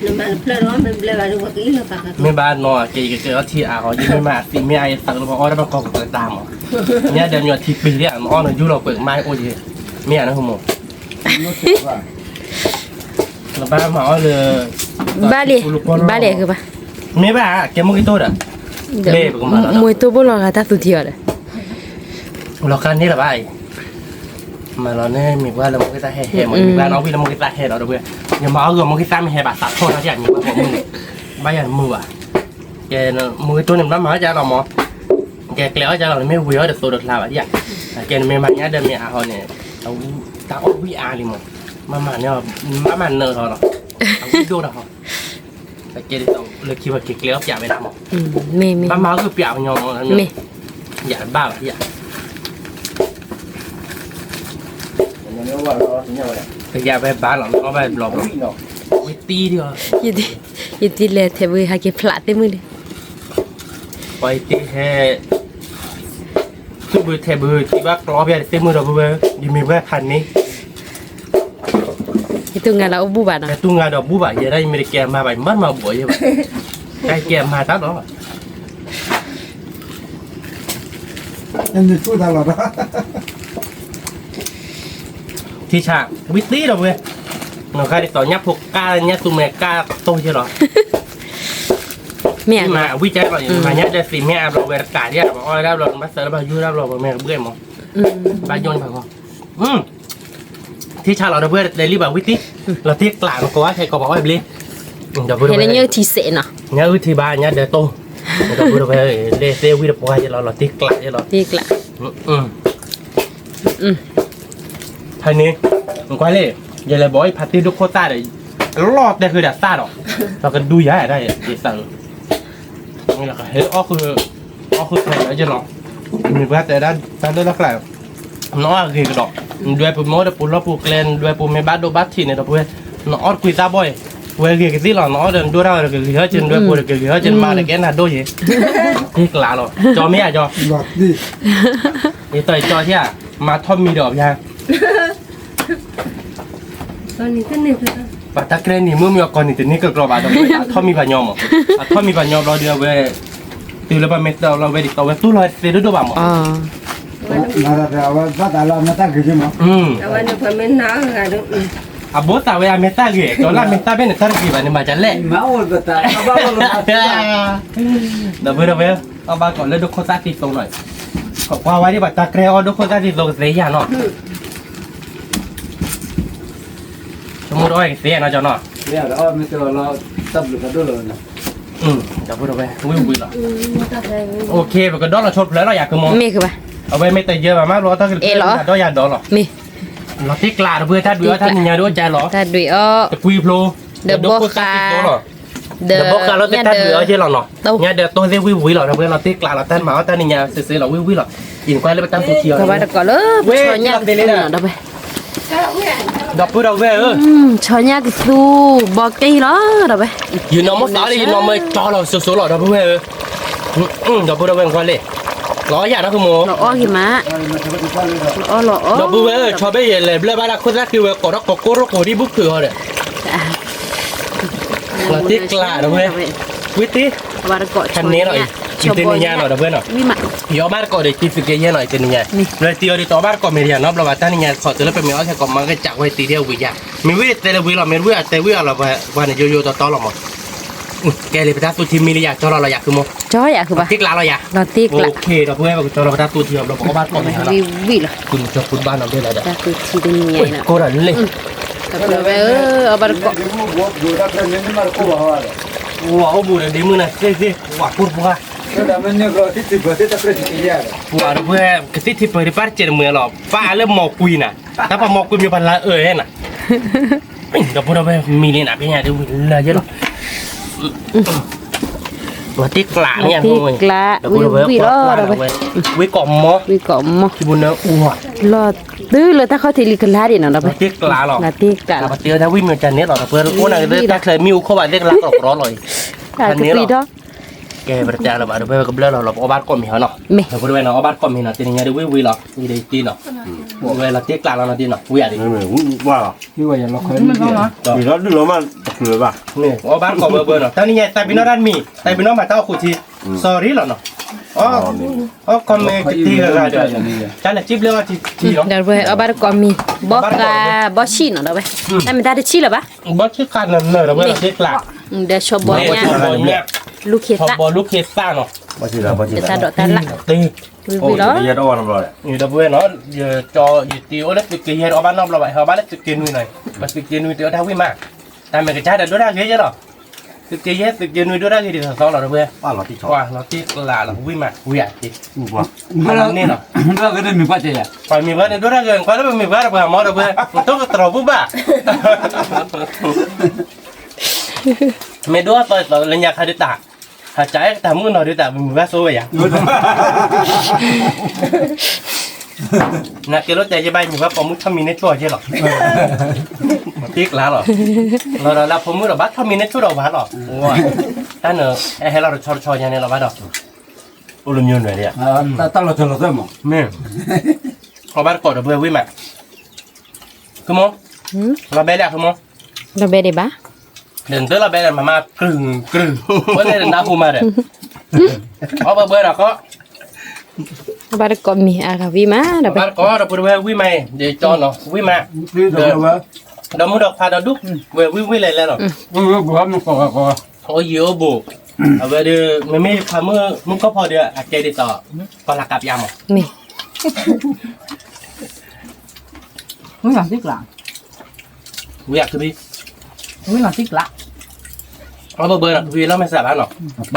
မ့ၢ်ဘၣ်နီၤ က့ၤကကဲအီထံအါဟီ ယမ့ၢ်မၤအသံမ့ၢ်အအံၤသးလၢပှၤအီၣ်ဒၣ်ဘၣ်ကီၢ်ကတၢ်မး, ညါဒၢးမ့ၢ်အထံပ့ၤဒၣ် နအီၣ်နယူၢ်လီၤကွဲးကမါအိၣ်ယဲ, မ့ၢ်ဧါနဟိမီၢ်, နဘၣ်မၤအီၣ်လၢ, ဘၣ်လဲၣ်, ဘၣ်လဲၣ်ကဘၣ်, မ့ၢ်ဘၣ် ကဲမူကတိၤဒီး, မ့ၢ်ပကမၤလီၤ, မူကတိၤဘိလီၤဂာ်တၢ်သူထံအီၤဒီး, လီၤခါန့ၣ်လၢၤဘၣ်အံၤ မၤလီၤန့ၣ် မ့ၢ်ပှၤလၢမိၢ်က့ၤသၣ်ဟဲဟဲမး မ့ၢ်ပှၤနီၣ်ဝံၣ်လၢမိၢ်က့ၤသၣ်ဟဲဒီး ဒီပုၢ်ဝဲၢ်, ယမၤအီၣ်ဂီၤမိၢ်က့ၤသၣ်မ့ၢ်ဟဲဘၣ်သးထီၣ်တၢ်ဒ်အံၤ မ့ၢ်ပှၤပိာ်မုၣ်န့ၣ်, ဘၣ်ယၤတမုာ်ဘၣ်, ကဲ, မိၢ်က့ၤတိၤန့ၣ် ဘၣ်မၤအီၣ်ကၢ်လီၤမး, ကဲကျဲအီၣ်ကၢ်လီၤန့ၣ် မ့ၢ်ဝံၤအီၣ်တသိးတချါဘၣ်ဒ်အံၤ, ကဲနမ့ၢ်မၤညါဒၢးမ့ၢ်အါဟီန့ၣ်, တၢ်အီၣ်ဝံၣ်အါလံမး, ဘၣ်မၤန့ၢ်, ဘၣ်မၤနၢၤထီၣ်လီၤ, အဝံၣ်ဒိၣ်တၢ်ဟီ ကဲဒ်သိးလၢခံဝဲက့ၤကျဲအီၣ်ပၠးဝဲဒၣ်မး, မ့ၢ်, ဘၣ်မၤအီၣ်ကၢ်ပၠးဝဲညီမး, မ့ၢ်, ယၤတဘၣ်ဘၣ်ယၤ, ပယၤဝဲဘၣ်လီၤ နအီၣ်ဘၣ်ဘျီဘျီ, ဝံၤတံၢ်ဒီး, ယတံၢ်လဲၤထဲဘုဟဲက့ၤဖျးသ့ၣ်မုၣ်လံ, ပှၤယတံၢ်ဟဲ သူၣ်ဘုထဲဘုထံၣ်ဘၣ်ကျီပၠးတသ့ၣ်မုၣ်ဒီးပုၢ်ဝဲၢ်, ယမ့ၢ်ပှၤဖးန့ၣ်, ယတူၢ်ငါလီၤအိၣ်ဘူၣ်ဘၣ်နီၤ, ယတူၢ်ငါဒီးဘူၣ်ဘၣ်, ယဲဒၣ်ယမ့ၢ်တကဲမၤဘၣ် ယမၤမၤဘှီးယဲဘၣ်, တၢ်ကဲမၤတၢ်လီၤ, ထံဆး, ဝံၤတံၢ်ဒီးပုၢ်ဝဲၢ်, နီၢ်ဃါဒ်သိးညၣ်ဖိကၢ်ညၣ်သူမဲာ်ကၢ်တိၢ်ယဲလီၤ မ့ၢ်ဧါ, မၤဝံၣ်ကၢ်လီၤ, မၤညါဒၢးသ့ၣ်မ့ၢ်အါဘျီဝဲတကးဒံး, ပှၤအီၣ်ဝဲဒၣ်ဘျီ ပှၤသၢလၢပှၤယူၢ်ဒၣ်ဘျီ ပှၤမ့ၢ်ကဘှဲၣ်မး, ဘၣ်ယိၣ်န့ၣ်ဘၣ်ဃီ, ထံ ထံဆါလီၤဒီပုၢ်ဝဲၢ် တဲလံဘၣ်ဝံၣ်တံၢ်, လီၤတံၢ်ကျးနကိးဝဲခဲကိးဘၣ်အီၣ်ဘျ့, ဒီပုၢ်ဝဲၢ်, ညၣ်အုၣ်ထံစဲးနီၤ, ညၣ်အုၣ်ထံဘၣ် ညၣ်ဒၢးတိၢ်, ဒီပုၢ်ဝဲၢ်, လၢသ့ၣ်ဝံၣ်တပှၢ်ယဲလီၤ လီၤတံၢ်ကျးယဲလီၤ, တံၢ်ကျး, ဖဲန့ၣ်, ကွၢ်လံ, ယလဲၤဘီအီၣ်ဖါတံၢ်ဒိၣ်ခိၣ်သၣ်ဒီး, အလီၢ်တဲဃုာ်ဒီးသၣ်ဒီး, ဒီးကဒုယၤဒၣ်ယသးဧၢ, ဟဲအီၣ်ဃုာ်, အီၣ်ဃုာ်ခဲလၢာ်ယဲလီၤ, မ့ၢ်ပှၤတဲဒၣ်တၢ်လၢလီၢ်ကျါ နအီၣ်အဂ့ၤကဒီး, နဒွဲပူၤမ့ၢ်အိၣ်ဒီးပူၤလီၢ်ပူၤကျဲ နဒွဲပူၤမ့ၢ်ဘၣ်ဒိဘၣ်ထံးန့ၣ်ဒီပုၢ်ဝဲၢ်, နအီၣ်တကွံသၣ်ဘီၣ်အံၤ, ဝဲဂ့ၤကသ့လီၤ, နအီၣ်ဒီးနဒိၣ်တၢ်ဝဲဒီးကဂ့ၤဟီၣ်က့ၤ နဒွဲပူၤဒီးကဂ့ၤဟီၣ်က့ၤ နမၤတကဲနၤဒိၣ်ယဲ, တံၢ်ကျးလီၤ, ကၠီမ့ၢ်ဧါကၠီ, ယတီၢ်ယကၠီဧါ, မၤထီၣ်မံၤဒီးအီၤ, ပှၤတၢ်ကြဲနံၤမုၢ်မံၤအီၤကီၢ်နံၤတန့ၢ်ကကျီဘၣ်ဒီး အထီၣ်မံၤပှၤညီမး, အထီၣ်မံၤပှၤညီဘျီဒီးအဝဲ, တုၤလၢပှၤမ့ၢ်တၢ်လီၤဝဲဒ်သိးဝဲသူၣ်လီၤသ့ဒိၣ်ဒိၣ်ဘၣ်မး, အဝဲဘၣ်သးလီၤမ့ၢ်တၢ်ဂ့ၤမး, အဘိသးဝဲအမ့ၢ်တၢ်ဂ့ၤ ကၠီလၢအမ့ၢ်တၢ်ဘၣ်န့ၣ် တၢ်တဂ့ၤဘၣ်န့ၣ် မၤဒ်လဲၣ်, ဒီပုၢ်ဝဲၢ်, အီၣ်ဘၣ်ကိးလၢဒိၣ်ခိၣ်သၣ်သံသိးနီၤ, ကွၢ်ဝဲဒ်ပှၤတၢ်ကြဲအီၣ်ဒိၣ်ခိၣ်သၣ်သံသိးကသ့ယၤနီၤ, ဆိကမိၣ်ဒီးအီၣ်ကသ့နီၤကၠီနီၤ, ဒီပုၢ်ဝဲၢ်, ဝံၣ်ဝံၣ်လီၤ, ပကဒီလီၤဆိဖျၢၣ်လီၤယၤကမီၤ, မ့ၢ်ဘၣ်, အဝဲမ့ၢ်တယၢဘၣ်မးဘျီတၢ်ကလၢာ်ဒီးယၤဒီးလီၤ, မ့ၢ်, လီၤတံၢ်ကျးဒီပုၢ်ဝဲၢ် တၢ်ဒွံးအီၣ်တၢ်နံၤညါဒိၣ်ကၢလီၤ, တၢ်ဒွံးအီၣ်, တကွံဖျိ, ဒီးဘီဃး, ဒီးဘီဃးလီၤတၢ်ဒွံးအီၣ်ယဲလီၤနီၤ, ညါဒီးတိၢ်သ့ၣ်ဝံၣ်ဝံၣ်လီၤ ဒီပုၢ်ဝဲၢ် လီၤတံၢ်ကျးလီၤတၢ်မၤအီၣ်တၢ်နံၤညါစ့စ့လီၤ ဝံၣ်ဝံၣ်လီၤ, အံၤကွၢ်လၢပတၢ်သူထံအီၤ, ကဘၣ်တကိးလၢပဆီညၣ်ကသူနီၤ ဒီပုၢ်ဝဲၢ်, ဒီပုၢ်ဝဲၢ်ဧၢ, ဆီညၣ်ကသူ, ဘီက့ၤလီၤ ဒီပုၢ်ဝဲၢ်, ယနီၢ်မိၢ်သးလၢယနီၢ်မ့ၢ်ကၠီလီၤစိၤစိၤလီၤ ဒီပုၢ်ဝဲၢ်ဧၢ, ဒီပုၢ်ဝဲၢ် ကွၢ်လံ, လီၤအီၣ်ယၤနီၤ ဃုမိၢ်, လီၤအီၣ်ဂ့ၤမး, လီၤအီၣ်လီၤအီၣ်, ဒီပုၢ်ဝဲၢ်ဧၢ ဆီဘ့ၣ်ယလဲၤဘျၢၣ်ဘၣ်လၢခိၣ်သၣ်ဃံဝဲကိးထီၣ်ကိးကိၢ်ရိကိးဒံးဘုဖုးအီၤဒီး လီၤတံၢ်ကျး ဒီပုၢ်ဝဲၢ်, ဝံၣ်တံၢ်, ခါန့ၣ်လီၤ, ယတနံၤညါနီၤ ဒီပုၢ်ဝဲၢ်နီၤ, ယအီၣ်ဘၣ်တကိးဒီးတံၤသုးက့ယဲၢ်နီၤ ယတနံၤညါ, လၢတံၤအီၤဒ်သိးအီၣ်ဘၣ်တကိးမ့ၢ်တယၤနီၤ ဘျီဘၣ်တၢ်နံၤညါခီးတုၤလၢပမ့ၢ်အီၣ်ခဲကိးမၤကစးဝဲတံၤဒ်အဝံၤယၤ, မ့ၢ်ဝံၣ်တဲလၢဝံၤလီၤ မ့ၢ်ဝံၣ်အတဲဝံၣ်အီၤလီၤ ပှၤန့ၣ်ယိယိတီတီလီၤမး, ကဲလံ ပတၢ်သူထံမံလံယၤ ကၠီလီၤလီၤယၤ ဃုမိၢ်, ကၠီယၤ ဃုဘၣ်, လီၤတံၢ်ကျးလီၤယၤ, လီၤတံၢ်ကျး, ဒီပုၢ်ဝဲၢ် ပကကၠီလီၤပတၢ်သူထံအီၤ ဘျီပအီၣ်ဘၣ်တကိးမ့ၢ်တယၤနီၤ, ဝံၣ်ဝံၣ်လီၤ, ကိးဒီးလ့ၣ်, ဒီပုၢ်ဝဲၢ်ဧၢ, အီၣ်ဘၣ်တကိး, ဝၤအိၣ်ဘူးဒီးဒ့မုၣ်နၤသ့ၣ်သ့ၣ် ဝၤကိၢ်တပှၢ်, ပှၤဒီပုၢ်ဝဲၢ် ကသံၣ်ထံပၢၢ်ဒံးပၢ်တစဲးတမှဲၤလီၤ ပၢ်လၢမိၢ်ကွံနၤ, တၢ်ပှၤမိၢ်ကွံမ့ၢ်ပှၤလၢအၢၣ်နၤ, ဒီပုၢ်ဒီပုၢ်ဝဲၢ် မံလံနၤ ဖဲညါဒ်ဝံၤလၢယဲလီၤ လီၤတံၢ်ကျးန့ၣ်, လီၤတံၢ်ကျး, ဒီပုၢ်ဒီပုၢ်ဝဲၢ် ဝံၣ်ကိးမီၤ, ဝံၣ်ကိးမီၤ, လီၤတုၤလၢတၢ်ခီၣ်ထံးလံကလါဒံးနီၤ ဒီပုၢ်ဝဲၢ်, လီၤတံၢ်ကျးလီၤ, လီၤတံၢ်ကျးလီၤ, တၢ်ဝံၣ်မ့ၢ်တၢ်န့ၣ်လီၤ ဒီပုၢ်ဝဲၢ် အိၣ်နၤကသ့ၣ်တၢ်ချၢမံအိၣ်ခိၣ်ဘၣ်သ့ၣ်ကလါကရီကရီလီၤအံၤ, တၢ်န့ၣ်လီၤ, ကဲပတတဲလၢၤဘၣ် ဒီပုၢ်ဝဲၢ် ပကဘျၢလီၤလီၤ ပအီၣ်ဘၣ်တကိးမ့ၢ်ဟီနီၤ, ဒီပုၢ်ဝဲၢ်နီၤ အီၣ်ဘၣ်တကိးမ့ၢ်နီၤ တနံၤညါဒ်ဝံၣ်ဝံၣ်လီၤ အံၤဒ်တံၢ်နီၤ, ဝဲလီၤတံၢ်ကျးလီၤနီၤတံၢ်နီၤ ဝံၣ်ဧါဒ် ဝံၣ်ဘၣ်လီၤ, ဒ်လီၤဒုးလီၤမးတချုးဘၣ်, အီၣ်ဘၣ်တကိးဝဲဘၢနီၤ တနံၤညါ သးပ့ၤနီၣ်တၢ်တမံၤ သးပ့ၤနီၣ်မၤတၢ်အိၣ်ခိးထံ sorry လီၤနီၤ, အီၣ် comment ကတံၢ်ဂၤဂၤဒီး တၢ်လဲၤစံၣ်ဘျၢအီၣ်ထံထံလီၤ, ဒီပုၢ်ဝဲၢ် အီၣ်ဘၣ်တကိးမ့ၢ် ဘီဃး ဘီဆံၣ်နီၤ ဒီပုၢ်ဝဲၢ်, တၢ်မ့ၢ်တၢ်တဆံၣ်လၢၤဘၣ်, ဘီဆံၣ်ဃာ်နၤနၤ ဒီပုၢ်ဝဲၢ် လီၤတံၢ်ကျး, ဒီးဆီဘီညါ ဆီဘီညါ လူၤခ့သၣ်, ဆီဘီလူၤခ့သၣ်နီၤ, တၢ်ဒိးတၢ်လၣ်, ဝံၣ်ဝံၣ်လီၤ, ဒီပုၢ်ဝဲၢ်နီၤ, ယတံၤအိၣ်လၢသုးက့ယဲၢ် အီၣ်ဘၣ်နီတဘျီဘၣ် ဟဲအီၣ်ဘၣ်လၢသုးက့နွံနီၤ, ပသုးက့နွံတအၢတၢ်ဝံၣ်မး, တၢ်မဲာ်ကစၢ်ဒီးဒိၣ်တၢ်ဂ့ၤယဲလီၤ, သုးက့ယဲၢ်သုးက့နွံဒိၣ်တၢ်ဂ့ၤဒ်သိးသိးလီၤ ဒီပုၢ်ဝဲၢ်, ပှၤလီၤတံၢ်လီၤ ဝံၣ်မး ဝံၣ်ဧါတံၢ်, ပှၤလီၤန့ၢ်လီၤ, ပှၤမ့ၢ်ဘၣ်န့ၣ်ဒိၣ်တၢ်ဂ့ၤ ကွၢ်လၢပမ့ၢ်ဘၣ်ဒီးပှၤမီဒီပုၢ်ဝဲၢ် ပတိၢ်ကတြီၤပူၤဘၣ် မ့ၢ်ဒိၣ်အသီအသီလၢညါခါဒုးတၢ်, ဟးကအဲၣ်ကတၢ်မုၣ်ကနီၤဒုးတၢ် ပမုၢ်ဘၣ်ဆိဝဲယၤ, နကဲလိာ်တဲာ်ယဘၣ်မုၢ်ဘၣ်ပိာ်မုၣ်ထီၣ်မံၤန့ၢ်ဆိၣ်အီၤယဲလီၤ, တ့ကျးလီၤ, လီၤဒီးလၢဖိမုၣ်ဒီးဘၣ်ထီၣ်မံၤန့ၢ်ဆိၣ်ဒီးဝၤလီၤ, တၢ်နၢၤ အဲၣ်ဟဲလီၤတဆီတဆီယၤန့ၣ်လီၤဘၣ်ဒီး, အိၣ်လၢမၠိနွဲၣ်ဒံး, တၢ်လီၤဆီလီၤသွဲၣ်မး, မ့ၢ်, အီၣ်ဘၣ်တကိးဒီပုၢ်ဝဲၢ်ဝံၣ်မး, ဃုမိၢ်, လီၤဘဲလံဃုမိၢ်, လီၤဘဲဒံးဘၣ်, ဒီးနတလီၤဘဲဒီးမၤမၤကြုၢ်ကြုၢ်, ဝဲန့ၣ်နၢ်ဟူမးဒီး, အီၣ်ဘၣ်ဘၣ်ဒီးကီး, အီၣ်ဘၣ်တကိးမ့ၢ်အဂၤဝံၣ်မးဒီး, အီၣ်ဘၣ်တကိးဒီပုၢ်ဝဲၢ်ဝံၣ်မး, ဒီးကၠီနီၤ ဝံၣ်မး, ဒီးမုၢ်ဒီးခွါဒီးဒူၣ်, ဝဲဝံၣ်ဝံၣ်လဲၤလဲၤလီၤ, အိၣ်ယံၤအိၣ်ဘူး, အဝဲဒီး မ့မ့ၢ်ဖးမုၢ်မုၢ်ကီၢ်ဖီဒီး အကဲဒ်သိး, ပှၤလၢကပျၢ်မး, မ့ၢ်, မ့ၢ်တ့ကျး ဝံၤအကဘံ, ဝံၤလီၤသံကျး, အဘၢဘၢနီၤ ကဘံလီၤမဲာ်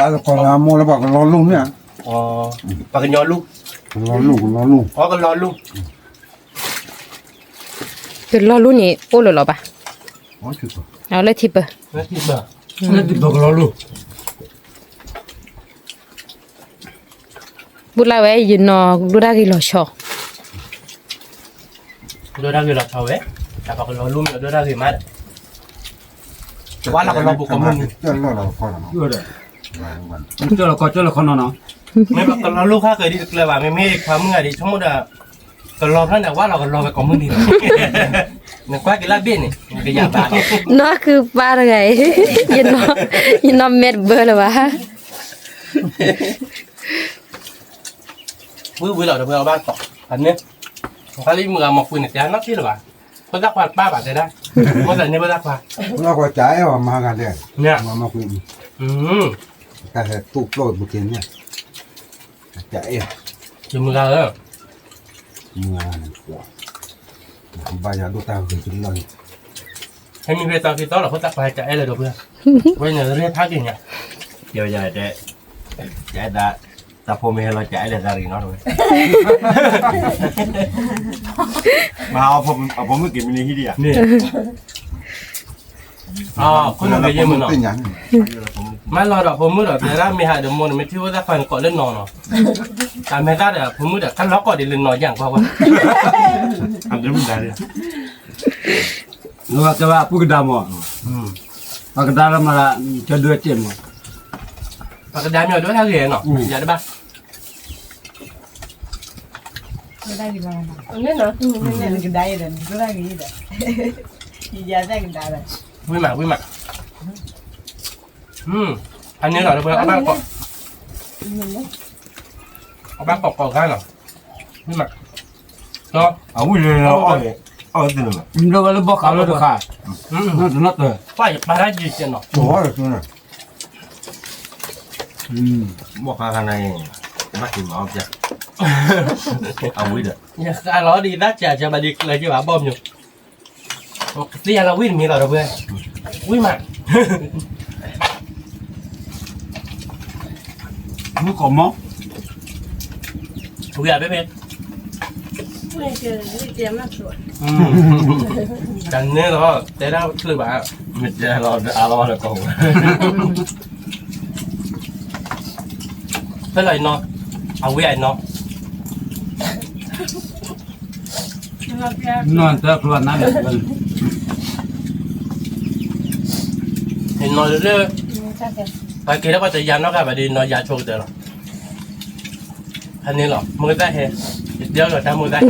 ဆှးဘၣ်နီၤ, ပာ်လီၤကီၢ်လၢအမိၢ်လၢပှၤကလီၤလူၢ်န့ၣ်, ပှၤကညီလူၢ်, ကလီၤလူၢ်, ကလီၤလူၢ်, ကလီၤလူၢ်န့ၣ် အိၣ်လၢလီၤဘၣ်, လၢထံပၢၢ်, လၢထံပၢၢ်ကလီၤလူၢ် ဘူၣ်လၢ်ဝဲ ယနီၤဒိၣ်တၢ်ဂ့ၤလီၤဆီ, ဒိၣ်တၢ်ဂ့ၤလီၤဆီဝဲ, တၢ်ပှၤကလီၤလူၢ်မ့ၢ်ဒိၣ်တၢ်ဂ့ၤမးဒီး, ဝါလီၤကလီၤပူၤကိးမုၢ်နံၤ, ကၢလီၤကီၢ်လီၤခီနီၤနီၤ, ကၢလီၤကီၢ်ကၢလီၤခီနီၤနီၤ, မ့ၢ်ပှၤကလီၤလူၢ်ဃၣ်ဃၢၤဒ်တကျၢၤဘၣ် မ့မ့ၢ်ခွါမုၣ်ဂၤဒ်ဆိကမိၣ်ဒီး, ကလီၤဖျၢၣ်န့ၣ် ဝါလီၤကလီၤဝဲကိးမုၢ်နံၤ, နကွၢ်က့ၤလၢဘ့ၣ်န့ၣ် နကယၤဘၣ်, နီၢ်ခုပၢ်တဂၤအံၤ, ယနီၢ်မဲာ်တဘၢလၢၤဘၣ် ဝံၤဝံၤလီၤဒီး ပှၤအဘၣ်ကိး, အန့ၣ်, ခါလံမုၢ်ဂၤမီၤကွံာ်န့ၣ် တဲနီၢ်ထံလၢၤဘၣ်, ဖိသၣ်ခွါတပၢ်ဘၣ်တဲဒၣ်, ဖိသၣ်န့ၣ်ဖိသၣ်ခွါ, ဖိသၣ်ခွါကအဲၣ်အီၤမၤဂၤဒဲး, မၤမီၤကွံာ်, တၢ်ဟဲတူၢ်ပျီၢ်ဘူးက့ၤန့ၣ်, ကအဲၣ်, ယမုၢ်ဂၤဧၢ, မုၢ်ဂၤန့ၣ်, ဘၣ်ယၤဒိၣ်တၢ်ဂ့ၤကလီၤန့ၣ်, ဟဲမံၤဖဲသီက့ၤသီလီၤ ဖိသၣ်ခွါကအဲၣ်လၢဒီပုၢ်, ဝဲန့ၣ်ရ့ဖးက့ၤညါ, တဲဝဲယၤတဲ, ကအဲၣ်ဒၣ်, တၢ်ဖိမ့ၢ်ဟဲလီၤကအဲၣ်လၢသးရံၤနီၤတဝဲ, မၤအဖိမုၣ်က့ၤမနုၤဟံၣ်ဒံးဧါ, ခိၣ်နူာ်က့ၤယဲၢ်မုၢ်နီၤ, မၤလီၤဒီးဖိမုၣ်ဒီး တဲဒၣ်မ့ၢ်ဟးဒီးမိၢ်န့ၣ် မ့ၢ်ထံၣ်ဖိသၣ်ခွါန့ၣ်ကိးလၢနီၤနီၤ, တၢ်မဲာ်သၣ်ဒီးဖိမုၣ်ဒီး ကလီၤကိးဒ်လၢနီၤယၣ်ကွၢ်ကွၢ်, အဒမုၣ်ဒါဒ် ကဲဘၣ်ပှၤကဒါမး, ပှၤကဒါလၢမၤလၢ, ကဒုးအစ့ၣ်မး, ပှၤကဒါမ့ၢ်အဒိၣ်တၢ်ဂ့ၤနီၤ, ယၤတဘၣ်, ကဒါအံၤဒီး, ဝံၤမး, ဝံၤမး, အန့ၣ်လီၤ, အဘၣ်ကိး, အဘၣ်ကိးကိးဂၤလီၤ, ဝံၤမး, အဝံၤလၢ, အီၣ်သ့ၣ်, ဝဲလၢဘီၣ်ဃးလၢတဃး, ပှၢ်ယပာ်တၢ်ယံၤကဲနီၤ, ဘီၣ်ဃးခါန့ၣ်, ဘၣ်က့ၤမၤအီၣ်ပျၢ်, အဝံၤဒီး, ယဃးလီၤဒ်ယတၢ်စှၤစှၤဘၣ်ဒ်ကျၢၤက့ၤဘၣ်ဘီၣ်မၠိ, ကသ့ၣ်ညါလၢဝံၣ်တမံၤလီၤဒီပုၢ်, ဝံၣ်မး, မုၣ်ကီၤမီ, ဝံၣ်ဧါ, တၢ်န့ၣ်လီၤ, တဲဒၣ်တချုးဘၣ်, မ့ၢ်တဲလီၤအါလီၤလၢကီၢ်ပူၤ, ဖဲလီၤအံၤနီၤ, အဝံၣ်အံၤနီၤ နီၢ်တၢ်ဖျိနါဒီး, နီၢ်လၢ, ပှၤက့ၤလၢပှၤတယၤနီၢ်ဂၤဘၣ်ဒီး နီၢ်ယၤဆိကတၢၢ်လီၤ, ဖဲန့ၣ်လီၤ မုၢ်ကသၣ်ဟဲ, ယတဲအီၤလီၤတၢ်မုၢ်ကသၣ်,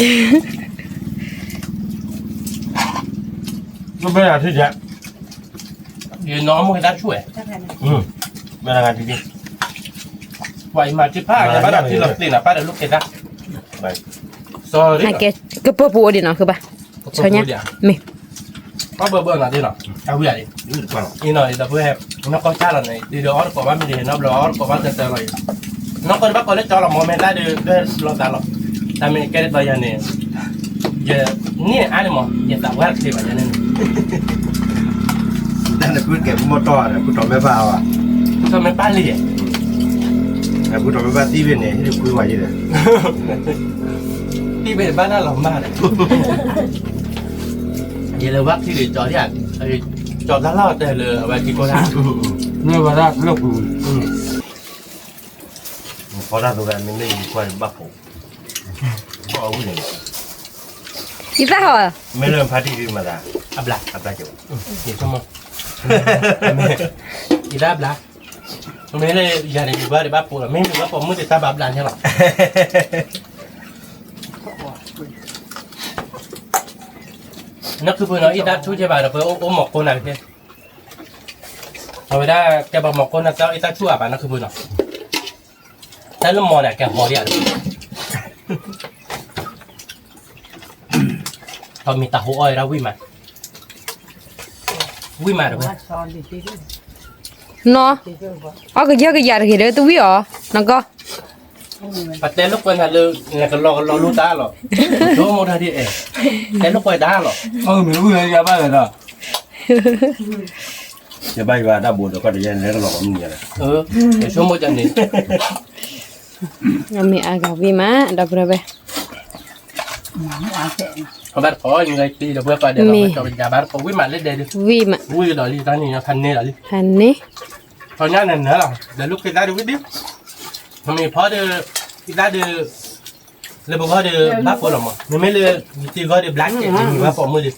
ဘဲယၤထံၣ်ယၤ, ယနီၢ်မုၢ်ကသၣ်ဆူၣ်ဝဲ, ဘဲနဂၤထံၣ်, ပှၤအံၤမၤထံၣ်ဖးအါညါဘၣ်ဒီးထံၣ်လီၤသ့ၣ်နၤ ပၢ်ဒီးလိာ်ကဲသၣ်, ကဲ, ကပၢပူၤအိၣ်ဒံးနီၤ ဃုဘၣ်, ဆီညါ, မ့ၢ်, ဘၣ်ဘၢဘၢနီၤသ့ၣ်နီၤ, အဝံၣ်ဧါ, အံၤနီၤ ဒီပုၢ်ဝဲၢ်, နီၢ်ကီၢ်ဆၣ်လီၤန့ၣ် ဒ်ဒီးအီၣ်တကိးဘၣ်မ့ၢ်ဒ်နီၢ်ဘျီအီၣ်တကိးဘၣ်တၢ်တၢ်လီၤအံၤ, နီၢ်ကီၢ်ဒံးဘၣ်ကိးလၢကၠီလီၤ မ့ၢ်မ့ၢ်တၢ်ဒုးလီၤသးလီၤ, တၢ်မ့ၢ်ကဲတတီၤယၤန့ၣ်, ယန့ၢ်အါန့ၣ်မး ယသးဝါတချ့ဘၣ်ယၤန့ၣ်, တၢ်န့ၣ် ဖုကဲၤဖုမီၢ်တီၢ်ဒီး ဖုတီၢ်မဲပၢ်အီၤဘၣ်, တီၢ်မဲပၢ်လံ, ဖုတီၢ်မဲပၢ်သံဘ့ၣ်န့ၣ် ဟ့ၣ်ဒုးဖုဝဲယဲဒီး, သံဘ့ၣ်ဘၣ်နၢ်လီၤမၢ်ဒီး ယလဲၤဝဲခံဒုးကၠီဒၣ်, ကၠီတၢ်လီၢ်တၢ်လၢအဝဲက့ၤကိးတၢ်, မ့ၢ်ဝဲဒၣ်လၢပူၤ, ဖီတၢ်သိးဝဲမ့မ့ၢ်ယကွၢ်ဘၣ်ဖိ, ဘၣ်အဝံၣ်န့ၣ်, ယသၣ်ဟီ, မ့ၢ်လၢဖါတံၢ်ဒုးမၤသး, အဘျါ, အဘျါက့ၤ, ယသၣ်ဘျါ, မ့ၢ်လၢယၤန့ၣ် ယဘၣ်ဒံးဘၣ်ပိာ်လီၤ မ့မ့ၢ်ဘၣ်ပိာ်မုၣ်တတၢ်ဘၣ်ဘျါန့ၣ်လီၤ. နီၢ်ခုဖုနီၤ အံသၣ်ဆူၣ်ကဲဘၣ်ဒီး ပအိၣ်မီၤကိးနၤက့ၤ, အဝဲဒၣ်ကဲဘၣ်မီၤကိးနၤ အံသၣ်ဆူၣ်အါဘၣ်နီၢ်ခုဖုနီၤ, တၢ်လၢမီၤန့ၣ် ကဲဟီဒံးဧါ, ထီၣ်မ့ၢ်တၢ်ဟိအီၣ်ဝဲဒၣ်ဝံၣ်မး, ဝံၣ်မးတဝဲ, နီၤ, အီၣ်ကယၢကယၤတဂ့ၤဒီး တဝံၣ်အီၤ, နကီၢ် ပတဲလိာ်ကွဲနၤလၢ နကလီကလီလိာ်တၢ်လီၤ, ဒိၣ်မိၢ်တၢ်ဒ်အဲၣ်, တဲလိာ်ကွဲတၢ်လီၤ, အီၣ်မ့ၢ်တဝံၣ်လၢယၤဘၣ်လၢၤဒီး, ယဘၣ်ယွၤတၢ်ဘိးဒီးကီၢ်တယဲၢ်လဲၤကလီၤကီၢ်မုၢ်ညါလဲၣ်. ယဆိကမိၣ်ကန့ၣ် အမ့ၢ်အါဂၤဝံၣ်မး ဒီပုၢ်ဒီဝဲၢ်, အဘၣ်တကိး ယကတံၤဒီပုၢ်ဝဲၢ်ကိးဂၤဒဲးလီၤ, ဝံၣ်မး ဝံၣ်မး ဝံၣ်ကဒီးလံ တၢ်န့ၣ် ဖးန့ၢ်ဒီးလံ, ဖးန့ၢ်, ထီၣ်ညါန့ၣ်နၢလီၤ ဒီးလူၢ်ခ့သၣ်ဒုးဝံၣ်ဒုး, မ့ၢ်ဖီဒီး ခ့သၣ်ဒုး လၢပဂီၢ်ဒီး ဘၣ်ဖိလီၤမး, မ့မ့ၢ်လၢ ယတံၤဂီၢ်ဒီး ဘျါကဲး ယမံၤဘၣ်ပိာ်မုၣ်ဒီး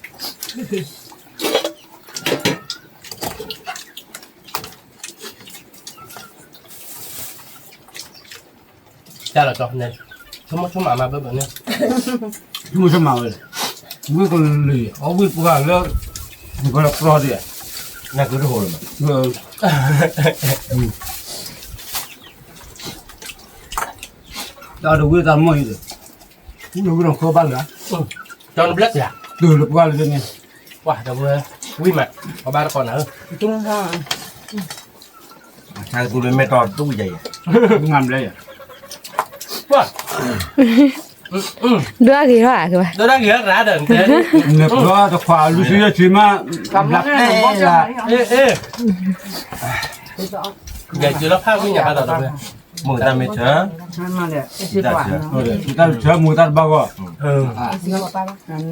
တၢ်လီၤကီန့ၣ် ဆိကမိၣ်ဆိကမးမးဘၣ်ဘၣ်န့ၣ်, ဆိကမိၣ်ဆိကမးဝဲ, ဝံၣ်ကလံၤ အဝံၣ်ပှၢ်လၢ နကလီၤကြီဒံး, နကတဟိလီၤမး, တၢ်တဝံၣ်တၢ်မီၢ်အံၤဒီး, ဝံၣ်လီၤဝံၣ်လီၤခီဘၣ်လၢ, ကၠီနဘျဲၣ်ပျၢ်, တုၤလၢပှၢ်လၢန့ၣ်, ပှၢ်ဒီပုၢ်ဝဲၢ်, ဝံၣ်မး, ပဘၣ်တကိးနၤဧၢ ဆါကသူလၢမဲာ်တီၢ်တူၢ်ယဲၢ်ယဲၢ်, ငါဘျဲယဲၢ်, ပှၢ်, ဒွဲၣ်ဂ့ၤထီၣ်ဧါ, ဒွဲၣ်ဂ့ၤထီၣ်ရၣ်ဒီး, နပှၢ်တခွါလူၤဆူယဲၢ်ဆံမး, ဘျးတဲလၢ, ယဲၢ်ကလီၤဖးဝံၣ်ညါဘၣ်ဒီး, မိၢ်တၢ်မ့ၢ်ဆၢ, တၢ်ဆၢ, မိၢ်တၢ်တဘၣ်ဂီၢ် မိၢ်တၢ်မ့ၢ်ဆၢအံၤတၢ်, အံၤ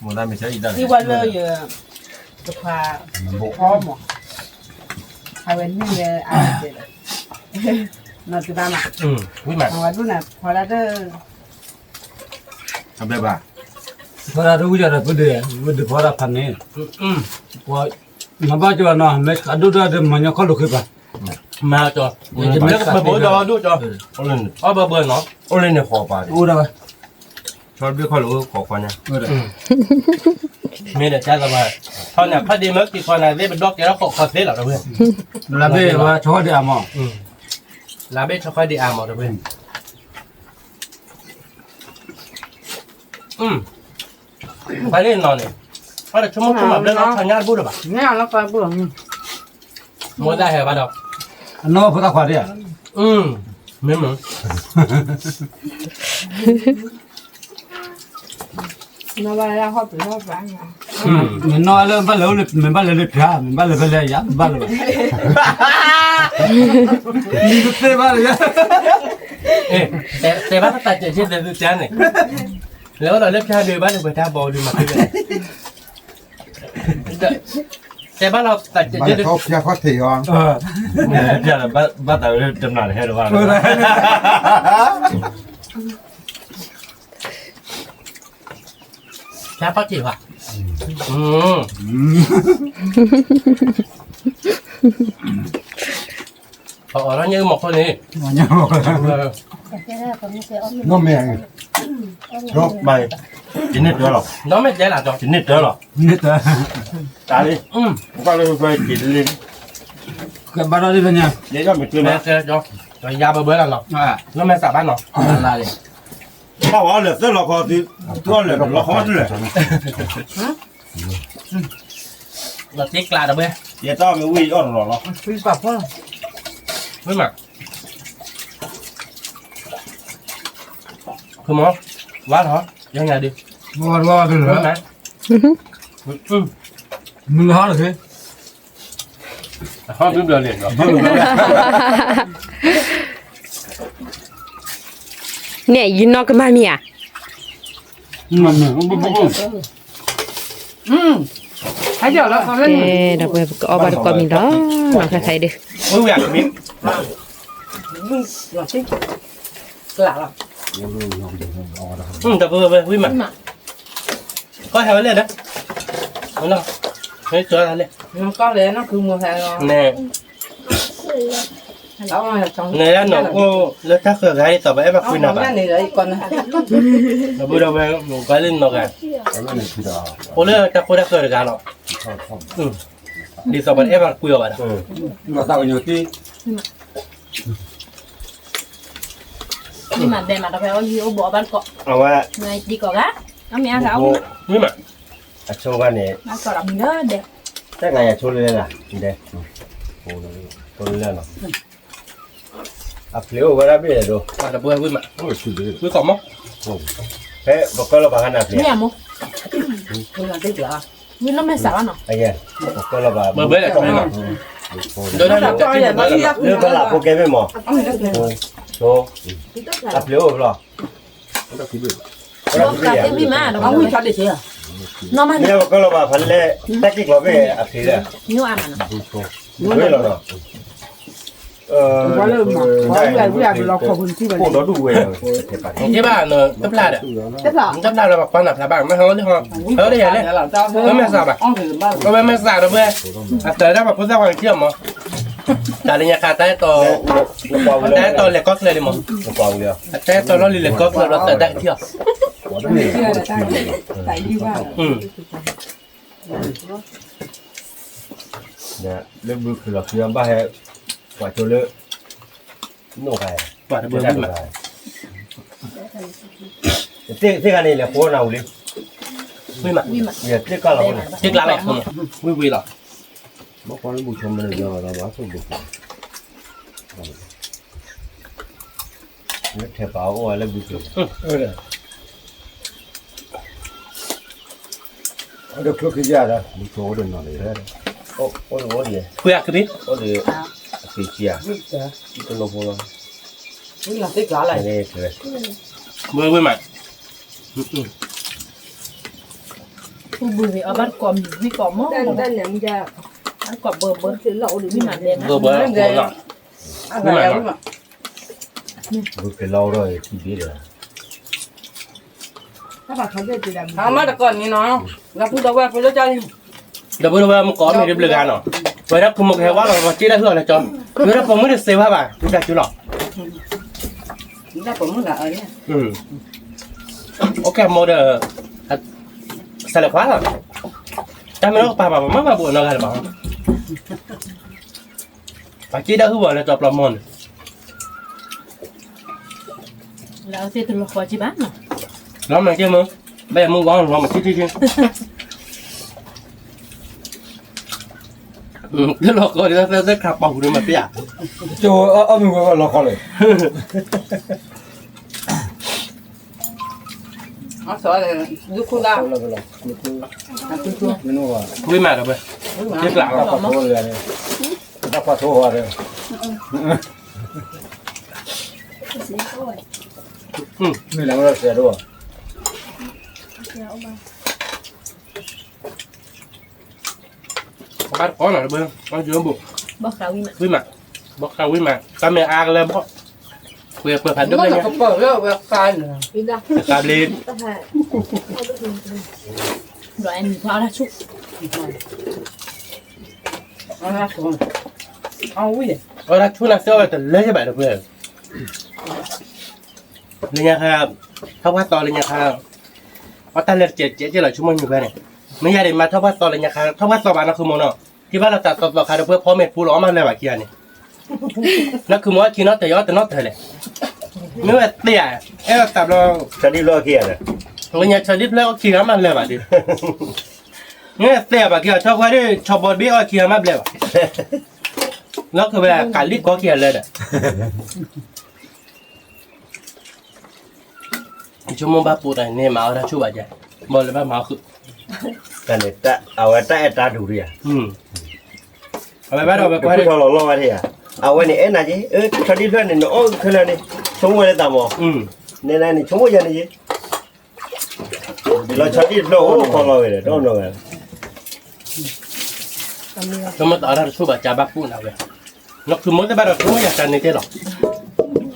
ဝဲလၢယ, တခွါ, ဘိးအီမး, အဝဲန့ၣ်လၢအ, နီၢ်တဘၣ်မး, ဝံၣ်မး, အဝဲဒၣ်န့ၣ်ခွါဒၣ်တ, အဘဲဘၣ်, ခွါဒၣ်တဝံၣ်ဒီးပဒုး, ပဒုးခွါဒၣ်ဖးန့ၣ်, ပှၤ, မၤဘၣ်ကၠီနီၤ မ့ၢ်အဒိၣ်ဒၣ်ဒီး မၤညီခီၣ်လိာ်ဃ့ပၤ, မၤကၠီ, မ့ၢ်ကဘၣ်ဒိၣ်ကၠီ, အီၣ်ဘၣ်ဘၣ်နီၤ, အိၣ်လၢန့ၣ်ဃီပၤ, အိၣ်ဒၣ်ဝဲ ဆီတဘ့ၣ်ခီၣ်လိာ်ခိးခွါညါ, မ့ၢ်ဒီးတၢ်လီၤဘၣ်, ထီၣ်န့ၣ်ခီၣ်ဒ့မ့ၢ်က့ၤခီနၤသ့ၣ် ပဒီကဲထီၣ်ခိးခီသ့လီၤတဝဲ, လါဘ့ၣ်ဝဲဆီခီၣ်ဒ့အါမး, လါဘ့ၣ်ဆီခီၣ်ဒ့အါမးတဝဲ, ပှၤလၢနီၤန့ၣ်, ပှၤတဆိကမိၣ်ဆိကမးဘျၢလီၤထီၣ်ညါတဘူၣ်လၢၤဘၣ်, မိၢ်တၢ်ဟဲဘၣ်ဒီး, အနီၢ်ဖိသၣ်ခွါဒၣ်ဧါ, မ့ၢ်မ့ၢ် မ့ၢ်နီၢ်လၢဘၣ်လဲၤအိၣ်လၢ မ့ၢ်ဘၣ်လဲၤလၢဖျါ မ့ၢ်ဘၣ်လဲၤဖဲလဲၣ်ယၤ ဘၣ်လၢၤဘၣ်, မံၤတသ့ဘၣ်လၢၤ, တဲဘၣ်တၢ်စဲးကဲးသုကါန့ၣ်, လဲၤအိၣ်ဒီးလၢဖျါဒုးဘၣ်လၢပှဲၤတၢ်ဘီဒုးမၤသုလဲၣ်, တဲဘၣ်လီၤသးစဲးကဲးသု, ဖျါခီၣ်ထံးအီၤ, ဖျါလီၤဘၣ်သးဝဲလၢတမျၢ်တဟဲလၢၤဘၣ် ဖျါခီၣ်ထံးဘၣ်, အီၣ်ထီၣ်ညၣ်အုၣ်မီၤခိၣ်န့ၣ်, နီၢ်မဲာ်, ဒီးမး, ယန့ၢ်တၢ်လီၤ, ဒီးမ့ၢ်တဲလၢဒီး ယန့ၢ်တၢ်လီၤ, န့ၢ်တၢ်, တၢ်လံ, ကွၢ်လၢကွၢ်က့ၤလံ, ကဘၣ်ထီၣ်ဒ်ဖဲညါ, ယဲၢ်မ့ၢ်ကျိၤမဲ, ယၤဘၢဘၢလီၤနီၤ, လၢမဲာ်သးဘၣ်နီၤ, လၢလံ, ဘၣ်ဝဲအီၣ်လၢာ်သၢလီၤခီသု, သုအီၣ်လၢာ်လီၤခီတလဲၣ် ဒီးတ့ကျးဒီးဝဲ, ယတၢ်မ့ၢ်ဝံၣ်အီၣ်တလီၤလီၤ, ဝံၣ်မး, ဝါထီၣ်, ယညါဒုး, ဝါထီၣ်, မုၢ်လၢဟီၣ်တဂ့ၤ, ဟီၣ်ဘျီဘျီန့ၣ်, န့ၣ် ယနီၢ်ကမၣ်မံၤဧါ, ကဲ ဒီပုၢ်ဝဲၢ် ပကအီၣ်ဘၣ်တကိးမံၤလီၤ, နီၢ်ခဲခါအံၤဒုး, ဒီပုၢ်ဝဲၢ် ဝံၣ်မး, ကီၢ်ဟဲဝဲလဲၣ်ဒီး, လဲၣ်, န့ၣ် န့ၣ်လၢနီၢ်အိၣ်လၢတၢ်ဃၢၤဂၤအံၤ သးပှၢ်အဲၣ်ဘၣ်ကွံနၤဘၣ်, ဒီပုၢ်ဒီဝဲၢ် ကီၢ်လၢနီၢ်ဂၤ, အိၣ်လၢတၢ်ခိတၢ်ဃၢၤတဂၤလီၤ, ဒ်သိးပှၤအဲၣ်ဘၣ်ကွံအီၤဘၣ်ဒီး, မ့ၢ်မး ဒဲးမး တဖဲအီၣ်ယံၤအိၣ်ဘိးအီၣ်ဘၣ်တကိး, အဝဲ နတံၤကိးဂၤ, အမ့ၢ်အဂၤအိၣ်, မ့ၢ်မး အဆိဂၤန့ၣ်, တၢ်ဂၤယၤဆိလၢလဲၣ်ဂၤ, ဒဲး, ဆိလၢလဲၣ်လီၤ, အပျ့ၤအိၣ်ဝဲဒၣ်ဘ့ၣ်ဒိၣ်, တဘှဲဝံၣ်မး, ဝံၣ်ကိးမး, ဖဲပကၢလီၤပှၤဂၤန့ၣ်အပျ့ၤ, မ့ၢ်အမိၢ် ဝံၤလီၤမဲာ်ဆှးနီၤ, ဘၣ်ဘၣ်လၢ လၢဖဲလၢ်ဖိကဲမ့ၢ်မး, အပျဲၢ်အိၣ်ဘျီ, မ့ၢ်ပကလီၤဘၣ်ဖဲလဲၣ် တၢ်က့ၢ်ကျီၤဘ့ၣ်အဖံးလၢ, မ့ၢ်အါမးနီၤ, ဝဲလီၤနီၤ, ဝဲလီၤ, ဝဲလီၤ, ဝဲလီၤ, တဘၣ်နီၤ တဖျါဒီး, တဖျါလၢပှၤကွၢ်နၤဖျါဘၣ် မ့ၢ်ဟဲအိၣ်လၢဟီ, ဟဲအိၣ်လၢယၤလဲၣ်, လၢမဲာ်ဆှးဘၣ်, လၢမဲာ်ဆှးဒီးဝဲ, အတၢ်ဒၣ်ပှၤဖိသၣ်ခွါကထံၣ်အီၤမး, တၢ်လၢညါခါတၢ်အဲၣ်တီ, တၢ်အဲၣ်တီလဲၤကီၢ်ချၢလံမး, တၢ်အဲၣ်တီလီၢ်လံၤလဲၤကီၢ်ချၢဒီးတၢ်ဒၣ်ကထံၣ်အီၤ လၢဘုခ့လီၤခံဘၣ်ဟဲ, ပှၤကၠိလၢ, နိၣ်ခါ, ပှၤတဘၢဘၣ်, သ့ၣ်ခါန့ၣ်လဲၤဃိနၢ်ဟူလံ, ဝံၤမး, သ့ၣ်ကၢ်လီၤ, သ့ၣ်ကၢ်လီၤ, ဝံၤဝံၤလီၤ, ဘၣ်ဃီလၢဘူဆိမ့ၢ်လၢယီၤလီၤဘၣ်ဆိၣ်ဘုခ့ လၢထဲးပာ်အိၣ်ဝဲလၢဘုကျိၤ, အိၣ်ဒီးချူခံယၤဒီး ဘုကျိၤအိၣ်ဒီးနီၢ်လၢ, အိၣ်ဒီး, အိၣ်ဒီး, အက့ၤကံဧါ, တလိၣ်ဖိလီၤ, ဝဲဝဲမး, ဘုဘုန့ၣ် အဘၣ်တကိးမံၤဝံၤကိးမီၤ, ဘၣ်တကိးဘၢဘၢ, ဝံၤမးလဲၣ်, ဘၢဘၢ, ဝံၤမးနီၤ, ဘုကလီၤဒီးထံဘ့ၣ်ဒီး, အမါတကိးန့ၣ်နီၤ, လၢပူဒီးဝဲဖိလၢကၢ်လံ, ဒီပုၢ်ဒီဝဲၢ်မုၢ်ကိးမ့ၢ်တဘျုးဂၤနီၤ, ဝဲဒၣ်ခိၣ်မုၢ်ကဟဲဝါလီၤ ပှၤစ့ဒၣ်ဟုၣ်အီၤလၢကၠီ, ဝဲဒၣ်ပိာ်မုၣ်တစဲးဝါဘၣ် ဝံသးစူၤလီၤ, အိၣ်ကဲမိၢ်ဒီး, စးလဲၤခွါလီၤ, တၢ်မ့ၢ်လီၤကပာ်ဘၣ် ပမ့ၢ်ဘၣ်ဘိးနီတဂၤလၢၤဘၣ်, ပှၤစ့ဒၣ်ဟုၣ်အီၤလၢကၠီပျီမီၢ်န့ၣ် လၢအဝဲသ့ၣ်တလီၤဃီက့ဘၣ်နီၤ, လီၤမးက့မ့ၢ်, ဘၣ်ယမုၢ်ဝါလီၤမးထံထံထံ, တလီၤဃီဒီးသ့ၣ်ခါပာ်ဟူးဒီးမးပျၢ်, ကၠိအီၣ်မ့ၢ်ဝဲလီၤဃီလၢ ဝံၤမးဒီးဝဲ, ယကျးလီၤ, တၢ်ပှၤထိဝဲဒီး, မ့ၢ်လၢမ့ၢ်ဆရာတို့, ဘၣ်တကိးနီၤတဘၢ, ဝံၤမး, ဘီဃးဝံၤမး, တၢ်မ့ၢ်အါကလဲၤဘီ, ကွဲးကွဲးဖးဒိၣ်လၢညါ, ကဘျ့, ဒီးအဲၣ်မံၤဖးအီၣ်တၢ်ဆူၣ်, အီၣ်တၢ်ဆူၣ်နၤသ့အီၣ်ဝဲတလဲၤဘၣ်တကွဲၢ်, လၢညါခါ, ထီၣ်ပှၢ်သီလၢညါခါ, အီၣ်တၢ်လဲၤတစဲးတစဲးလီၤ ဆိကမိၣ်ညိခွဲန့ၣ်, မ့ၢ်ယၤဒ်မၤထီၣ်ပှၢ်သီလၢညါခါ ထီၣ်ပှၢ်သီဘၣ်နီၢ်ခိမိၢ်နီၤ, ထံၣ်ဘၣ်လီၤသးသီသီခါဒီးပှဲၤဖီမ့ၢ်ပူလီၤအီၣ်မးလၢၤဘၣ်ခံဂၤန့ၣ်, နီၢ်ခိမိၢ်အီၣ်ခံနီတၢၤ ယအီၣ်တနီတၢၤလဲၣ်, မ့ၢ်ဝဲသ့ဧါ, အဲၣ်ဒိးသးဘျီ, ဆၢဒံၣ်ဖျၢၣ်အီၣ်ခံဂၤဒီး, လၢညါဆၢဒံၣ်ဖျၢၣ်အီၣ်ခံဂၤမးလၢၤဘၣ်ဒီး, မ့ၢ်ဝဲသ့ဧါဘၣ်က့ၤအီၤ ထီၣ်ခွဲဒ် ဆီဘီတဘ့ၣ်အီၣ်ခံဂၤမးဘျဲၣ်ဘၣ်, လီၢ်ခဝဲကးလံၣ်ကီခံဂၤလၢၤဒီး ဆိကမိၣ်ဘၣ်ပိာ်တၢ်န့ၣ် မၤအီၣ်တၢ်ဆိၣ်ဘၣ်ကဲ, ဘၣ်လၢဘၣ်မၤအီၣ်ဃုာ်, တၢ်န့ၣ် အဝဲတၢ်အဲၣ်တၢ်ဒူးဒံးဧါ, အဝဲဘၣ်ဒီးဝဲကွၢ်ထီၣ်လီၤလီၢ်ဝဲဒၣ်ဧါ, အဝဲန့ၣ်အဲၣ်နၤက့, ဆီဒံၣ်ဖျၢၣ်န့ၣ် နအီၣ်ခဲလၢာ်န့ၣ် ဆိကမိၣ်ဝဲလၢသးမီၤ, နဲဒၣ်န့ၣ် ဆိကမိၣ်ယၤန့ၣ်က့ လီၤဆီဒံၣ်တဖျၢၣ်အိၣ်ခီလီၤဝဲဒီး တအိၣ်နီတဂၤ, ဆိကမိၣ်တၢ်အီၣ်တၢ်တဆိၣ်ဘၣ်ကးဘၣ်ပိာ်နၤဝဲ, နီၢ်ခိမိၢ်သ့ၣ်ဘၣ်ဒီးဆိကမိၣ်ယၤကးန့ၣ်ကဲလီၤ,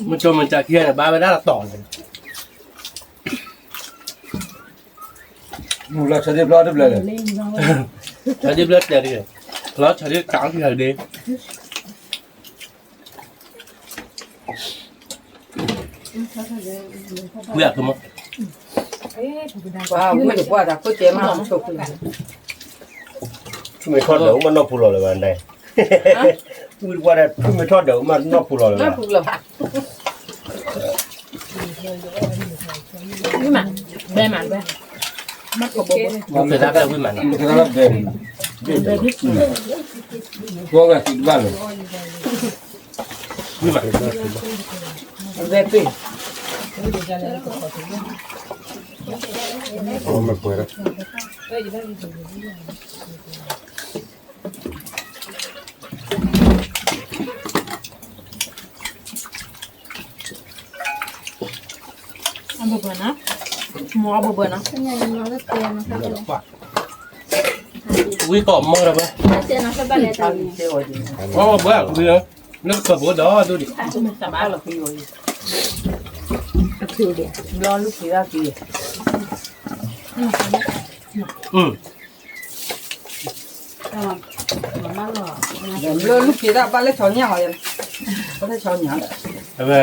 မ့ၢ်ကၠိမ့ၢ်ကးခံဂၤန့ၣ် ဘၣ်ဝဲဒၣ်လီၤတီၤန့ၣ် မုၢ်လီၤဆီဒံၣ်ဖျၢၣ်တဘျၢၣ်လဲၣ်, ဆီဒံၣ်ဖျၢၣ်တဲတဂ့ၤ, လီၤဆီဒံၣ်ကးခံဂၤဒ့, ဝံၤအကမီၤ, ဝံၤတပှၢ်တၢ်ခိၣ်ကဲမး, ထူမ့ၢ်ထီၣ်ဒီး မ့ၢ်နီၢ်ပူၤလီၤလၢၤဘၣ်န့ၣ်, ဝံၤတပှၢ်တၢ်ထူမ့ၢ်ထီၣ်ဒီး မ့ၢ်နီၢ်ပူၤလီၤလၢၤဘၣ်, ဝံၤမး, ဘဲမး, ဘဲမး, ဝံၤမး, ဝံၤမး, ဘဲပ့ၢ် အိၣ်မ့ၢ်ပှဲၤလီၤ. အဘၢဘၢနီၤ, မ့ၢ်အဘၢဘၢနီၤ, ဝံကိးမီၢ်ဒီးဘၢ, အဘၢဘၢ, လၢကပၤဘိဒီးဒိၣ်ဒံး, ဘျီလူက့ၤဒၣ်က့ၤ, ဘျီလူက့ၤဒၣ်ဘၣ်လၢဆီညၣ်ဟီ, ဘၣ်လၢဆီညၣ်, အဝဲ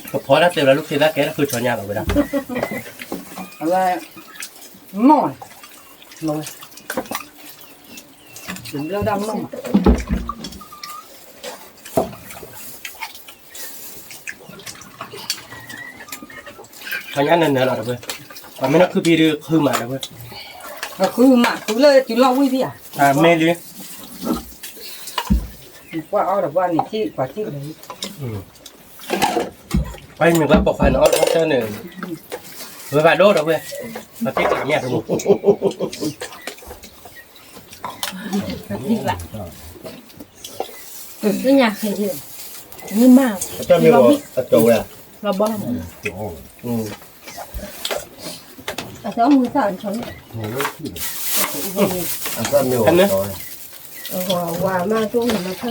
ကဖီတၢ်တဲဘျီလူက့ၤဒၣ်ကဲတၢ်ဃုဆီညၣ်လီၤဝဲဒၣ်, အဝဲ မီၢ်, ဘျီဒၣ်မီၢ် ဆီညၣ်နၢၤနၢၤလီၤဒီးဝဲ, ပှၤမ့ၢ်နီၢ်ခုဖံဒီးဃုမးဒီးဝဲ, ဃုမး ဃုလၢတုၤလီၤဝံၣ်သ့ဧါ, မ့ၢ်လံ, ကွၢ်အီၣ်ဒီးပှၤန့ၣ်ထံၣ်ပှၤထံၣ်လီၤ, ပှၤမ့ၢ်ပှၤပိာ်ခွါန့ၣ်အီၣ်တၢ်န့ၣ်, ဝဲဘၣ်ဒိၣ်ဒီးဝဲ, ပှၤသ့ၣ်ကျးမ့ၢ်အဖိမုၣ် သ့ၣ်ညါဃဲ, မ့ၢ်မး, အတၢ်မ့ၢ်ဂီၤအတီဝဲ, လီၤဘီလီၤမး, အတၢ်မ့ၢ်ဂီၤအတီဝဲ, ဝါမးတိၢ်မးခၢၣ်, ဝံကိးမီၢ်ဒ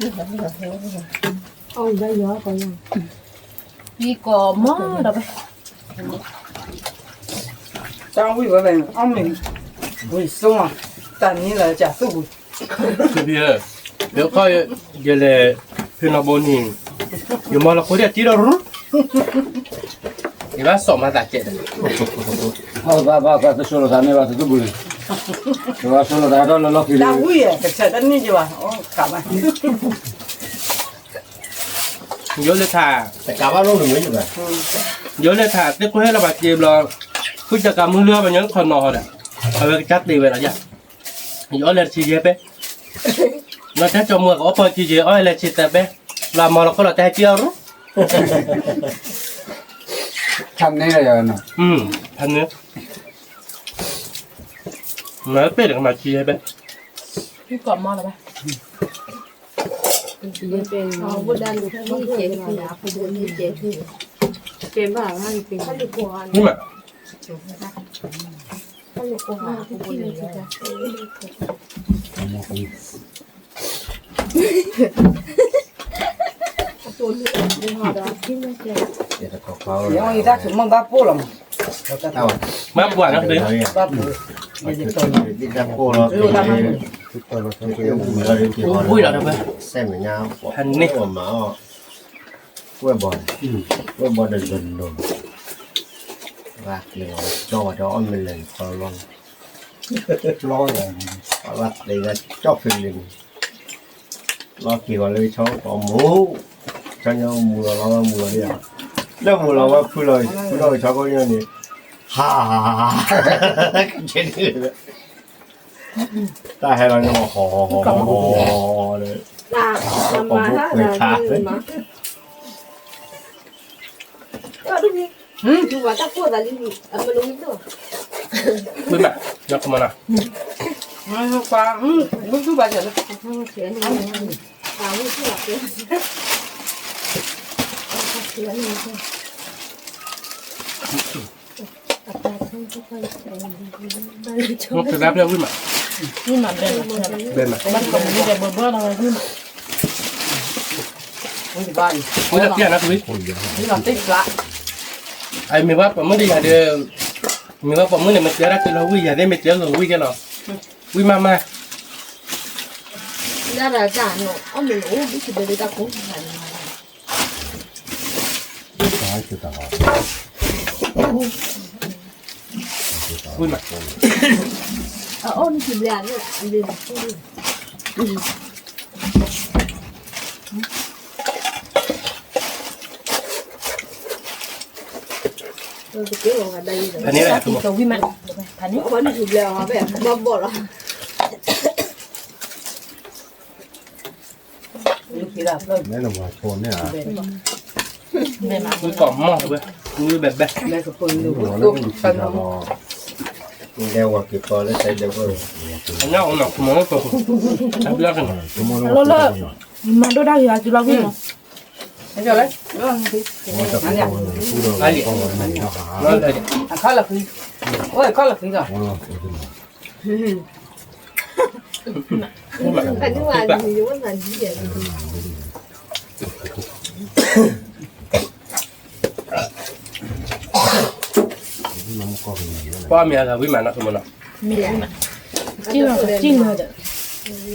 ီးဘၢ တၢ်ဝံၣ်ဝဲဖဲန့ၣ် အီၣ်မ့ၤ ဝံၣ်စိမး တၢ်နံၤလၢကၢ်သူၣ်ပူၤ ယခီ ယလဲၤ ဖံနီၢ်ဘိန့ၣ် ယမၤလီၤခိဒၣ်တံၢ်ဒီးရူ ယဘၣ်စိာ်မၤသးကဲးဒီး ဘၣ်ဘၣ်ဘၣ်တဆိလိာ်သးန့ၣ်ဘၣ်တသူၣ်ပူၤန့ၣ် တဘၣ်ဆိလိာ်သးဒီးလၢလီၢ်ခံဒီး တၢ်ဝံၣ်ကဆၢတနံၣ်ကဘၣ် ယိလၢထး တကးဘၣ်လိၣ်နမ့ၢ်ဘၣ် ယိလၢထးသ့ၣ်ခိၣ်ဟဲလီၤဘၣ်စ့ဘျီ ဃုကကးမုၢ်လၢဘၣ်ညီနုၢ်ခီနီၤဟီဒီး အဝဲကစၢ်တ့ဝဲလီၤယၤ ယအီၣ်လဲၤတဆံယဲပဲ လီၤတၢ်ကၠီမူအကအီၣ်ပီၢ်ကံယဲ အီၣ်လဲၤဆံသးပဲ လီၤမၤလီၤခိၣ်လီၤတၢ်ဟဲက့ၤအီၣ်ရူ ဖးန့ၢ်လီၤယၤနီၤ ဖးန့ၢ် မၤပဲၢ်တကမၤဆံယဲပဲ ကီးမီၢ်လီၤဘၣ် မ့ၢ်မး ယတၢ်ဆိကမိၣ်ဘၣ်ပိၢ်လီၤမး ဘၣ်ပှၤနီၤ ဘၣ်ပှၤ ဘၣ်ပှၤ ဝံၣ်လီၤတဘၣ် စဲမညါ ဖးန့ၢ် ဝဲဘီ ဝဲဘီဒီးလိၤလိၤ ဘၣ်ကျဲၤအီၤကၠီဝဲဒီးအီၣ်မ့ၢ်လဲၤခီလီၤ လီၤ ဘၣ်ကျဲၤကၠီဖဲလဲၣ်န့ၣ် လီၤက့ၤဂီၤလၢကဆီကီးမူ ဆီညါမူလီၤလီၤမူလီၤဒ် လၢမူလီၤဝဲဖုလီၤ ဖုလီၤကဆီကိးညါန့ၣ် ဟး ကဲန့ၣ် တၢ်ဟဲလီၤန့ၣ် ဟီၣ်ဟီၣ်ဟီၣ်ဟီၣ် လၢ ကီၢ်ပူၤကွံာ်ခါ ဝံၤဘၣ် ညီကမၤနၤ ပှၤ ဝံၤသူဘၣ်စၢၤလၢ ကဒါဖျဲၣ်ဝံၣ်မး ဝံၣ်မး ဘဲမး ဘဲမး ဘၣ်တကမူၤဒီးဘၢဘၢလီၤဝဲဝံၣ်မး ဝံၣ်တဘၣ်အံၤ ဝံၣ်တဘၣ်နၤကဝံၣ် ဝံၣ်လီၤတ့ၢ်ဖျါ အမ့ၢ်ဘၣ်ပှၤမုၣ်ဒီးယၤဒီး မ့ၢ်ဘၣ်ပှၤမုၣ်န့ၣ် မ့ၢ်တဲဒၣ်က့ၤလီၤဝံၣ်ယၤသ့ၣ် မ့ၢ်တဲလီၤဝံၣ်ကဲလီၤ ဝံၣ်မးမး လၢတၢ်န့ၣ် အီၣ်မ့ၢ်အိၣ်ဒ်တဘဲလၢတၢ်ကိး ဝံၣ်မး အအီၣ်န့ၣ်ကဘျါန့ၣ် ဖးန့ၢ်ဝဲ ကဝံၣ်မး ဖးန့ၢ် ဘၣ်ဘီၣ်လီၤ လၢခံ မ့ၢ်နမၤဆိန့ၣ်ဧါ, ဝံကိးမီၢ်ဝဲ, ဝံဘဲဘဲ, အညၣ်အိၣ်နီၤ, မၤလၢပှဲၤပှဲၤ, လၢလၢ, မၤဒိၣ်တၢ်ဂ့ၤအစုလီၤဝံၤနီၤ, အခီလၢဃံ, အိၣ်အခီလၢဃံလီၤ. ပှၤမ့ၢ်အဂၤဝံမးနီၤ မနီၤ, အဝဲ, ပှၤဘျဲဘျဲဘျဲသ့ၣ်ညါမးနီၤ ခမီၤဝဲလီၤဒီးပှၤစံၣ်ဘဲလဲၤကီး, တၢ်ဝဲလၢဂီၤနီၢ်ခူမီၢ်တဘျဲလီၤမး, ဘၣ်ဒီး, ဆိကမိၣ်တၢ်န့ၣ်, ပှၤန့ၣ်ဂီၢ်ဒံးဧ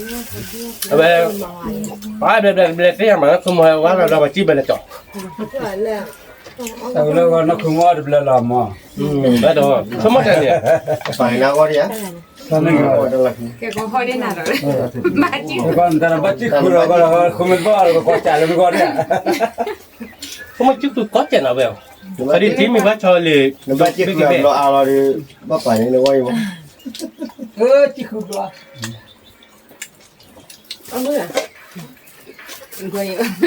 ါ, ကဲကီၢ်ဟီၣ်ဒ်နၤဒီး, ဘၣ်စံၣ်ခူၣ်ဒီး, ဘၣ်စံၣ်ခူၣ်ကီၢ်စဲးလၢမ့ၢ်ဂီၢ်ဒံးဧါ, ကမ့ၢ်စံၣ်ခူၣ်ကီၢ်စဲးနီၤဝဲ, ဒ်ထံမ့ၢ်ဘၣ်ဆီလံ, နဘၣ်စံၣ်ခူၣ်ဘျီအါလီၤဒီး, ဘၣ်ပာ်န့ၣ်နဂီၢ်အံၤမး, စံၣ်ခူၣ်ဘျီ ညါဒီး, တကမနီၤ, ဘၣ်ကဝီၤယဲလီၤလၢ, ဝံၤ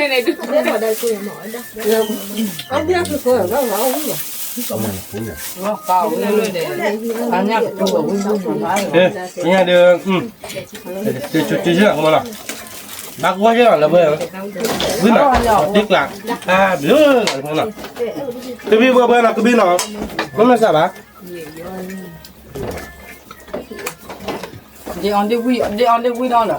နီၤ, တ့ကျး, တၢ်ဘျုးလီၤ, ကဘံဘၣ်ဘၣ်နီၤ ကဘံနီၤ, မ့ၢ်မ့ၢ်စးဘၣ် ဒ်အီၤဒ်ဝံၤဒီး, မၤယၤလီၤ, ဒ်အီၤဒ်ဝံၤဒီးအီၣ်ဒီးမုၢ်, တၢ်နဘၣ်သးဃုမၤဒိၣ်တၢ်ဂ့ၤဒီး, ဃုမၤဒိၣ်တၢ်ဂ့ၤလီၤ တၢ်အိၣ်ဘှံးဒီး ဘၣ်မ့ၢ်ကးဒီး, ဘၣ်ကလီၤဂ့ၤဒီး, ဝံၤမး ဝံၤလီၤတ့ကျး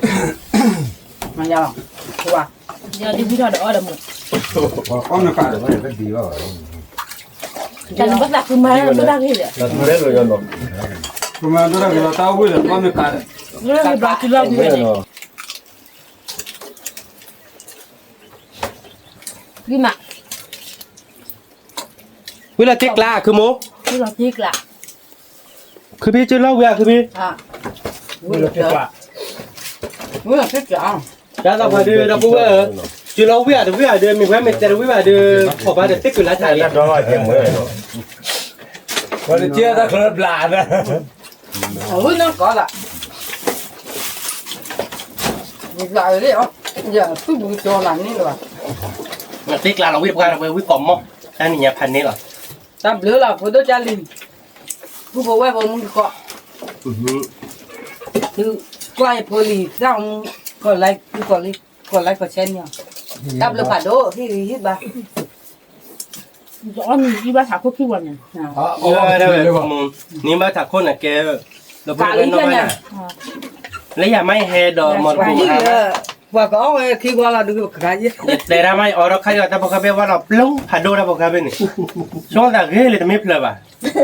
ခုမိၢ်, ဝံၤလီၤတ့ကျး, ခုဖံစၢလီၤဝံၤဧါ ခုဖံ, ဝံၤလီၤတ့ကျး, ဝံၤလီၤတ့ကျး, တၢ်သးပှၢ်ဒုး ဒီပုၢ်ဝဲၢ်ဧၢ, စၢလီၤဝံၤဧါ တဝံၤဧါဒီး မ့ၢ်ဝဲမ့ၢ်တဲတဝံၤဘၣ်ဒီး ခီၣ်ဘၣ်ဒီးတ့ကုာ်လၢတၢ်လံ, ပှၤတကဲတၢ်ချၢဘျးဒီး အဝဲနီၢ်ကီးလီၤ, ယဘျးလံ, ယသူၣ်ဒူကၠီလၢန့ၣ်လီၤ, တ့ကျးလီၤဝံၤတပှၢ်ဒီး ဝံၤကိးမီၢ်, တၢ်နံၤညါဖးန့ၣ်လီၤ, တၢ်ဘျုးလီၤ ဖိဒိၣ်ကၢ်လံၤ, ပုၢ်ဖိဝဲၢ်ဖိမုၢ်တကိး, သုကွၢ်ယဖိလံၤ တၢ်မူ, ကီးlike ကီးlike ကီး share န့ၣ်, တၢ်ဘျုးဖးဒိၣ် ဟ့ၣ်ဂံၢ်ဟ့ၣ်ဘါ အီၣ်မ့ၤအံၤဘၣ်ထးခိၣ်ခံဝီန့ၣ်, နံၤဘၣ်ထးခိၣ်န့ၣ်ကဲ, လၢယၤမ့ၢ်ဟဲဒီးမီၢ်တပူၤ, ပှၤကအီၣ်ဝဲခံဝီလီၤဒုးက, ယတဲဒၣ်မ့ၢ်အီၣ်ဒီးခါအံၤတၢ်ဖိခါဘ့ၣ်ဝဲလီၤပျိဖးဒိၣ်တၢ်ဖိခါဘ့ၣ်န့ၣ်, ဆိသးဂ့ၤလၢတမ့ၢ်ဖျၢၣ်ဘၣ်,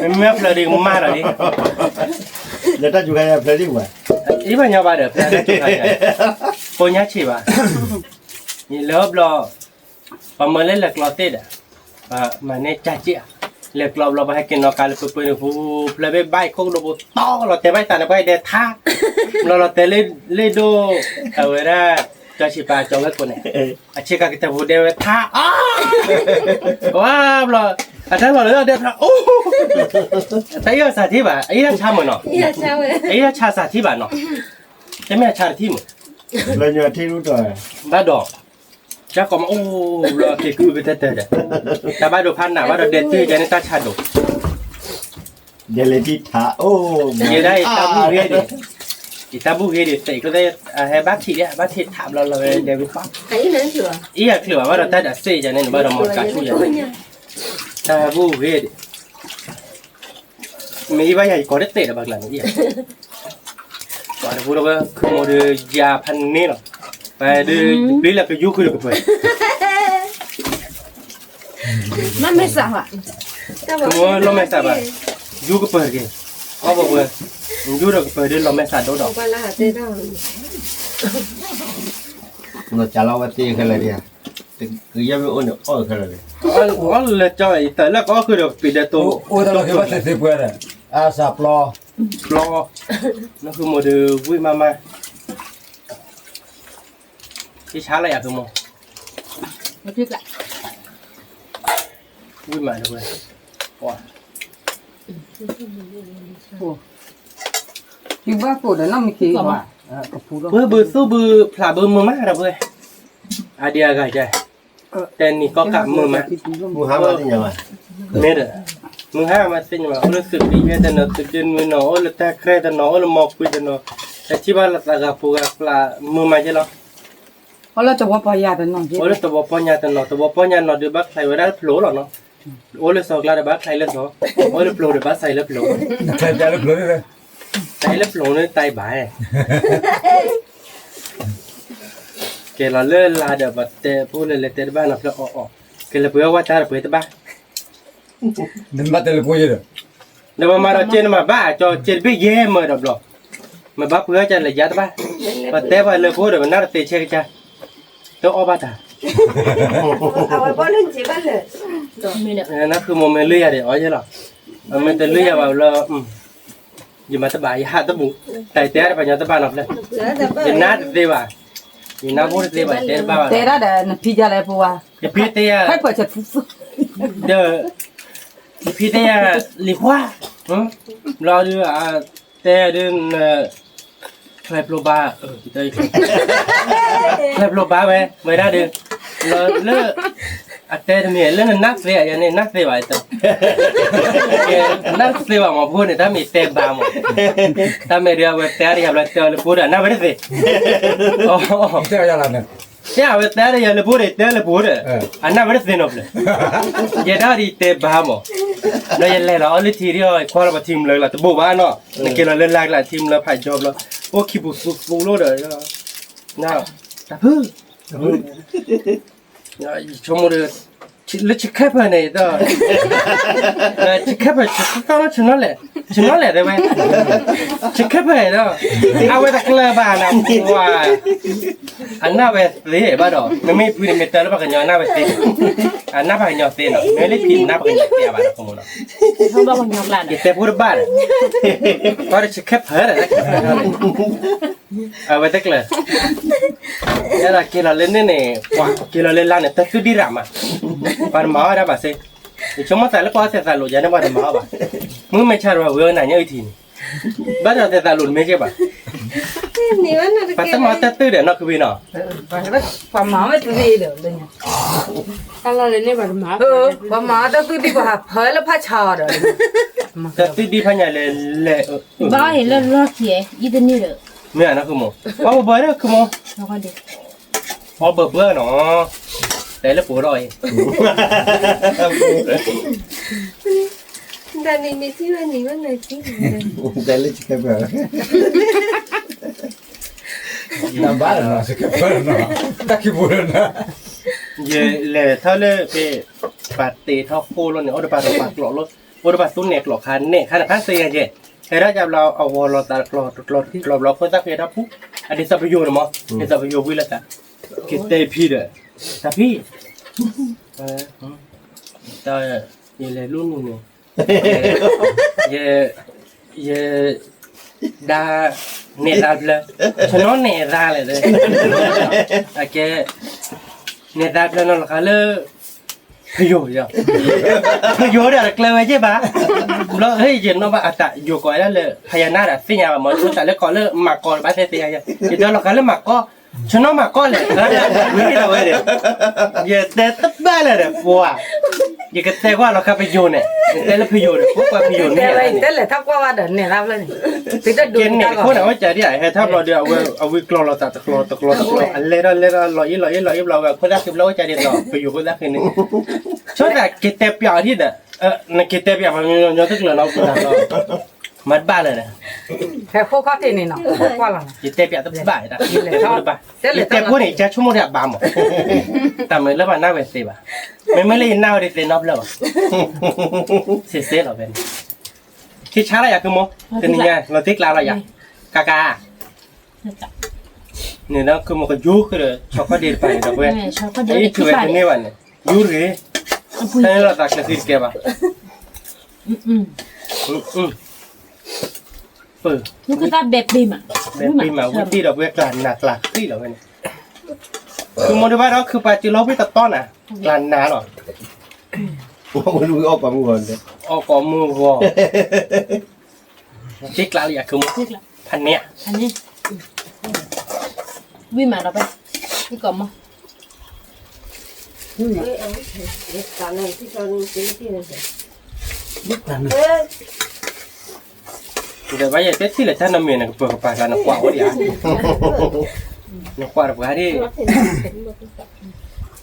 မ့မ့ၢ်ဖျၢၣ်ဒီးကမၣ်လီၤဒ်, လၢတၢ်စူၤခါယၤဖျၢၣ်ဒ်ဝဲ, အံၤဘၣ်ညီဘၣ်ဒီး ဖျၢၣ်တၢ်စူၤခါယၤ, ကိညါဆံးဘၣ်, ယလဲၤအီၣ်ဘျီ ပှၤမၢလၢလဲၤကျီသ့ၣ်ဒီး, ပှၤမၤန့ၢ်ကၢ်က့ၢ်ဧါ, လဲၤကျီဘျီပှၤဟဲက့ၤနီၣ်ကါလၢပှဲၤပှဲၤန့ၣ် ဟူဖျၢၣ်ဘ့ၣ်ဘၣ်အံၤခိၣ်ကဒိၣ်ပူၤတီလီၤတဲာ်ဘၣ်အံၤသးန့ၣ် ပှၤဟဲဒဲးထါ, ဘျီလီၤတဲာ်လ့ၣ်ဒိၣ်, အဝဲဒၣ်, ကၢ်ဆံးပၤကၠီဝဲခိၣ်န့ၣ်, အဆ့ကၤကတၢၢ်ပူၤဒဲးဝဲထါ, အါ, ဝါဘျီ, အတၢ်လီၤလၢဒဲးဖျါ, အိၣ်, တၢ်အံၤအီၣ်စးထံဘၣ် အအံၤတၢ်ဆါမုၢ်နီၤ, အအံၤတၢ်ဆါစးထံဘၣ်နီၤ, တမ့ၢ်အဆါတထံမုၢ်, ဘၣ်ဒီး ကၢ်ကိးမးအိၣ်ဘျီက့ၤကုၢ်ကတၢၢ်တၢၢ်ဒီး, တၢ်ဘၣ်ဒိဖးနးဘၣ်ဒီးဒဲးတုၤကန့ၣ်တၢ်ဆါဒိၣ်, ဒဲးလဲၤဒံထးအိၣ်, ယဲဒၣ်ယတၢ်ဘူၣ်ဂ့ၤဒံး, ယတၢ်ဘူၣ်ဂ့ၤဒံး သ့ၣ်ကသ့ၣ်, ဟဲဘၣ်ထံးဒံး ဘၣ်ထံးထးဘျီလီၤဝဲဒဲးဝံၤပၢ်, အံၤယချုးဘၣ်ဘၣ်ဒီးတၢ်ဒၣ်စ့ၢ်ယၤန့ၣ် နဘၣ်ဒီးမီၢ်တကးဆူၣ်ယၤ, တၢ်ဘူၣ်ဂ့ၤဒံး မ့ၢ်အံၤဘၣ်ယၤယကိးတသ့ဒီးဘၣ်ကျါန့ၣ်, ပှၤတဖိဒီးဝဲ ခူမိၢ်ဒီးယၤဖးန့ၣ်လီၤ, ပှၤဒုး ပျံၤလၢကယူဃုာ်လၢကပၢၤ, မ့ၢ်စးဘၣ်, ခူမိၢ်လီၤမဲာ်စးဘၣ်, ယူကပၢၤတက့ၢ်, အီၣ်ဘၣ်ဝဲ, ယူဒီးကပၢၤဒုးလီၤမဲာ်စးဒိၣ်ဒီး, နီၢ်ကၢ်လီၤဝဲသ့ခဲလၢာ်ဒံးဧါ, ကယဲၢ်မ့ၢ်အိၣ်န့ၣ်အီၣ်ခဲလၢာ်န့ၣ်, အီၣ်လၢကၠီအံၤတၢ်လၢကအီၣ်ဃုာ်ဒီးကပံာ်ဒဲးတိ, အိၣ်တၢ်လီၤက့ၤဘၣ်သ့ၣ်သ့ၣ်ပှဲၤဒီး, အစးပျီ, ပျီ, နဃုမိၢ်ဒီးဝံၣ်မးမး, ကဆါလၢယၤဃုမိၢ်, ဝံၣ်မးဒီးဝဲ, ယဘၣ်ကိၣ်ဒီးနီၢ်မ့ၢ်က့ၤဘၣ် ပှၤဘုသူၣ်ဘုဖျးဘုမုာ်မးဒီးပှၤ, အဒံးအဂၤယဲ, တဲနံၤကီၢ်ကးမုာ်မး, မုၢ်ဟါမးသ့ၣ်ညါဘၣ်, မ့ၢ်ဒီး, မုၢ်ဟါမးသ့ၣ်ညါဘၣ်, အိၣ်လၢသုးက့ယဲၢ်တနီၤ, သုးက့နွံနီၤ, အိၣ်လၢတၢ်ကြဲၢ်တနီၤ, အိၣ်လၢမီၢ်ကွံတနီၤ, တထံၣ်ဘၣ်လၢသးဂၤဖိဂၤဖျးမုာ်မးယဲလီၤ. အိၣ်လၢသဝီပီညါတနီၤ, အိၣ်လၢသဝီပီညါတနီၤ, သဝီပီညါနီၤဒုးဘၣ်ချံးဝဲဒၣ်လၢဖျိးလီၤနီၤ, အိၣ်လၢစီၤကျါဒီးဘၣ်ချံးလၢစီၤ, အိၣ်လၢဖျိးဒီးဘၣ်ချံးလၢဖျိး, တၢ်လၢဖျိးန့ၣ်တၢ်ဘၣ်, ကဲလီၤလၢလါဒီးပှၤတဲဖိလၢလဲၤတဲတဘၣ်နီၤဖျၢၣ်အီၣ်အီၣ်, ကဲလၢပှၤဝဲတၢ်ဒီးပှၤတဘၣ် နဘၣ်တဲလၢဖိယဲဒီး, နဘၣ်မၤဒီးကဲနမၤဘၣ် ကၠီကဲတဘ့ၣ်ယဲမၢဒီးဘျီ, မ့ၢ်ဘၣ်ပှၤကၢ်လဲၤယါတဘၣ်, ပတဲပှၤလၢဖိဒီးပနၢ်တသ့ဆဲကစၢ်, တအီၣ်ဘၣ်တၢ်, နဃုမိၢ်မ့ၢ်လုၢ်ယၤဒီးအီၣ်ယဲလီၤ, အမ့ၢ်တလုၢ်ယၤဘၣ်လၢ ယမၤတဘၣ် ယဟးတဘူၣ်, တၢ်တဲအါတပှၤညီတဘၣ်နီၤဖျၢၣ်, ယနၢ်တသ့ဘၣ်, ယနၢ်ဖိတသ့ဘၣ် တဲတဘၣ်ဘၣ်, တဲဒၣ်ဒီးနဖံယါလဲၣ်ဖိဝါ, ယဖံတဲယၤ, ဒီး, ယဖံတဲယၤ, လံၤခွါ, ဘျီဒုး, တဲဒုး, ချဲဖျိဘါ, ချဲဖျိဘါဝဲ, ဝဲဒၣ်ဒုး, လၢ, အတဲတမ့ၢ်လၢနနၢ်သ့ယၤန့ၣ် နၢ်သ့ဘၣ်, နၢ်သ့ဘၣ်မ့ၢ်ဖိန့ၣ် တၢ်မ့ၢ်တဲဘါမ့ၢ်, တၢ်မ့ၢ်ဒုးအဝဲတဲအါတယၤဘျီ တဲအီၤလၢဖိဒီး အနၢ်ဝဲတသ့, တဲအဝဲတဲအါတယၤလၢဖိဒီး တဲလၢဖိဒီး, အနၢ်ဝဲတသ့နီတဖျၢၣ်, ယဲဒၣ်ဒ်တဲဘါမ့ၢ်, ဒီးယလဲၤလီၤအီၣ်လၢထံဒ်အီၤ ယကွၢ်လီၤပှၤထံမလၢကလါတဘိးဘၣ်နီၤ, နက့ၤလီၤလၢလါကလါထံမလၢဖးယီၤဘျီ, အိၣ်ခံပူၤသူသူလိာ်ဒီး, တၢ်ဖု ယဆိကမိၣ်ဒီး, လၢဆံးခဲဖၢၣ်န့ၣ်ဒီး, ဆံးခဲဖၢၣ် ဆံးသီလီၤ ဆံးနီၤလဲၣ်, ဆံးနီၤလဲၣ်တဲဝဲ, ဆံးခဲဖၢၣ်ဒီး, အဝဲတကျၢၤဘၣ်နၤပှၤ, အနၢ်ဝဲသ့ဘၣ်ဒီး မ့မ့ၢ်ဖုန့ၣ် မ့ၢ်တၢ်လၢပှၤကညီအနၢ်ဝဲသ့, အနၢ်ပှၤကညီသ့နီၤ မ့ၢ်လၢဖံနၢ်ပှၤကညီသ့ဘၣ်ဒီး ယတဲဖိတဘၣ်ဒီး, ပှၤဒီးဆံးခဲဖၢၣ်ဒီး အဝဲတကျၢၤ, အဲၣ်ဒိးက့ၤလီၤလၢန့ၣ်န့ၣ်, ပှၤက့ၤလီၤလၢလါန့ၣ် တၢ်သူၣ်ဒံၣ်ရၣ်မး, ပှၤတမၤအီၣ်ဒၣ်ဘၣ်စ့, ယဆိကမိၣ်သးလၢပှၤသဲးသးလိာ်ယၤန့ၣ် ပှၤတမၤအီၣ်ဘၣ်, မုၢ်မဲာ်ဆါတဝဲဝဲနၤညါအုထံန့ၣ်, ဘၣ်ဒီးသဲးသးလိာ်တမ့ၢ်က့ဘၣ်, ပှၤတမၤတၢ်သူၣ်ဒီးနီၢ်ခူဘ့နီၤ, ပှၤမၤဝဲတသ့ဒီး, ပှၤမၤတၢ်သူၣ်ဒံၣ်ပှၤဟးဖၢလၢဖးဆါအီၤဒီး, တၢ်သူၣ်ဒံၣ်ဖးညါလဲၤလဲၤ, ဘၣ်လၢလီၢ်ခံ, မ့ၢ်နီၢ်ခူမိၢ်, ပှၤဘၣ်ဘၣ်ဒီးခူမိၢ်, ပှၤဘၣ်ဘၣ်နီၤ, တဲလၢပှဲၤဒီးအံၤ, တၢ်န့ၣ်မ့ၢ်ထံၣ်ဝဲနံၤဝဲနၤခံ, တၢ်လၢဆံးခဲဖၢၣ်, နဘၣ်လၢနီၤ ဆံးခဲဖၢၣ်နီၤ, တၢ်ခံပူၤလၢနၤ, ယလဲၤထီၣ်လၢဖဲ, ပှၤတ့ထီၣ်ဃိလီၤန့ၣ် အိၣ်ဒီးပှၤတပာ်ကျိးလီၤ, အိၣ်ဒီးပှၤသူနဲၣ်ကျိးခါနဲၣ်ခါန့ၣ် ဖးစ့ၢ်ကီးကဲ, ဟဲထီၣ်ကဘျီအဝီၤလီၤသးတကျိၤတကျိၤတကျိၤဘျီ ခိၣ်သၣ်ဃ့ထီၣ်ဖူ, အဒ်သိးပယိၤန့ၣ်မး, ဒ်သိးပယိၤဝံၤလၢသး, က့ၤတဲဖံဒီး, တၢ်ဖံ, တၢ်, ယလဲၤလူနုၤန့ၣ်, ယ, ယ, ဒါ, နဲၣ်သးဖျၢၣ်, ဆနီၤနဲၣ်သးလဲၣ်, အကဲ, နဲၣ်သးဖျၢၣ်နီၤလီၤဃာ်လၢ, ဖယိၤ, ဖယိၤဒီးတကျၢၤဝဲက့ဘၣ်, ဘျီဟဲယနီၣ်ဘၣ်အတၢ်ယိၤကိးဒၣ်လၢ ဖယၤနါဒီးသ့ၣ်ညါဘၣ်မး ဆိတၢ်လၢကိးလၢမၤကီးတဘၣ်သ့ၣ်သ့ၣ်ယၤ, ယဒီးလီၤဃာ်လၢမၤကီး, ဆနီၤမၤကီးလဲၣ်, ဝဲ, ယတဲတဘၣ်လၢၤဒီးပှၤ ယကတဲကွၢ်လီၤခါပယိၤန့ၣ်, ယတဲလၢပယိၤန့ၣ် ပှၤပယိၤန့ၣ်, တဲလဲၤထီၣ်ကွၢ်ဝဲဒီးနဲၣ်သးဖျၢၣ်န့ၣ်, ကဲနဲၣ်ခိၣ်န့ၣ် အဝဲကဒ်အံၤ ဟဲထီၣ်ဘျီဒီး အဝဲအဝံကျီၤလီၤသးတကျီၤတကျီၤတကျီၤ အလဲၤထီၣ်လဲၤထီၣ်လီၤအံၤလီၤအံၤလီၤအံၤဘျီ အဝဲခိၣ်သၣ်ဃ့ဘျီအိၣ်ကဒ်သိး ပယိၤခိၣ်သၣ်ဃ့န့ၣ်, ဆိသးကတဲပၠးအီၤဒ်ဒီး, နကတဲပၠးပှၤညီညီတကျၢၤနီၤ ပတၢ်လီၤ, မၤတဘၣ်လၢၤန့ၣ်, ဟဲခိၣ်ခီၣ်ထံးန့ၣ်နီၤ, ယတဲပၠးတဘၣ်, ယတဲဖိန့ၣ် ယဆိကမိၣ်ဒ်အဘၣ်မး, တၢ်မ့ၢ်လၢပှၤနၢ်ဝဲသ့ဘၣ်, မ့မ့ၢ်လၢယနၢ်ဝဲဒ်သ့နီတဖျၢၣ်ဘၣ်, စ့စ့လီၤဖဲန့ၣ်, ခံဆါလီၤယၤ ကုမိၢ်, တနံၤညါ လီၤတံၢ်ကျါလီၤယၤ, ကကါ, န့ၣ်ဒီး ကုမိၢ်ကယူၤဃုာ်ဒီး ဆီခီၣ်ဒ့တပၤန့ၣ်ဒီးဝဲ, အံၤထုးဝဲတန့ၢ်ဘၣ်န့ၣ်, ယူၤတဂ့ၤ, တၢ်န့ၣ်လီၤသးကျဲၤသံတကဲဘၣ်, ပ, ဘဲပ့ၤမး ဝံသံၣ်ဒီးပှၤကျါနးကျါဃံလီၤဝဲန့ၣ်, ကုမိၢ်ဒုးဘၣ်ဒီးခုပာ်စုလီၤဝံသးတီနၤ, ကျါနးလီၤ, အီၣ်ကိးမုၢ်ဂီၤ, အီၣ်ကိးမုၢ်ဂီၤ, တံၢ်ကျါလီၤယၤ ကုမိၢ်, ဖးန့ၢ်ဧါ, ဖးန့ၢ်, ဝံၣ်မးဒီးပှဲၤ, ဝံၣ်ကိးမီၢ်, ဒီးဘၣ်ယဲၢ်တဲထံၣ်လၢတၢ်နီတမံၤ နကပၢၤကပၤကျါ နကွၢ်အိၣ်ဒံးဧါ, နကွၢ်တပှၤဒံး, ယ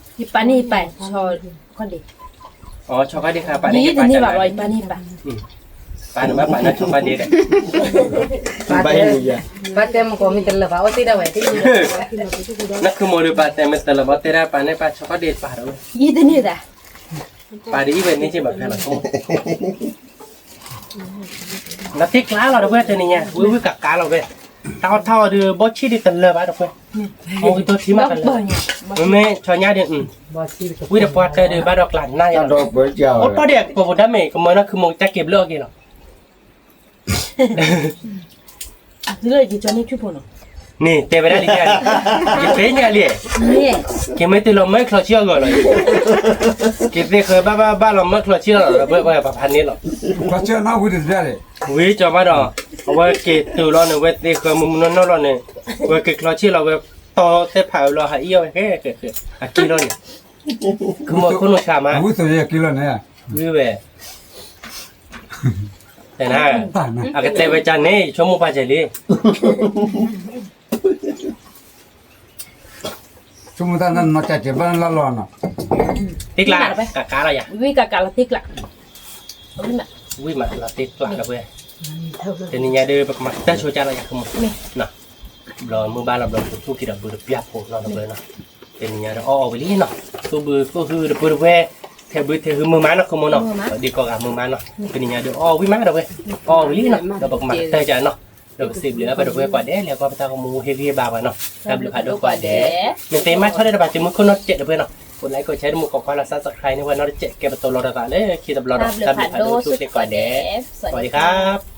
ပာ်န့ၢ်ယပာ်, ဆီခီၣ်ဒ့, အဆီခီၣ်ဒ့ခါပာ်န့ၢ်ယပာ်, ယပာ်န့ၢ်ဘၣ်ပာ်န့ၢ်ဆီခီၣ်ဒ့ဒီး, ပာ်တဲမကိးမ့ၢ်တလၢာ်ဘၣ် အိၣ်သ့ဒၣ်ဝဲ, နၢ်ခုမိၢ်ဒီးပာ်တဲမ့ၢ်တလၢာ်ဘၣ် တဲဒၣ်ပာ်န့ၢ်ပာ်ဆီခီၣ်ဒ့ပာ်ဒီးဝဲ, ယတန့ၢ်ဒၣ်, ပာ်ဒ်အံၤဝဲန့ၣ်က့ဘၣ်ဖဲလီၤ, နသ့ကျါလီၤဒီးပှဲၤတနံၤညါ ဝံၣ်ဝံၣ်ကးကးလီၤဝဲ, တၢ်အီၣ်တၢ်အီဒီး ဘီၣ်ဆံၣ်ဒံးတလၢာ်ဘၣ်ဒီးပှဲၤ, မိၢ်ကတိၤထံမးတလၢာ်, မ့မ့ၢ်ဆီညါဒီး, ဝံၣ်ဒီးပှၤတဲဒီးဘၣ်ဒီးကျးနၢ်ယါ, အိၣ်ထီၣ်ဒံးအကပီၤဖိတၢ်မ့ၢ် ကမၢနၢ်ခုမိၢ်ကစၢ်က့ၤဘျၢအီၤက့ၤလီၤ န့ၣ် တဲဝဲဒၣ်လံ, ယတဲညါလံ, က့ၤမ့ၢ်တုၤလီၤမၢချီဆံအဂီၢ်လီၤ, က့ၤသ့ဃၢၤဘၣ်ဘၣ်ဘၣ်လီၤမၢချီဆံလီၤ ပှဲၤပှဲၤပှၤဖးန့ၣ်လီၤ, ဝံၤကၠီၤဘၣ်ဒီး, အဝဲက့ၤတုၤလီၤန့ၣ် ဝဲသ့ဃၢၤမုၢ်မုၢ်နီၢ်နီၢ်လီၤန့ၣ်, ဝဲက့ၤချီဆံလီၤ ဝဲတီသ့ၣ်ဖးဝဲလီၤ ဟးအံၣ်အီၣ်ဝဲဃဲဃဲဃဲ, အကံလီၤန့ၣ်, မ့ၢ်ခိၣ်နူာ်ဆးမး, ဝံၤဝဲ တဲနၤ, အကတဲဝဲကန့ၣ် ယဆိကမိၣ်ပာ်စၢၤလံ, ဆိကမိၣ်တၢ်နီၢ်နီၢ်ကကဲဘၣ်လၢလီၢ်နီၤ, တ့ကျး, ကးကးလီၤယၤ, ဝံၣ်ကးကးလီၤတ့ကျး, ဝံၣ်မးလီၤတ့ကျးဒီးပှဲၤ, တနံၤညါဒီး ပကမၤတၢ်ဆိကါလီၤယၤကမီၤ, ဘျီမုၢ်ဘၣ်လီၤဘျီ ပကထူၣ်က့ၤဒီးဘုတပျၢ်ဖိနီၤဒီးပှဲၤနီၤ, တနံၤညါဒီးအီၣ်အီၣ်ဝံၤလံနီၤ, သူၣ်ဘုသူၣ်ဟုဒီးပှဲၤတပှဲၤ, ထဲဘုထဲဟုမုာ်မးနီၤကမီၤနီၤ, ဒ်ကိးဂၤမုာ်မးနီၤ, တနံၤညါဒီးအီၣ်အီၣ်ဝံၤမးဒီးပှဲၤ, အီၣ်အီၣ်ဝံၤလံနီၤ ဒီးပကမၤတၢ်ကနီၤ, ဒီးပစံးဘျုးဘၣ်ပှဲၤတပှဲၤကိးဂၤဒဲးလၢ ကွၢ်ပတၢ်ဂီၤမူဟ့ၣ်ဂံၢ်ဟ့ၣ်ဘါပှၤနီၤ, တၢ်ဘျုးဖးဒိၣ်ကိးဂၤဒဲး, မ့ၢ်သ့မၤဆီၣ်ဒဲးတဘၣ် တမုၢ်ခိၣ်နီၢ်တစဲးဒီးပှဲၤနီၤ, ကိးlike ကိးshare တမုၢ်ကိးခွါလီၤ subscribe န့ၢ်ဝဲနီတစဲး ကဲပတီၢ်လီၤဒီးသးလၢခံတဘျီဒီး တၢ်ဘျုးဖးဒိၣ်ဆိၣ်ဂ့ၤကိးဂၤဒဲး, စဝၤဒံခါ